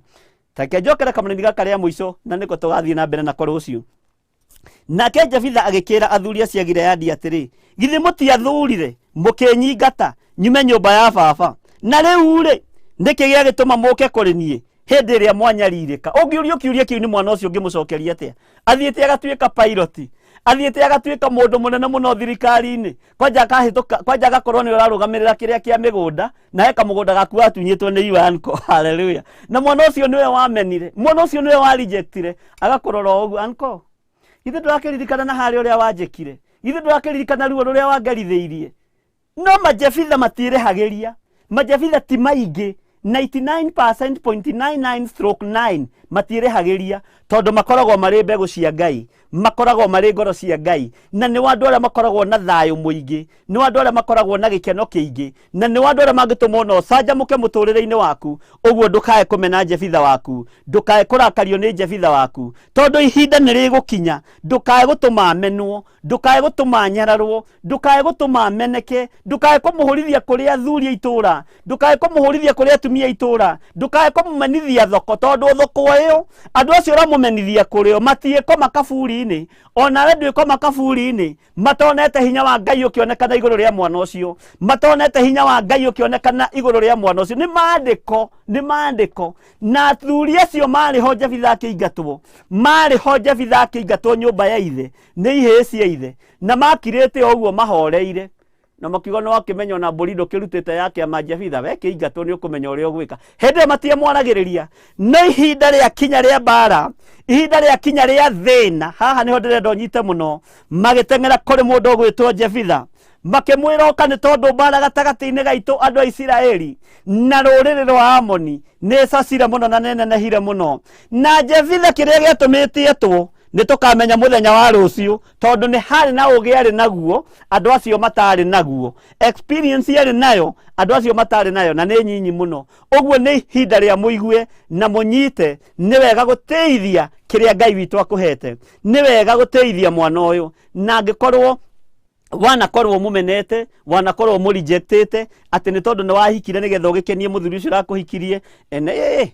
Reke njokere kamũnini gaka rĩa mũico, na nĩko tũgathiĩ na mbere nako rũciũ. Nake Jefitha agĩkĩra athuri acio a Gileadi atĩrĩ, githĩ mũtiathurire mũkĩnyingata nyume nyũmba ya baba? Na rĩu-rĩ, nĩkĩ gĩagĩtũma mũke kũrĩ niĩ hĩndĩ ĩrĩa mwanyarirĩka? Ũngĩũrio kĩũria kĩu nĩ mwana ũcio ũngĩmũcokeria atĩa? Athiĩte agatuĩka pilot, athiĩte agatuĩka mũndũ mũnene mũno thirikari-inĩ, kwanja akahĩtũka, kwanja agakorwo nĩ ũrarũgamĩrĩra kĩrĩa kĩa mĩgũnda, na he kamũgũnda gaku watunyĩtwo nĩ your uncle. Hallelujah. Na mwana ũcio nĩwe wamenire, mwana ũcio nĩwe warejectire, agakũrora o ũguo, uncle, githĩ ndũrakĩririkana na harĩa ũrĩa wanjĩkire? Githĩ ndũrakĩririkana ruo rũrĩa wangerithĩirie? No majebitha matiĩrĩhagĩria, majebitha ti maingĩ, 99.99/9 matiĩrĩhagĩria, tondũ makoragwo marĩ mbegũ cia Ngai, makoragwo marĩ ngoro cia Ngai, na nĩ andũ arĩa makoragwo na thayũ mũingĩ, nĩ andũ arĩa makoragwo na gĩkeno kĩingĩ, na nĩ andũ arĩa mangĩtũma ona ũcanjamũke mũtũrĩre-inĩ waku. Ũguo ndũkae kũmena jebitha waku, ndũkae kũrakario nĩ jebitha waku, tondũ ihinda nĩ rĩgũkinya. Ndũkae gũtũma amenwo, ndũkae gũtũma anyararwo, ndũkae gũtũma ameneke, ndũkae kũmũhũrithia kũrĩ athuri a itũũra, ndũkae kũmũhũrithia kũrĩ atumia a itũũra, ndũkae kũmũmenithia thoko, tondũ thoko ĩyo andũ acio ũramũmenithia kũrĩ o matiĩkoma kaburi-inĩ, onawe ndwĩkoma kaburi-inĩ, matonete hinya wa Ngai ũkĩonekana igũrũ rĩa mwana ũcio, matonete hinya wa Ngai ũkĩonekana igũrũ rĩa mwana ũcio. Nĩ maandĩko, nĩ maandĩko. Na athuri acio marĩ ho Jefitha akĩingatwo, marĩ ho Jefitha akĩingatwo nyũmba ya ithe nĩ ihĩĩ cia ithe, na makirĩte o ũguo mahoreire, na makiuga nĩ wakĩmenya ona mbũri ndũkĩrutĩte ya kĩama Jefitha, we kĩingatwo nĩ ũkũmenya ũrĩa ũgwĩka. Hĩndĩ ĩyo matiamwaragĩrĩria, no ihinda rĩa kinya rĩa mbara, ihinda rĩa kinya rĩa thĩna, haha nĩho ndĩrenda ũnyite mũno, magĩteng'era kũrĩ mũndũ ũgwĩtwo Jefitha, makĩmwĩra ũka, nĩ tondũ mbara gatagatĩ-inĩ gaitũ andũ a Isiraeli na rũrĩrĩ rwa Amoni nĩ ĩcacire mũno na nĩnenehire mũno. Na Jefitha kĩrĩa gĩatũmĩte etwo nĩ tũkamenya mũthenya wa rũciũ, tondũ nĩ harĩ na ũgĩ arĩ naguo andũ acio matarĩ naguo, experience arĩ nayo andũ acio matarĩ nayo, na nĩ nyinyi mũno. Ũguo nĩ ihinda rĩa mũigue na mũnyite, nĩ wega gũtĩithia kĩrĩa Ngai witũ akũhete, nĩ wega gũtĩithia mwana ũyũ, na angĩkorwo wanakorwo mũmenete, wanakorwo mũrejectĩte atĩ nĩ tondũ nĩ wahikire nĩgetha ũgĩkenie mũthuri ũcio ũrakũhikirie, ene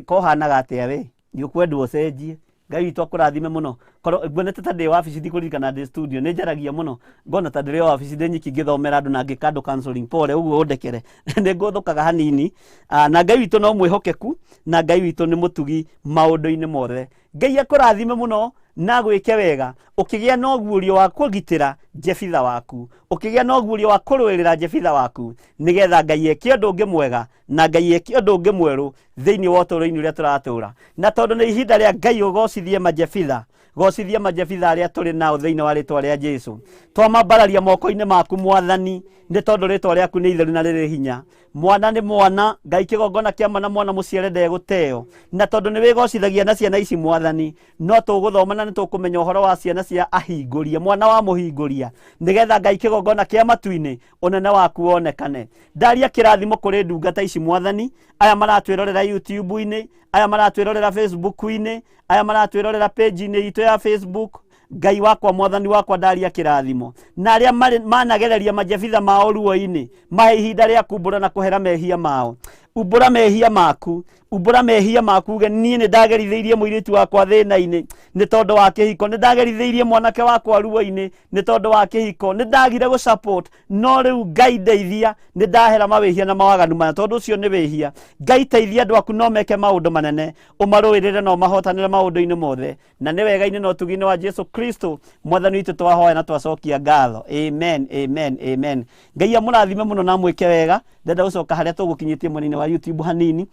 kohanaga atĩa we nĩ ũkwendwo ũcenjie. Ngai witũ akũrathime mũno. Korwo nguonete ta ndĩ wabici, ndikũririkana ndĩ studio, nĩ njaragia mũno ngona ta ndĩrĩ o wabici ndĩ nyiki ngĩthomera andũ na ngĩka andũ counseling. Pole, ũguo ũndekere, nĩ ngũthũkaga hanini. Na Ngai witũ no mwĩhokeku, na Ngai witũ nĩ mũtugi maũndũ-inĩ mothe. Ngai akũrathime mũno na agwĩke wega, ũkĩgĩa na ũguũrio wa kũgitĩra Jefitha waku, ũkĩgĩa na ũguũrio wa kũrũĩrĩra Jefitha waku, nĩgetha Ngai eke ũndũ ũngĩ mwega na Ngai eke ũndũ ũngĩ mwerũ thĩinĩ wa ũtũũro-inĩ ũrĩa tũratũũra. Na tondũ nĩ ihinda rĩa Ngai ũgocithie majebitha, gocithie majebitha arĩa tũrĩ nao thĩinĩ wa rĩtwa rĩa Jesu. Twamambararia moko-inĩ maku Mwathani, nĩ tondũ rĩtwa rĩaku nĩ itheru na rĩrĩ hinya. Mwana nĩ mwana, Ngai kĩgongona kĩa mwana, mwana mũciare ndegũteo. Na tondũ nĩ wĩgocithagia na ciana ici Mwathani, no tũgũthoma na nĩ tũkũmenya ũhoro wa ciana cia ahingũria, mwana wa mũhingũria, nĩgetha Ngai kĩgongona kĩa matu-inĩ ũnene waku wonekane. Ndaria kĩrathimo kũrĩ ndungata ici Mwathani, aya maratwĩrorera YouTube-inĩ, aya maratwĩrorera Facebook-inĩ, aya maratwĩrorera page-inĩ itũ ya Facebook. Ngai wakwa, Mwathani wakwa, ndaria kĩrathimo. Na arĩa managereria majebitha mao ruo-inĩ, mahe ihinda rĩa kumbũra na kũhera mehia mao. Umbũra mehia maku, Umbũra mehia maku uge niĩ nĩ ndagerithĩirie mũirĩtu wakwa thĩna-inĩ nĩ tondũ wa kĩhiko, nĩ ndagerithĩirie mwanake wakwa ruo-inĩ nĩ tondũ wa kĩhiko, nĩ ndagire gũ support, no rĩu Ngai ndeithia, nĩ ndahera mawĩhia na mawaganu maya, tondũ ũcio nĩ wĩhia. Ngai teithia andũ aku no meke maũndũ manene, ũmarũĩrĩre na ũmahotanĩre maũndũ-inĩ mothe, na nĩ wega-inĩ na ũtugi-inĩ wa Jesu Kristo mwathani witũ twahoya na twacokia ngatho. Amen, amen, amen. Ngai amũrathime mũno na amwĩke wega. Ndenda gũcoka harĩa tũgũkinyĩtie mwena-inĩ wa YouTube hanini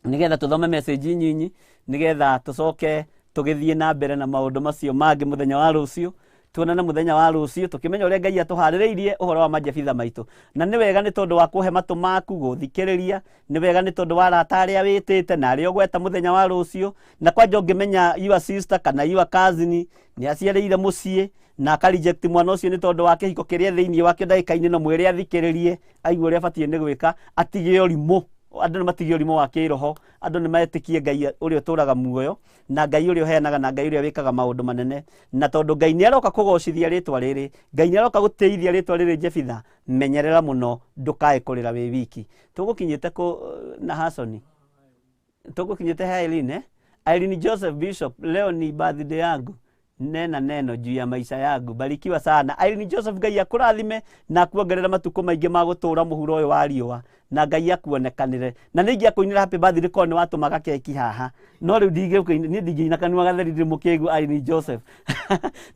nigetha tuthome message nyinyi, nigetha tucoke tugithie na mbere na maundu macio mangi muthenya wa rucio. Tuonane muthenya wa rucio tukimenya uria Ngai atuhaririirie uhoro wa majebitha maitu. Na ni wega ni tondu wa kuhe matu maku guthikiriria, ni wega ni tondu wa arata aria witite na aria ugweta muthenya wa rucio. Na kwanja ungimenya your sister kana your cousin ni aciarĩire mucii na aka reject mwana ucio ni tondu wa kĩhiko kĩrĩa thĩinĩ wake ndagĩka-inĩ, no mwĩre athikĩrĩrie aigue ũrĩa abatiĩ nĩ gwĩka, atige ũrimũ. Andũ nĩ matige ũrimũ wa kĩroho, andũ nĩ metĩkie Ngai ũrĩa ũtũraga muoyo, na Ngai ũrĩa ũheanaga, na Ngai ũrĩa wĩkaga maũndũ manene. Na tondũ Ngai nĩ aroka kũgocithia rĩtwa rĩrĩ, Ngai nĩ aroka gũtĩithia rĩtwa rĩrĩ Jebitha, menyerera mũno ndũkae kũrĩra wĩ wiki. Tũgũkinyĩte kũ na Hasoni, tũgũkinyĩte he Irene, eh? Irene Joseph Bishop, leo ni birthday yangu, nena neno juu ya maisha yangu, barikiwa sana Irene Joseph. Ngai akũrathime na akuongerera matukũ maingĩ ma gũtũũra mũhuro ũyũ wa riũa, na Ngai akuonekanĩre. Na nĩ ingĩakũinĩra happy birthday korwo nĩ watũmaga keki haha, no rĩu niĩ ndingĩina kanua gatheri ndĩ mũkĩgu Irene Joseph.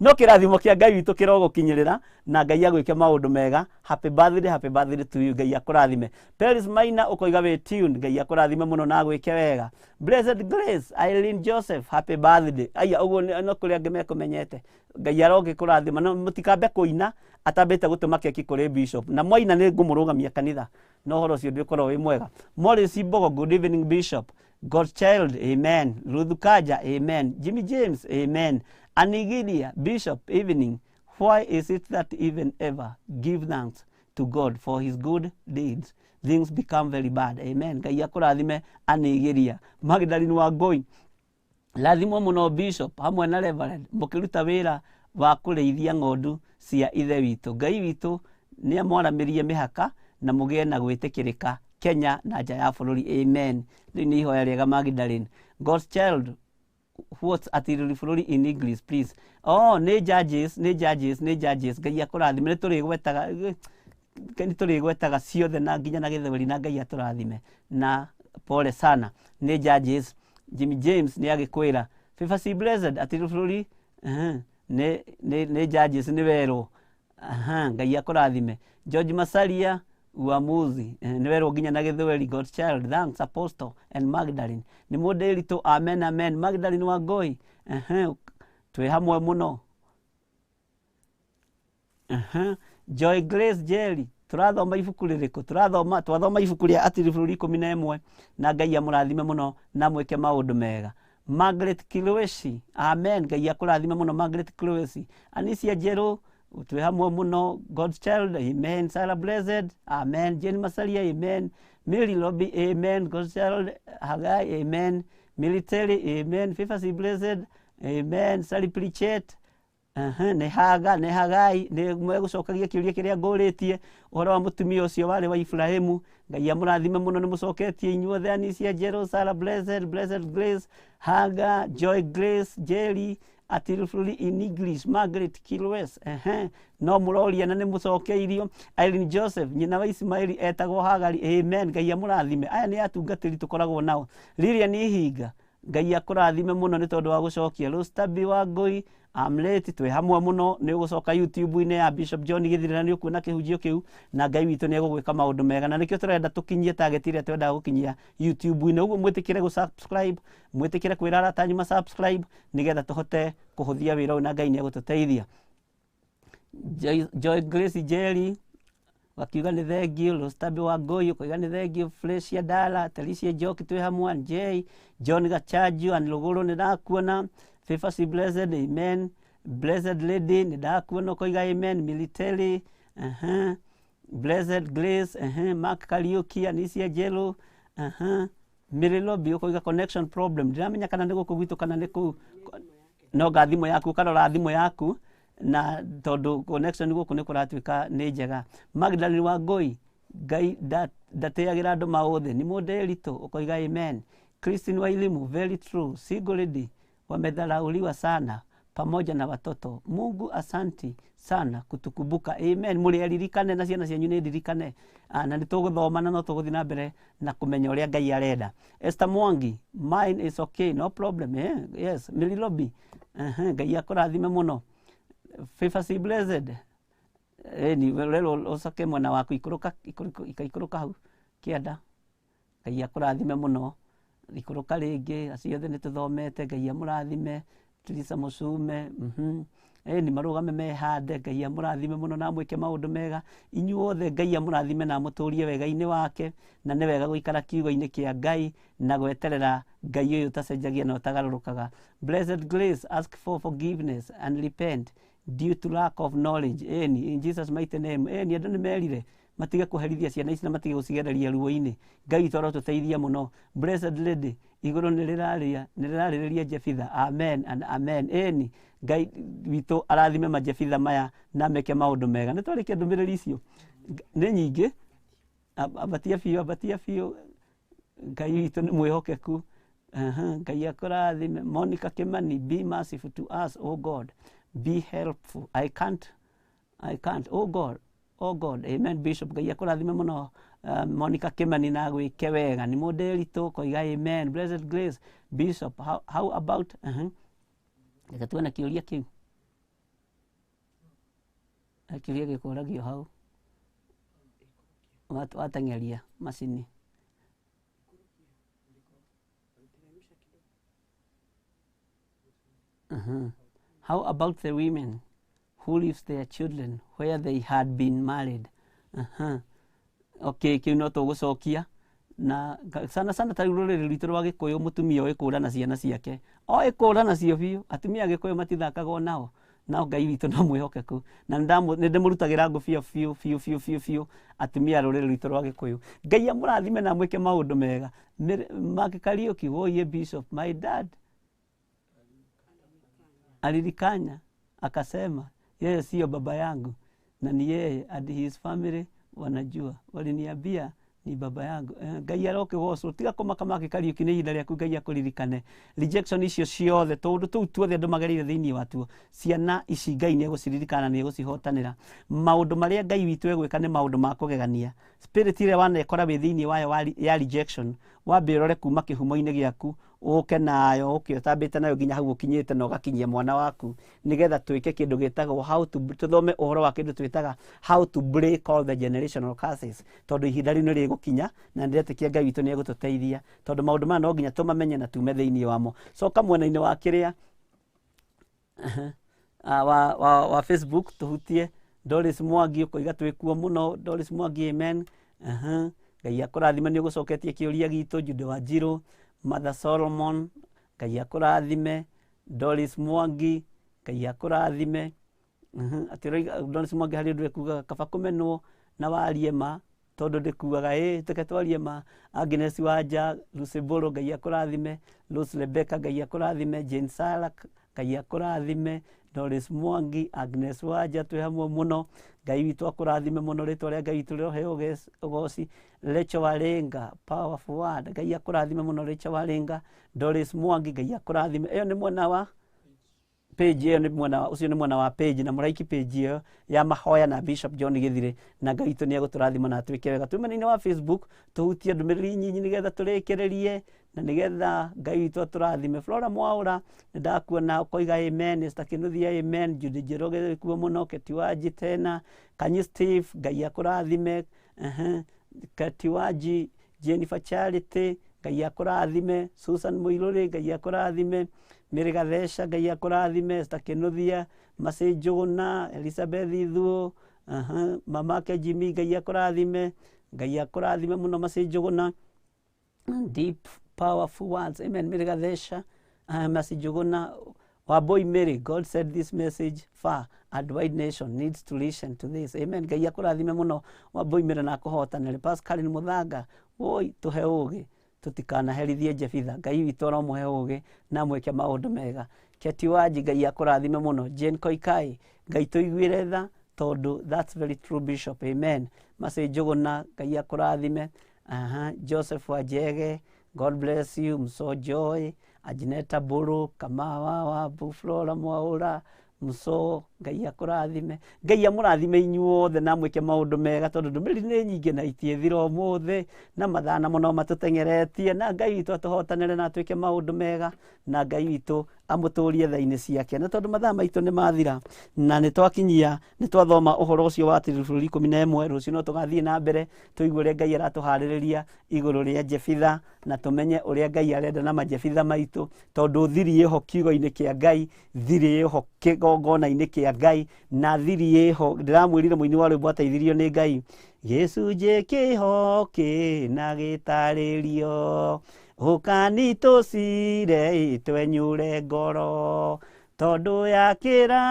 No kĩrathimo kĩa Ngai witũ kĩrogũkinyĩrĩra na Ngai agwĩke maũndũ mega. Happy birthday, happy birthday to you. Ngai akũrathime. Paris Maina ũkoiga wĩ tuned, Ngai akũrathime mũno na agwĩke wega. Blessed Grace Irene Joseph, happy birthday. Aya ũguo no kũrĩ angĩ mekũmenyete. Ngai arogĩkũrathima. No mũtikambe kũina atambĩte gũtũma keki kũrĩ bishop, na mwaina nĩ ngũmũrũgamia kanitha, no ũhoro ũcio ndũkorwo wĩ mwega. Morris Mbogo, good evening Bishop. Godchild, amen. Ruth Kaja, amen. Jimmy James, amen. Anigilia, Bishop, evening. Why is it that even ever give thanks to God for his good deeds, things become very bad? Amen. Ngai akũrathime Anigilia. Magdalene Wangui, rathimwo mũno Bishop hamwe na Reverend mũkĩruta wĩra wa kũrĩithia ng'ondu cia ithe witũ. Ngai witũ nĩ amwaramĩrie mĩhaka na mũgĩe na gwĩtĩkĩrĩka Kenya na nja ya bũrũri. Amen. Rĩu nĩ ihoya rĩega Magdalene. God's child, what's atiriri bũrũri in English please? Oh, nĩ judges, nĩ judges, nĩ judges. Ngai akũrathime. Nĩ tũrĩgwetaga, nĩ tũrĩgwetaga ciothe na nginya na gĩthweri, na Ngai atũrathime. Na pole sana, nĩ judges. Jimmy James nĩ agĩkwĩra Favor C Blessed atiriri bũrũri nĩ judges, nĩ werwo. Ngai akũrathime. George Masaria uamuzi, nĩ werwo nginya na gĩthweri. God child, thanks Apostle and Magdalene. Nĩ mũndĩritũ, amen, amen. Magdalene Wangui, twĩ hamwe mũno. Joy Grace Jerry, tũrathoma ibuku rĩrĩkũ? Tũrathoma, twathoma ibuku rĩa atiriri bũrũri 11, na Ngai amũrathime mũno na mwĩke maũndũ mega. Margaret Kilwesi, amen. Ngai akũrathime mũno Margaret Kilwesi. Anisia Njerũ, twĩ hamwe mũno. God's child, amen. Sarah Blessed, amen. Jane Masaria, amen. Mary Lobby, amen. God's child, Hagai, amen. Military, amen. Favor C Blessed, amen. Sally Pritchett, nĩ Haga, nĩ Hagai, nĩ megũcokagia kĩũria kĩrĩa ngũrĩtie ũhoro wa mũtumia ũcio warĩ wa Ibrahimu. Ngai amũrathime mũno, nĩ mũcoketie inyuothe. Anisia Njerũ, Sarah Blessed, Blessed Grace, Haga, Joy Grace, Jerry, atiriri bũrũri in English, Margaret Kilwes, no mũroria na nĩ mũcokeirio. Irene Joseph, nyina wa Ismaili etagwo Hagari, amen. Ngai amũrathime. Aya nĩ atungatĩri tũkoragwo nao. Lilian Ihinga, Ngai akũrathime mũno nĩ tondũ wa gũcokia. Rostabi Wangui, I'm late, twĩ hamwe mũno. Nĩ ũgũcoka YouTube-inĩ ya Bishop John Gĩthire na nĩ ũkuona kĩhunjio kĩu, na Ngai witũ nĩ egũgwĩka maũndũ mega. Na nĩkĩo tũrenda tũkinyie target ĩrĩa twendaga gũkinyia YouTube-inĩ. Ũguo mwĩtĩkĩre gũ-subscribe, mwĩtĩkĩre kwĩra arata anyu ma-subscribe, nĩgetha tũhote kũhũthia wĩra ũyũ, na Ngai nĩ egũtũteithia. Joy Grace Jerry wakiuga nĩ thengiũ. Rostabi Wangui ũkoiga nĩ thengiũ. Flesia Dala, Telicia Njoki, twĩ hamwe. J John Gachanju and Rũgũrũ, nĩ ndakuona. Favor C Blessed, amen. Blessed Lady, nĩ ndakuona ũkoiga amen. Military, Blessed Grace, Mark Kariuki, Anisia Njerũ, Mary Lobby ũkoiga connection problem. Ndiramenya kana nĩ gũkũ gwitũ kana nĩ kũu, no nga thimũ yaku, ũkarora thimũ yaku, na tondũ connection gũkũ nĩ kũratuĩka nĩ njega. Magdalene Wangui, Ngai ndateagĩra andũ maũthĩ nĩ mũndĩritũ ũkoiga amen. Christine Wailimu, very true, single lady wamedharauliwa sana pamoja na watoto. Mungu asanti sana kutukumbuka. Amen. Muri aririkane na ciana cianyu nĩ ndirikane. Na nĩ tũgũthoma na no tũgũthiĩ na mbere na kũmenya ũrĩa Ngai arenda. Esther Mwangi, mine is okay, no problem. Eh? Yes, Mirilobi. Ngai akũrathime mũno. Favor C Blessed. Ni rero ũcoke mwena waku ikũrũka ikũrũka hau kĩanda. Ngai akũrathime mũno. Ikũrũka rĩngĩ, acio othe nĩ tũthomete. Ngai amũrathime. Teresa Musume, ni marũgame mehande. Ngai amũrathime mũno na amwĩke maũndũ mega. Inyuothe Ngai amũrathime na amũtũrie wega-inĩ wake, na nĩ wega gũikara kiugo-inĩ kĩa Ngai na gweterera Ngai ũyũ ũtacenjagia na ũtagarũrũkaga. Blessed Grace, ask for forgiveness and repent due to lack of knowledge. Ĩni, in Jesus mighty name. Ĩni, andũ nĩ merire matige kũherithia ciana ici na matige gũcigereria ruo-inĩ. Ngai witũ arotũteithia mũno. Blessed Lady, igũrũ nĩ rĩrarĩrĩria Jefitha. Amen and amen. Ĩni, Ngai witũ arathime majefitha maya na meke maũndũ mega. Nĩ twarĩkia ndũmĩrĩri icio nĩ nyingĩ. Ambatia biũ, ambatia biũ. Ngai witũ nĩ mwĩhokeku. Ngai akũrathime. Monica Kimani, be merciful to us, O God, be helpful. I can't, oh God, oh God. Amen. Bishop, Ngai akũrathime mũno. Monica Kimani na gwĩke wega. Nĩ mũndĩritũ koiga amen. Blessed Grace, Bishop, how about reke tuone kĩũria kĩu. Kĩũria gĩkũragio hau wateng'eria macini. How about the women who leaves their children where they had been married? Okay, kĩu no tũgũcokia na sana sana ta rũrĩrĩ rwitũ rwa Gĩkũyũ, mũtumia oĩ kũũra na ciana ciake, oĩ kũũra nacio biũ. Atumia a Gĩkũyũ matithakaga nao, nao Ngai witũ no mwĩhokeku, na nĩ ndĩmũrutagĩra ngũbia biũ biũ biũ biũ biũ atumia a rũrĩrĩ rwitũ rwa Gĩkũyũ. Ngai amũrathime na amwĩke maũndũ mega. Mark Kariuki, woiye Bishop, my dad alirikanya akasema yeye sio baba yangu na ni yeye and his family wanajua, waliniambia ni baba yangu. Ngai arokĩgocwo. Tiga kũmaka Mark Kariuki, nĩ ihinda rĩaku Ngai akũririkane. Rejection icio ciothe, tũũndũ tũu tuothe andũ magereire thĩinĩ watuo, ciana ici Ngai nĩ egũciririkana, nĩ egũcihotanĩra. Maũndũ marĩa Ngai witũ egwĩka nĩ maũndũ ma kũgegania. Spirit ĩrĩa wanekora wĩ thĩinĩ wayo ya rejection, wambe ũrore kuma kĩhumo-inĩ gĩaku, ũke nayo, ũke ũtambĩte nayo nginya hau ũkinyĩte na ũgakinyia mwana waku, nĩgetha twĩke kĩndũ gĩtagwo how to, tũthome ũhoro wa kĩndũ twĩtaga how to break all the generational curses, tondũ ihinda rĩu nĩ rĩgũkinya na ndĩretĩkia Ngai witũ nĩ egũtũteithia, tondũ maũndũ maya no nginya tũmamenye na tume thĩinĩ wamo. Coka mwena-inĩ wa kĩrĩa wa Facebook tũhutie Doris Mwangi, ũkoiga twĩkuo mũno. Doris Mwangi, amen. Ngai akũrathime, nĩ ũgũcoketie kĩũria gitũ. Jude Wanjiru, Mother Solomon, Ngai akũrathime. Doris Mwangi, Ngai akũrathime. Atĩ Doris Mwangi harĩ ũndũ ekugaga kaba kũmenwo na warie ma, tondũ ndĩkuaga. Ĩ tũke twarie ma. Agnes Wanja, Lucy Bolo, Ngai akũrathime. Rose Rebecca, Ngai akũrathime. Jane Sara, Ngai akũrathime. Doris Mwangi, Agnes Wanja, twĩ hamwe mũno. Ngai witũ akũrathime mũno, rĩtwa rĩa Ngai witũ rĩroheo ũgoci. Rachel Waringa, powerful word. Ngai akũrathime mũno Rachel Waringa. Doris Mwangi, Ngai akũrathime. Ĩyo nĩ mwena wa page, ĩyo nĩ mwena wa, ũcio nĩ mwena wa page, na mũraiki page ĩyo ya mahoya na Bishop John Githire, na Ngai witũ nĩ egũtũrathima na atwĩke wega. Twĩ mwena-inĩ wa Facebook tũhutie ndũmĩrĩri nyinyi nĩgetha tũrĩkĩrĩrie na nĩgetha Ngai witũ atũrathime. Flora Mwaũra, nĩ ndakuona ũkoiga amen. Esther Kinuthia, amen. Judy Njoroge kuo mũno. Ketiwaji tena, Kanyi Steve, Ngai akũrathime. Ketiwaji, Jennifer Charity, Ngai akũrathime. Susan Mũirũrĩ, Ngai akũrathime. Mary Gathesha, Ngai akũrathime. Esther Kinuthia, Mercy Njũgũna, Elizabeth Ithuo, mamake Jimmy, Ngai akũrathime. Ngai akũrathime mũno Mercy Njũgũna. Deep powerful words, amen. Mary Gathesha, Mercy Njũgũna, Wambui Mary, God said this message far and wide nation needs to listen to this. Amen. Ngai akũrathime mũno Wambui Mary na akũhotanĩre. Pascaline Mũthanga, woi tũhe ũgĩ tũtikanaherithie Jefitha. Ngai witũ aromũhe ũgĩ na amwĩke maũndũ mega. Keti Wanji, Ngai akũrathime mũno. Jane Koikai, Ngai tũiguĩre tha Tondũ that's very true, Bishop. Amen. Macĩ Njũgũna, Ngai akũrathime. Aha, Joseph Wajege, God bless you. Mso Joy, Ajineta Buru, Kamawa wa Buflora Mwaura, Mso, Ngai akũrathime. Ngai amũrathime inyuothe na mwĩke maũndũ mega, tondũ ndũmĩrĩri nĩ nyingĩ na itiĩthira ũmũthĩ, na mathaa namo no matũteng'eretie, na Ngai witũ atũhotanĩre na atwĩke maũndũ mega, na Ngai witũ amũtũrie tha-inĩ ciake. Na tondũ mathaa maitũ nĩ mathira na nĩ twakinyia, nĩ twathoma ũhoro ũcio wa bũrũri 11, rũciũ no tũgathiĩ na mbere tũigue ũrĩa Ngai aratũharĩrĩria igũrũ rĩa Jefitha, na tũmenye ũrĩa Ngai arenda na majefitha maitũ, tondũ thiri ĩho kiugo-inĩ kĩa Ngai, thiri ĩho kĩgongona-inĩ kĩa Ngai, na thiri ĩho. Ndĩramwĩrire mũini wa rwĩmbo ateithirio nĩ Ngai, gĩcunjĩ kĩho kĩna gĩtarĩrio, ũkani tũcire twenyũre ngoro, tondũ yakĩra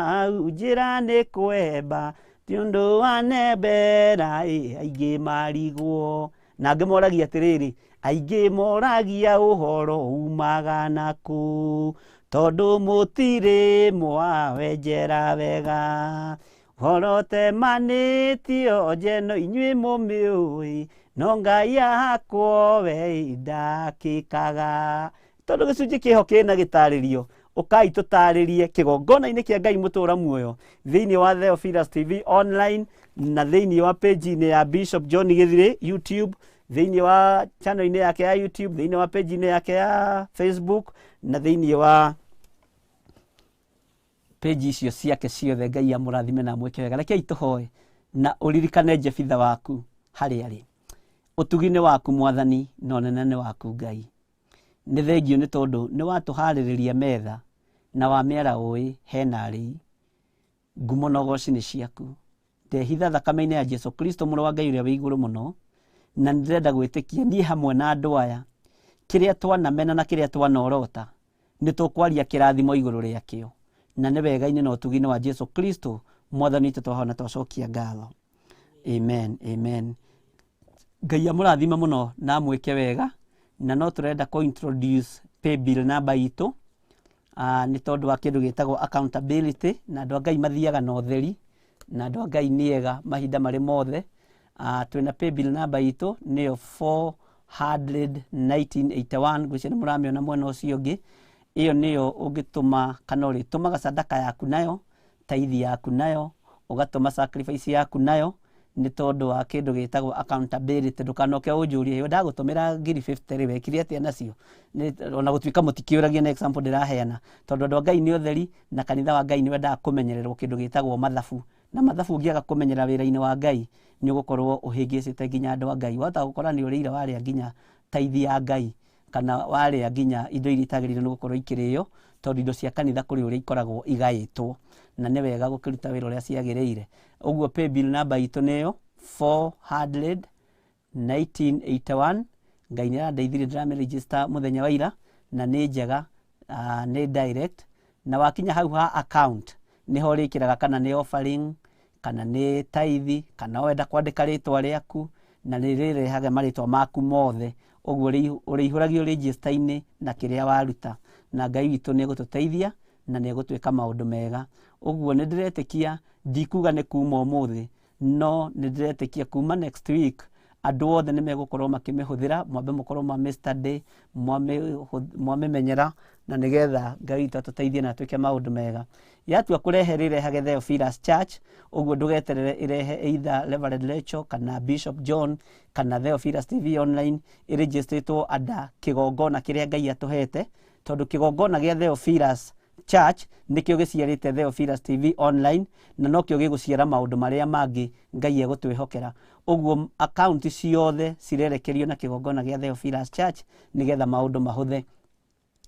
hau njĩra nĩ kwemba, ti ũndũ wa nembera aingĩ marigwo. Na angĩ moragia atĩrĩrĩ, aingĩ moragia ũhoro umaga nakũ, tondũ mũtirĩ mwawenjera wega, ũhoro temanĩtio njeno inyuĩ mũmĩũĩ, no Ngai ahakwo we ndakĩkaga. Tondũ gĩcunjĩ kĩho kĩna gĩtarĩrio, ũkai tũtarĩrie kĩgongona-inĩ kĩa Ngai mũtũra muoyo thĩinĩ wa Theophilus TV online, na thĩinĩ wa page-inĩ ya Bishop John Githiri YouTube, thĩinĩ wa channel-inĩ yake ya YouTube, thĩinĩ wa page-inĩ yake ya Facebook, na thĩinĩ wa page icio ciake ciothe. Ngai amũrathime na amwĩke wega. Rekei tũhoe na ũririkane Jefitha waku harĩa arĩ. Ũtugi-inĩ waku Mwathani na ũnene-inĩ waku Ngai, nĩ thengio nĩ tondũ nĩ watũharĩrĩria metha na wamĩara ũĩ hena arĩi. Ngumo na ũgoci nĩ ciaku. Ndehitha thakame-inĩ ya Jesu Kristo mũrũ wa Ngai ũrĩa wĩ igũrũ mũno, na nĩ ndĩrenda gwĩtĩkia niĩ hamwe na andũ aya, kĩrĩa twanamena na kĩrĩa twanorota nĩ tũkwaria kĩrathimo igũrũ rĩakĩo, na nĩ wega-inĩ na ũtugi-inĩ wa Jesu Kristo Mwathani witũ twahona twacokia ngatho. Amen, amen. Ngai amũrathime mũno na amwĩke wega. Na no tũrenda kũ introduce paybill number itũ, nĩ tondũ wa kĩndũ gĩtagwo accountability, na andũ a Ngai mathiaga na ũtheri, na andũ a Ngai nĩ ega mahinda marĩ mothe. Twĩna paybill number itũ nĩyo 41981, ngwĩciria nĩ mũramĩona mwena ũcio ũngĩ. Ĩyo nĩyo ũngĩtũma kana ũrĩtũmaga sadaka yaku nayo, taithi yaku nayo, ũgatũma sacrifice yaku nayo, nĩ tondũ wa kĩndũ gĩtagwo accountability. Ndũkanoke ũnjũrie ĩyo ndagũtũmĩra ngiri 50 rĩ, wekire atĩa nacio? Ona gũtuĩka mũtikĩũragia, nĩ example ndĩraheana, tondũ andũ a Ngai nĩ ũtheri, na kanitha wa Ngai nĩ wendaga kũmenyererwo kĩndũ gĩtagwo mathabu, na mathabu ũngĩaga kũmenyera wĩra-inĩ wa Ngai nĩ ũgũkorwo ũhĩngĩcĩte nginya andũ a Ngai. Wahota gũkora nĩ ũrĩire warĩa nginya taithi ya Ngai, kana warĩa nginya indo iria itagĩrĩire nĩ gũkorwo ikĩrĩo, tondũ indo cia kanitha kũrĩ ũrĩa ikoragwo igaĩtwo, na nĩ wega gũkĩruta wĩra ũrĩa ciagĩrĩire. Ũguo paybill number itũ nĩyo 41981. Ngai nĩ arandeithirie, ndĩramĩregister mũthenya wa ira, na nĩ njega, nĩ direct, na wakinya hau ha account nĩho ũrĩkĩraga kana nĩ offering, kana nĩ taithi, kana wenda kwandĩka rĩtwa rĩaku, na nĩ rĩrehaga marĩtwa maku mothe. Ũguo ũrĩihũragio register-inĩ na kĩrĩa waruta, na Ngai witũ nĩ egũtũteithia na nĩ egũtwĩka maũndũ mega. Ũguo nĩ ndĩretĩkia, ndikuga nĩ kuma ũmũthĩ, no nĩ ndĩretĩkia kuma next week andũ othe nĩ megũkorwo makĩmĩhũthĩra. Mwambe mũkorwo mwamĩ study, mwamĩmenyera, na nĩgetha Ngai witũ atũteithie na atwĩke maũndũ mega. Yatua kũrehe rĩrehage Theophilus Church, ũguo ndũgeterere ĩrehe either Reverend Rachel kana Bishop John kana Theophilus TV online, ĩregistrĩtwo under kĩgongona kĩrĩa Ngai atũhete, tondũ kĩgongona gĩa Theophilus Church nĩkĩo gĩciarĩte Theophilus TV online, na nokĩo gĩgũciara maũndũ marĩa mangĩ Ngai egũtwĩhokera. Ũguo akaunti ciothe cirerekerio na kĩgongona gĩa Theophilus Church nĩgetha maũndũ mahũthe,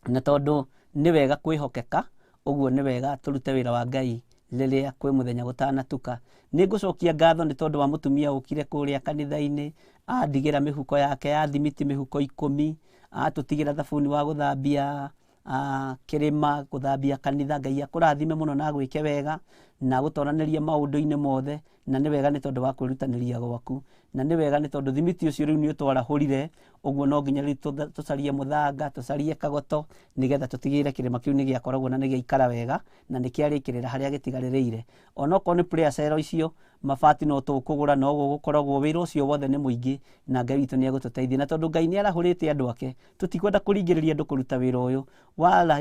na tondũ nĩ wega kwĩhokeka, ũguo nĩ wega tũrute wĩra wa Ngai rĩrĩa kwĩ mũthenya gũtanatuka. Nĩ ngũcokia ngatho nĩ tondũ wa mũtumia ũkire kũrĩa kanitha-inĩ, andigĩra mĩhuko yake ya thimiti mĩhuko 10, atũtigĩra thabuni wa gũthambia kĩrĩma, gũthambia kanitha. Ngai akũrathime mũno na agwĩke wega. Na agũtoranĩrie maũndũ-inĩ mothe, na nĩ wega nĩ tondũ wa kwĩrutanĩria gwaku, na nĩ wega nĩ tondũ thimiti ũcio rĩu nĩ ũtwarahũrire, ũguo no nginya rĩu tũcarie mũthanga, tũcarie kagoto, nĩgetha tũtigĩrĩre kĩrĩma kĩu nĩ gĩakoragwo na nĩ gĩaikara wega, na nĩ kĩarĩkĩrĩra harĩa gĩtigarĩrĩire. Onokorwo nĩ prayer cell icio, mabati no tũkũgũra, no gũgũkoragwo wĩra ũcio wothe nĩ mũingĩ, na Ngai witũ nĩ egũtũteithia. Na tondũ Ngai nĩ arahũrĩte andũ ake, tũtikwenda kũringĩrĩria andũ kũruta wĩra ũyũ.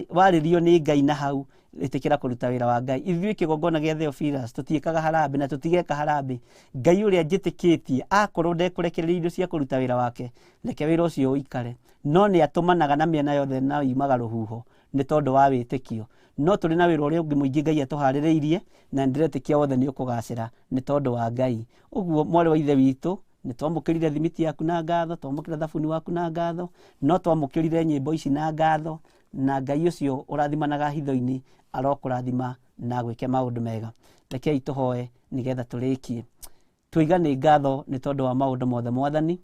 Warĩrio nĩ Ngai na hau, ĩtĩkĩra kũruta wĩra wa Ngai. Ithuĩ kĩgongona gĩa Theophilus tũtiĩkaga harambĩ na tũtigeka harambĩ. Ngai ũrĩa njĩtĩkĩtie akorwo ndekũrekereria indo cia kũruta wĩra wake, reke wĩra ũcio ũikare. No nĩ atũmanaga na mĩena yothe na yumaga rũhuho nĩ tondũ wa wĩtĩkio. No tũrĩ na wĩra ũrĩa ũngĩ mũingĩ Ngai atũharĩrĩirie, na nĩndĩretĩkia wothe nĩ ũkũgacĩra nĩ tondũ wa Ngai. Ũguo mwarĩ wa ithe witũ, nĩ twamũkĩrire thimiti yaku na ngatho, twamũkĩra thabuni waku na ngatho, no twamũkĩrire nyĩmbo ici na ngatho, na Ngai ũcio ũrathimanaga hitho-inĩ arokũrathima na agwĩke maũndũ mega. Rekei tũhoe nĩgetha tũrĩkie. Tũiga nĩ ngatho nĩ tondũ wa maũndũ mothe Mwathani,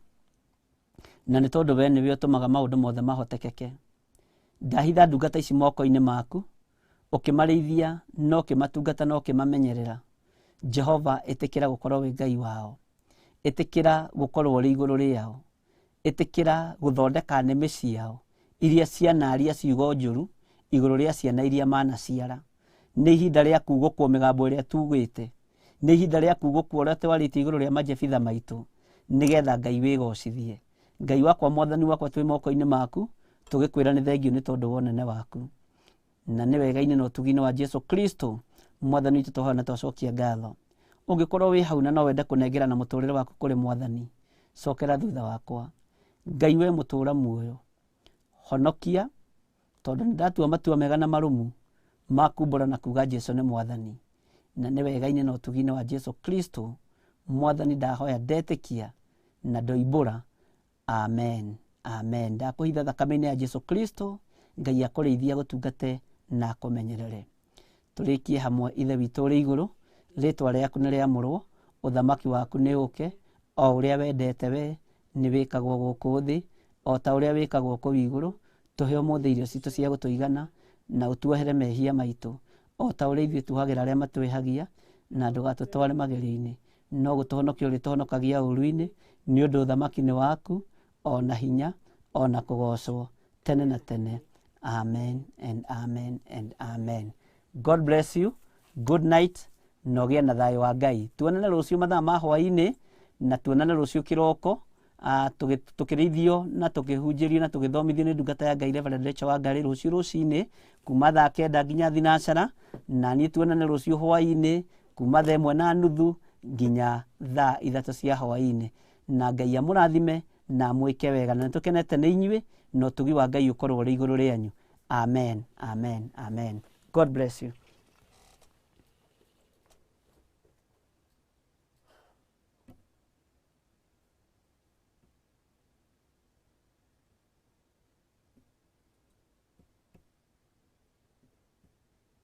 na nĩ tondũ we nĩwe ũtũmaga maũndũ mothe mahotekeke. Ndahitha ndungata ici moko-inĩ maku, ũkĩmarĩithia na ũkĩmatungata na ũkĩmamenyerera. Jehova, ĩtĩkĩra gũkorwo wĩ Ngai wao, ĩtĩkĩra gũkorwo ũrĩ igũrũ rĩao, ĩtĩkĩra gũthondeka nĩmĩ ciao iria cianaria ciugo njũru igũrũ rĩa ciana iria manaciara. Nĩ ihinda rĩa kugũkwo mĩgambo ĩrĩa tugĩte, nĩ ihinda rĩa kugũkwo ũrĩa twarĩtie igũrũ rĩa majebitha maitũ, nĩgetha Ngai wĩgocithie. Ngai wakwa, Mwathani wakwa, twĩ moko-inĩ maku, tũgĩkwĩra nĩ thengio nĩ tondũ wa ũnene waku, na nĩ wega-inĩ na ũtugi-inĩ wa Jesu Kristo Mwathani witũ twahoya na twacokia ngatho. Ũngĩkorwo wĩ hau na no wende kũnengera na mũtũrĩre waku kũrĩ Mwathani, cokera thutha wakwa. Ngai we mũtũra muoyo, honokia, tondũ nĩndatua matua mega na marũmu ma kumbũra na kuga Jesu nĩ Mwathani, na nĩ wega-inĩ na ũtugi-inĩ wa Jesu Kristo Mwathani ndahoya ndetĩkia na ndoimbũra. Amen, amen. Ndakũhitha thakame-inĩ ya Jesu Kristo, Ngai akũrĩithie, agũtungate na akũmenyerere. Tũrĩkie hamwe. Ithe witũ ũrĩ igũrũ, rĩtwa rĩaku nĩ rĩamũrwo, ũthamaki waku nĩ ũke, o ũrĩa wendete we nĩ wĩkagwo gũkũ thĩ o ta ũrĩa wĩkagwo kũu igũrũ. Tũhe ũmũthĩ irio citũ cia gũtũigana, na ũtuohere mehia maitũ o ta ũrĩa ithuĩ tuohagĩra arĩa matwĩhagia, na ndũgatũtware magerio-inĩ, no gũtũhonokia ũrĩtũhonokagia ũũru-inĩ, nĩ ũndũ ũthamaki nĩ waku, o na hinya, o na kũgocwo tene na tene. Amen and amen and amen. God bless you. Good night, na ũgĩe na thayũ wa Ngai. Tuonane rũciũ mathaa ma hwaĩ-inĩ, na tuonane rũciũ kĩroko, tũkĩrĩithio na tũkĩhunjĩrio na tũgĩthomithio nĩ ndungata ya Ngai Reverend Rachel Wangari rũciũ rũcinĩ kuma thaa 9 nginya thinacara, na niĩ tuonane rũciũ hwaĩ-inĩ kuma thaa 1:30 nginya thaa 3 cia hwaĩ-inĩ. Na Ngai amũrathime na amwĩke wega, na nĩtũkenete nĩ inyuĩ, na ũtugi wa Ngai ũkorwo ũrĩ igũrũ rĩanyu. Amen, amen, amen. God bless you.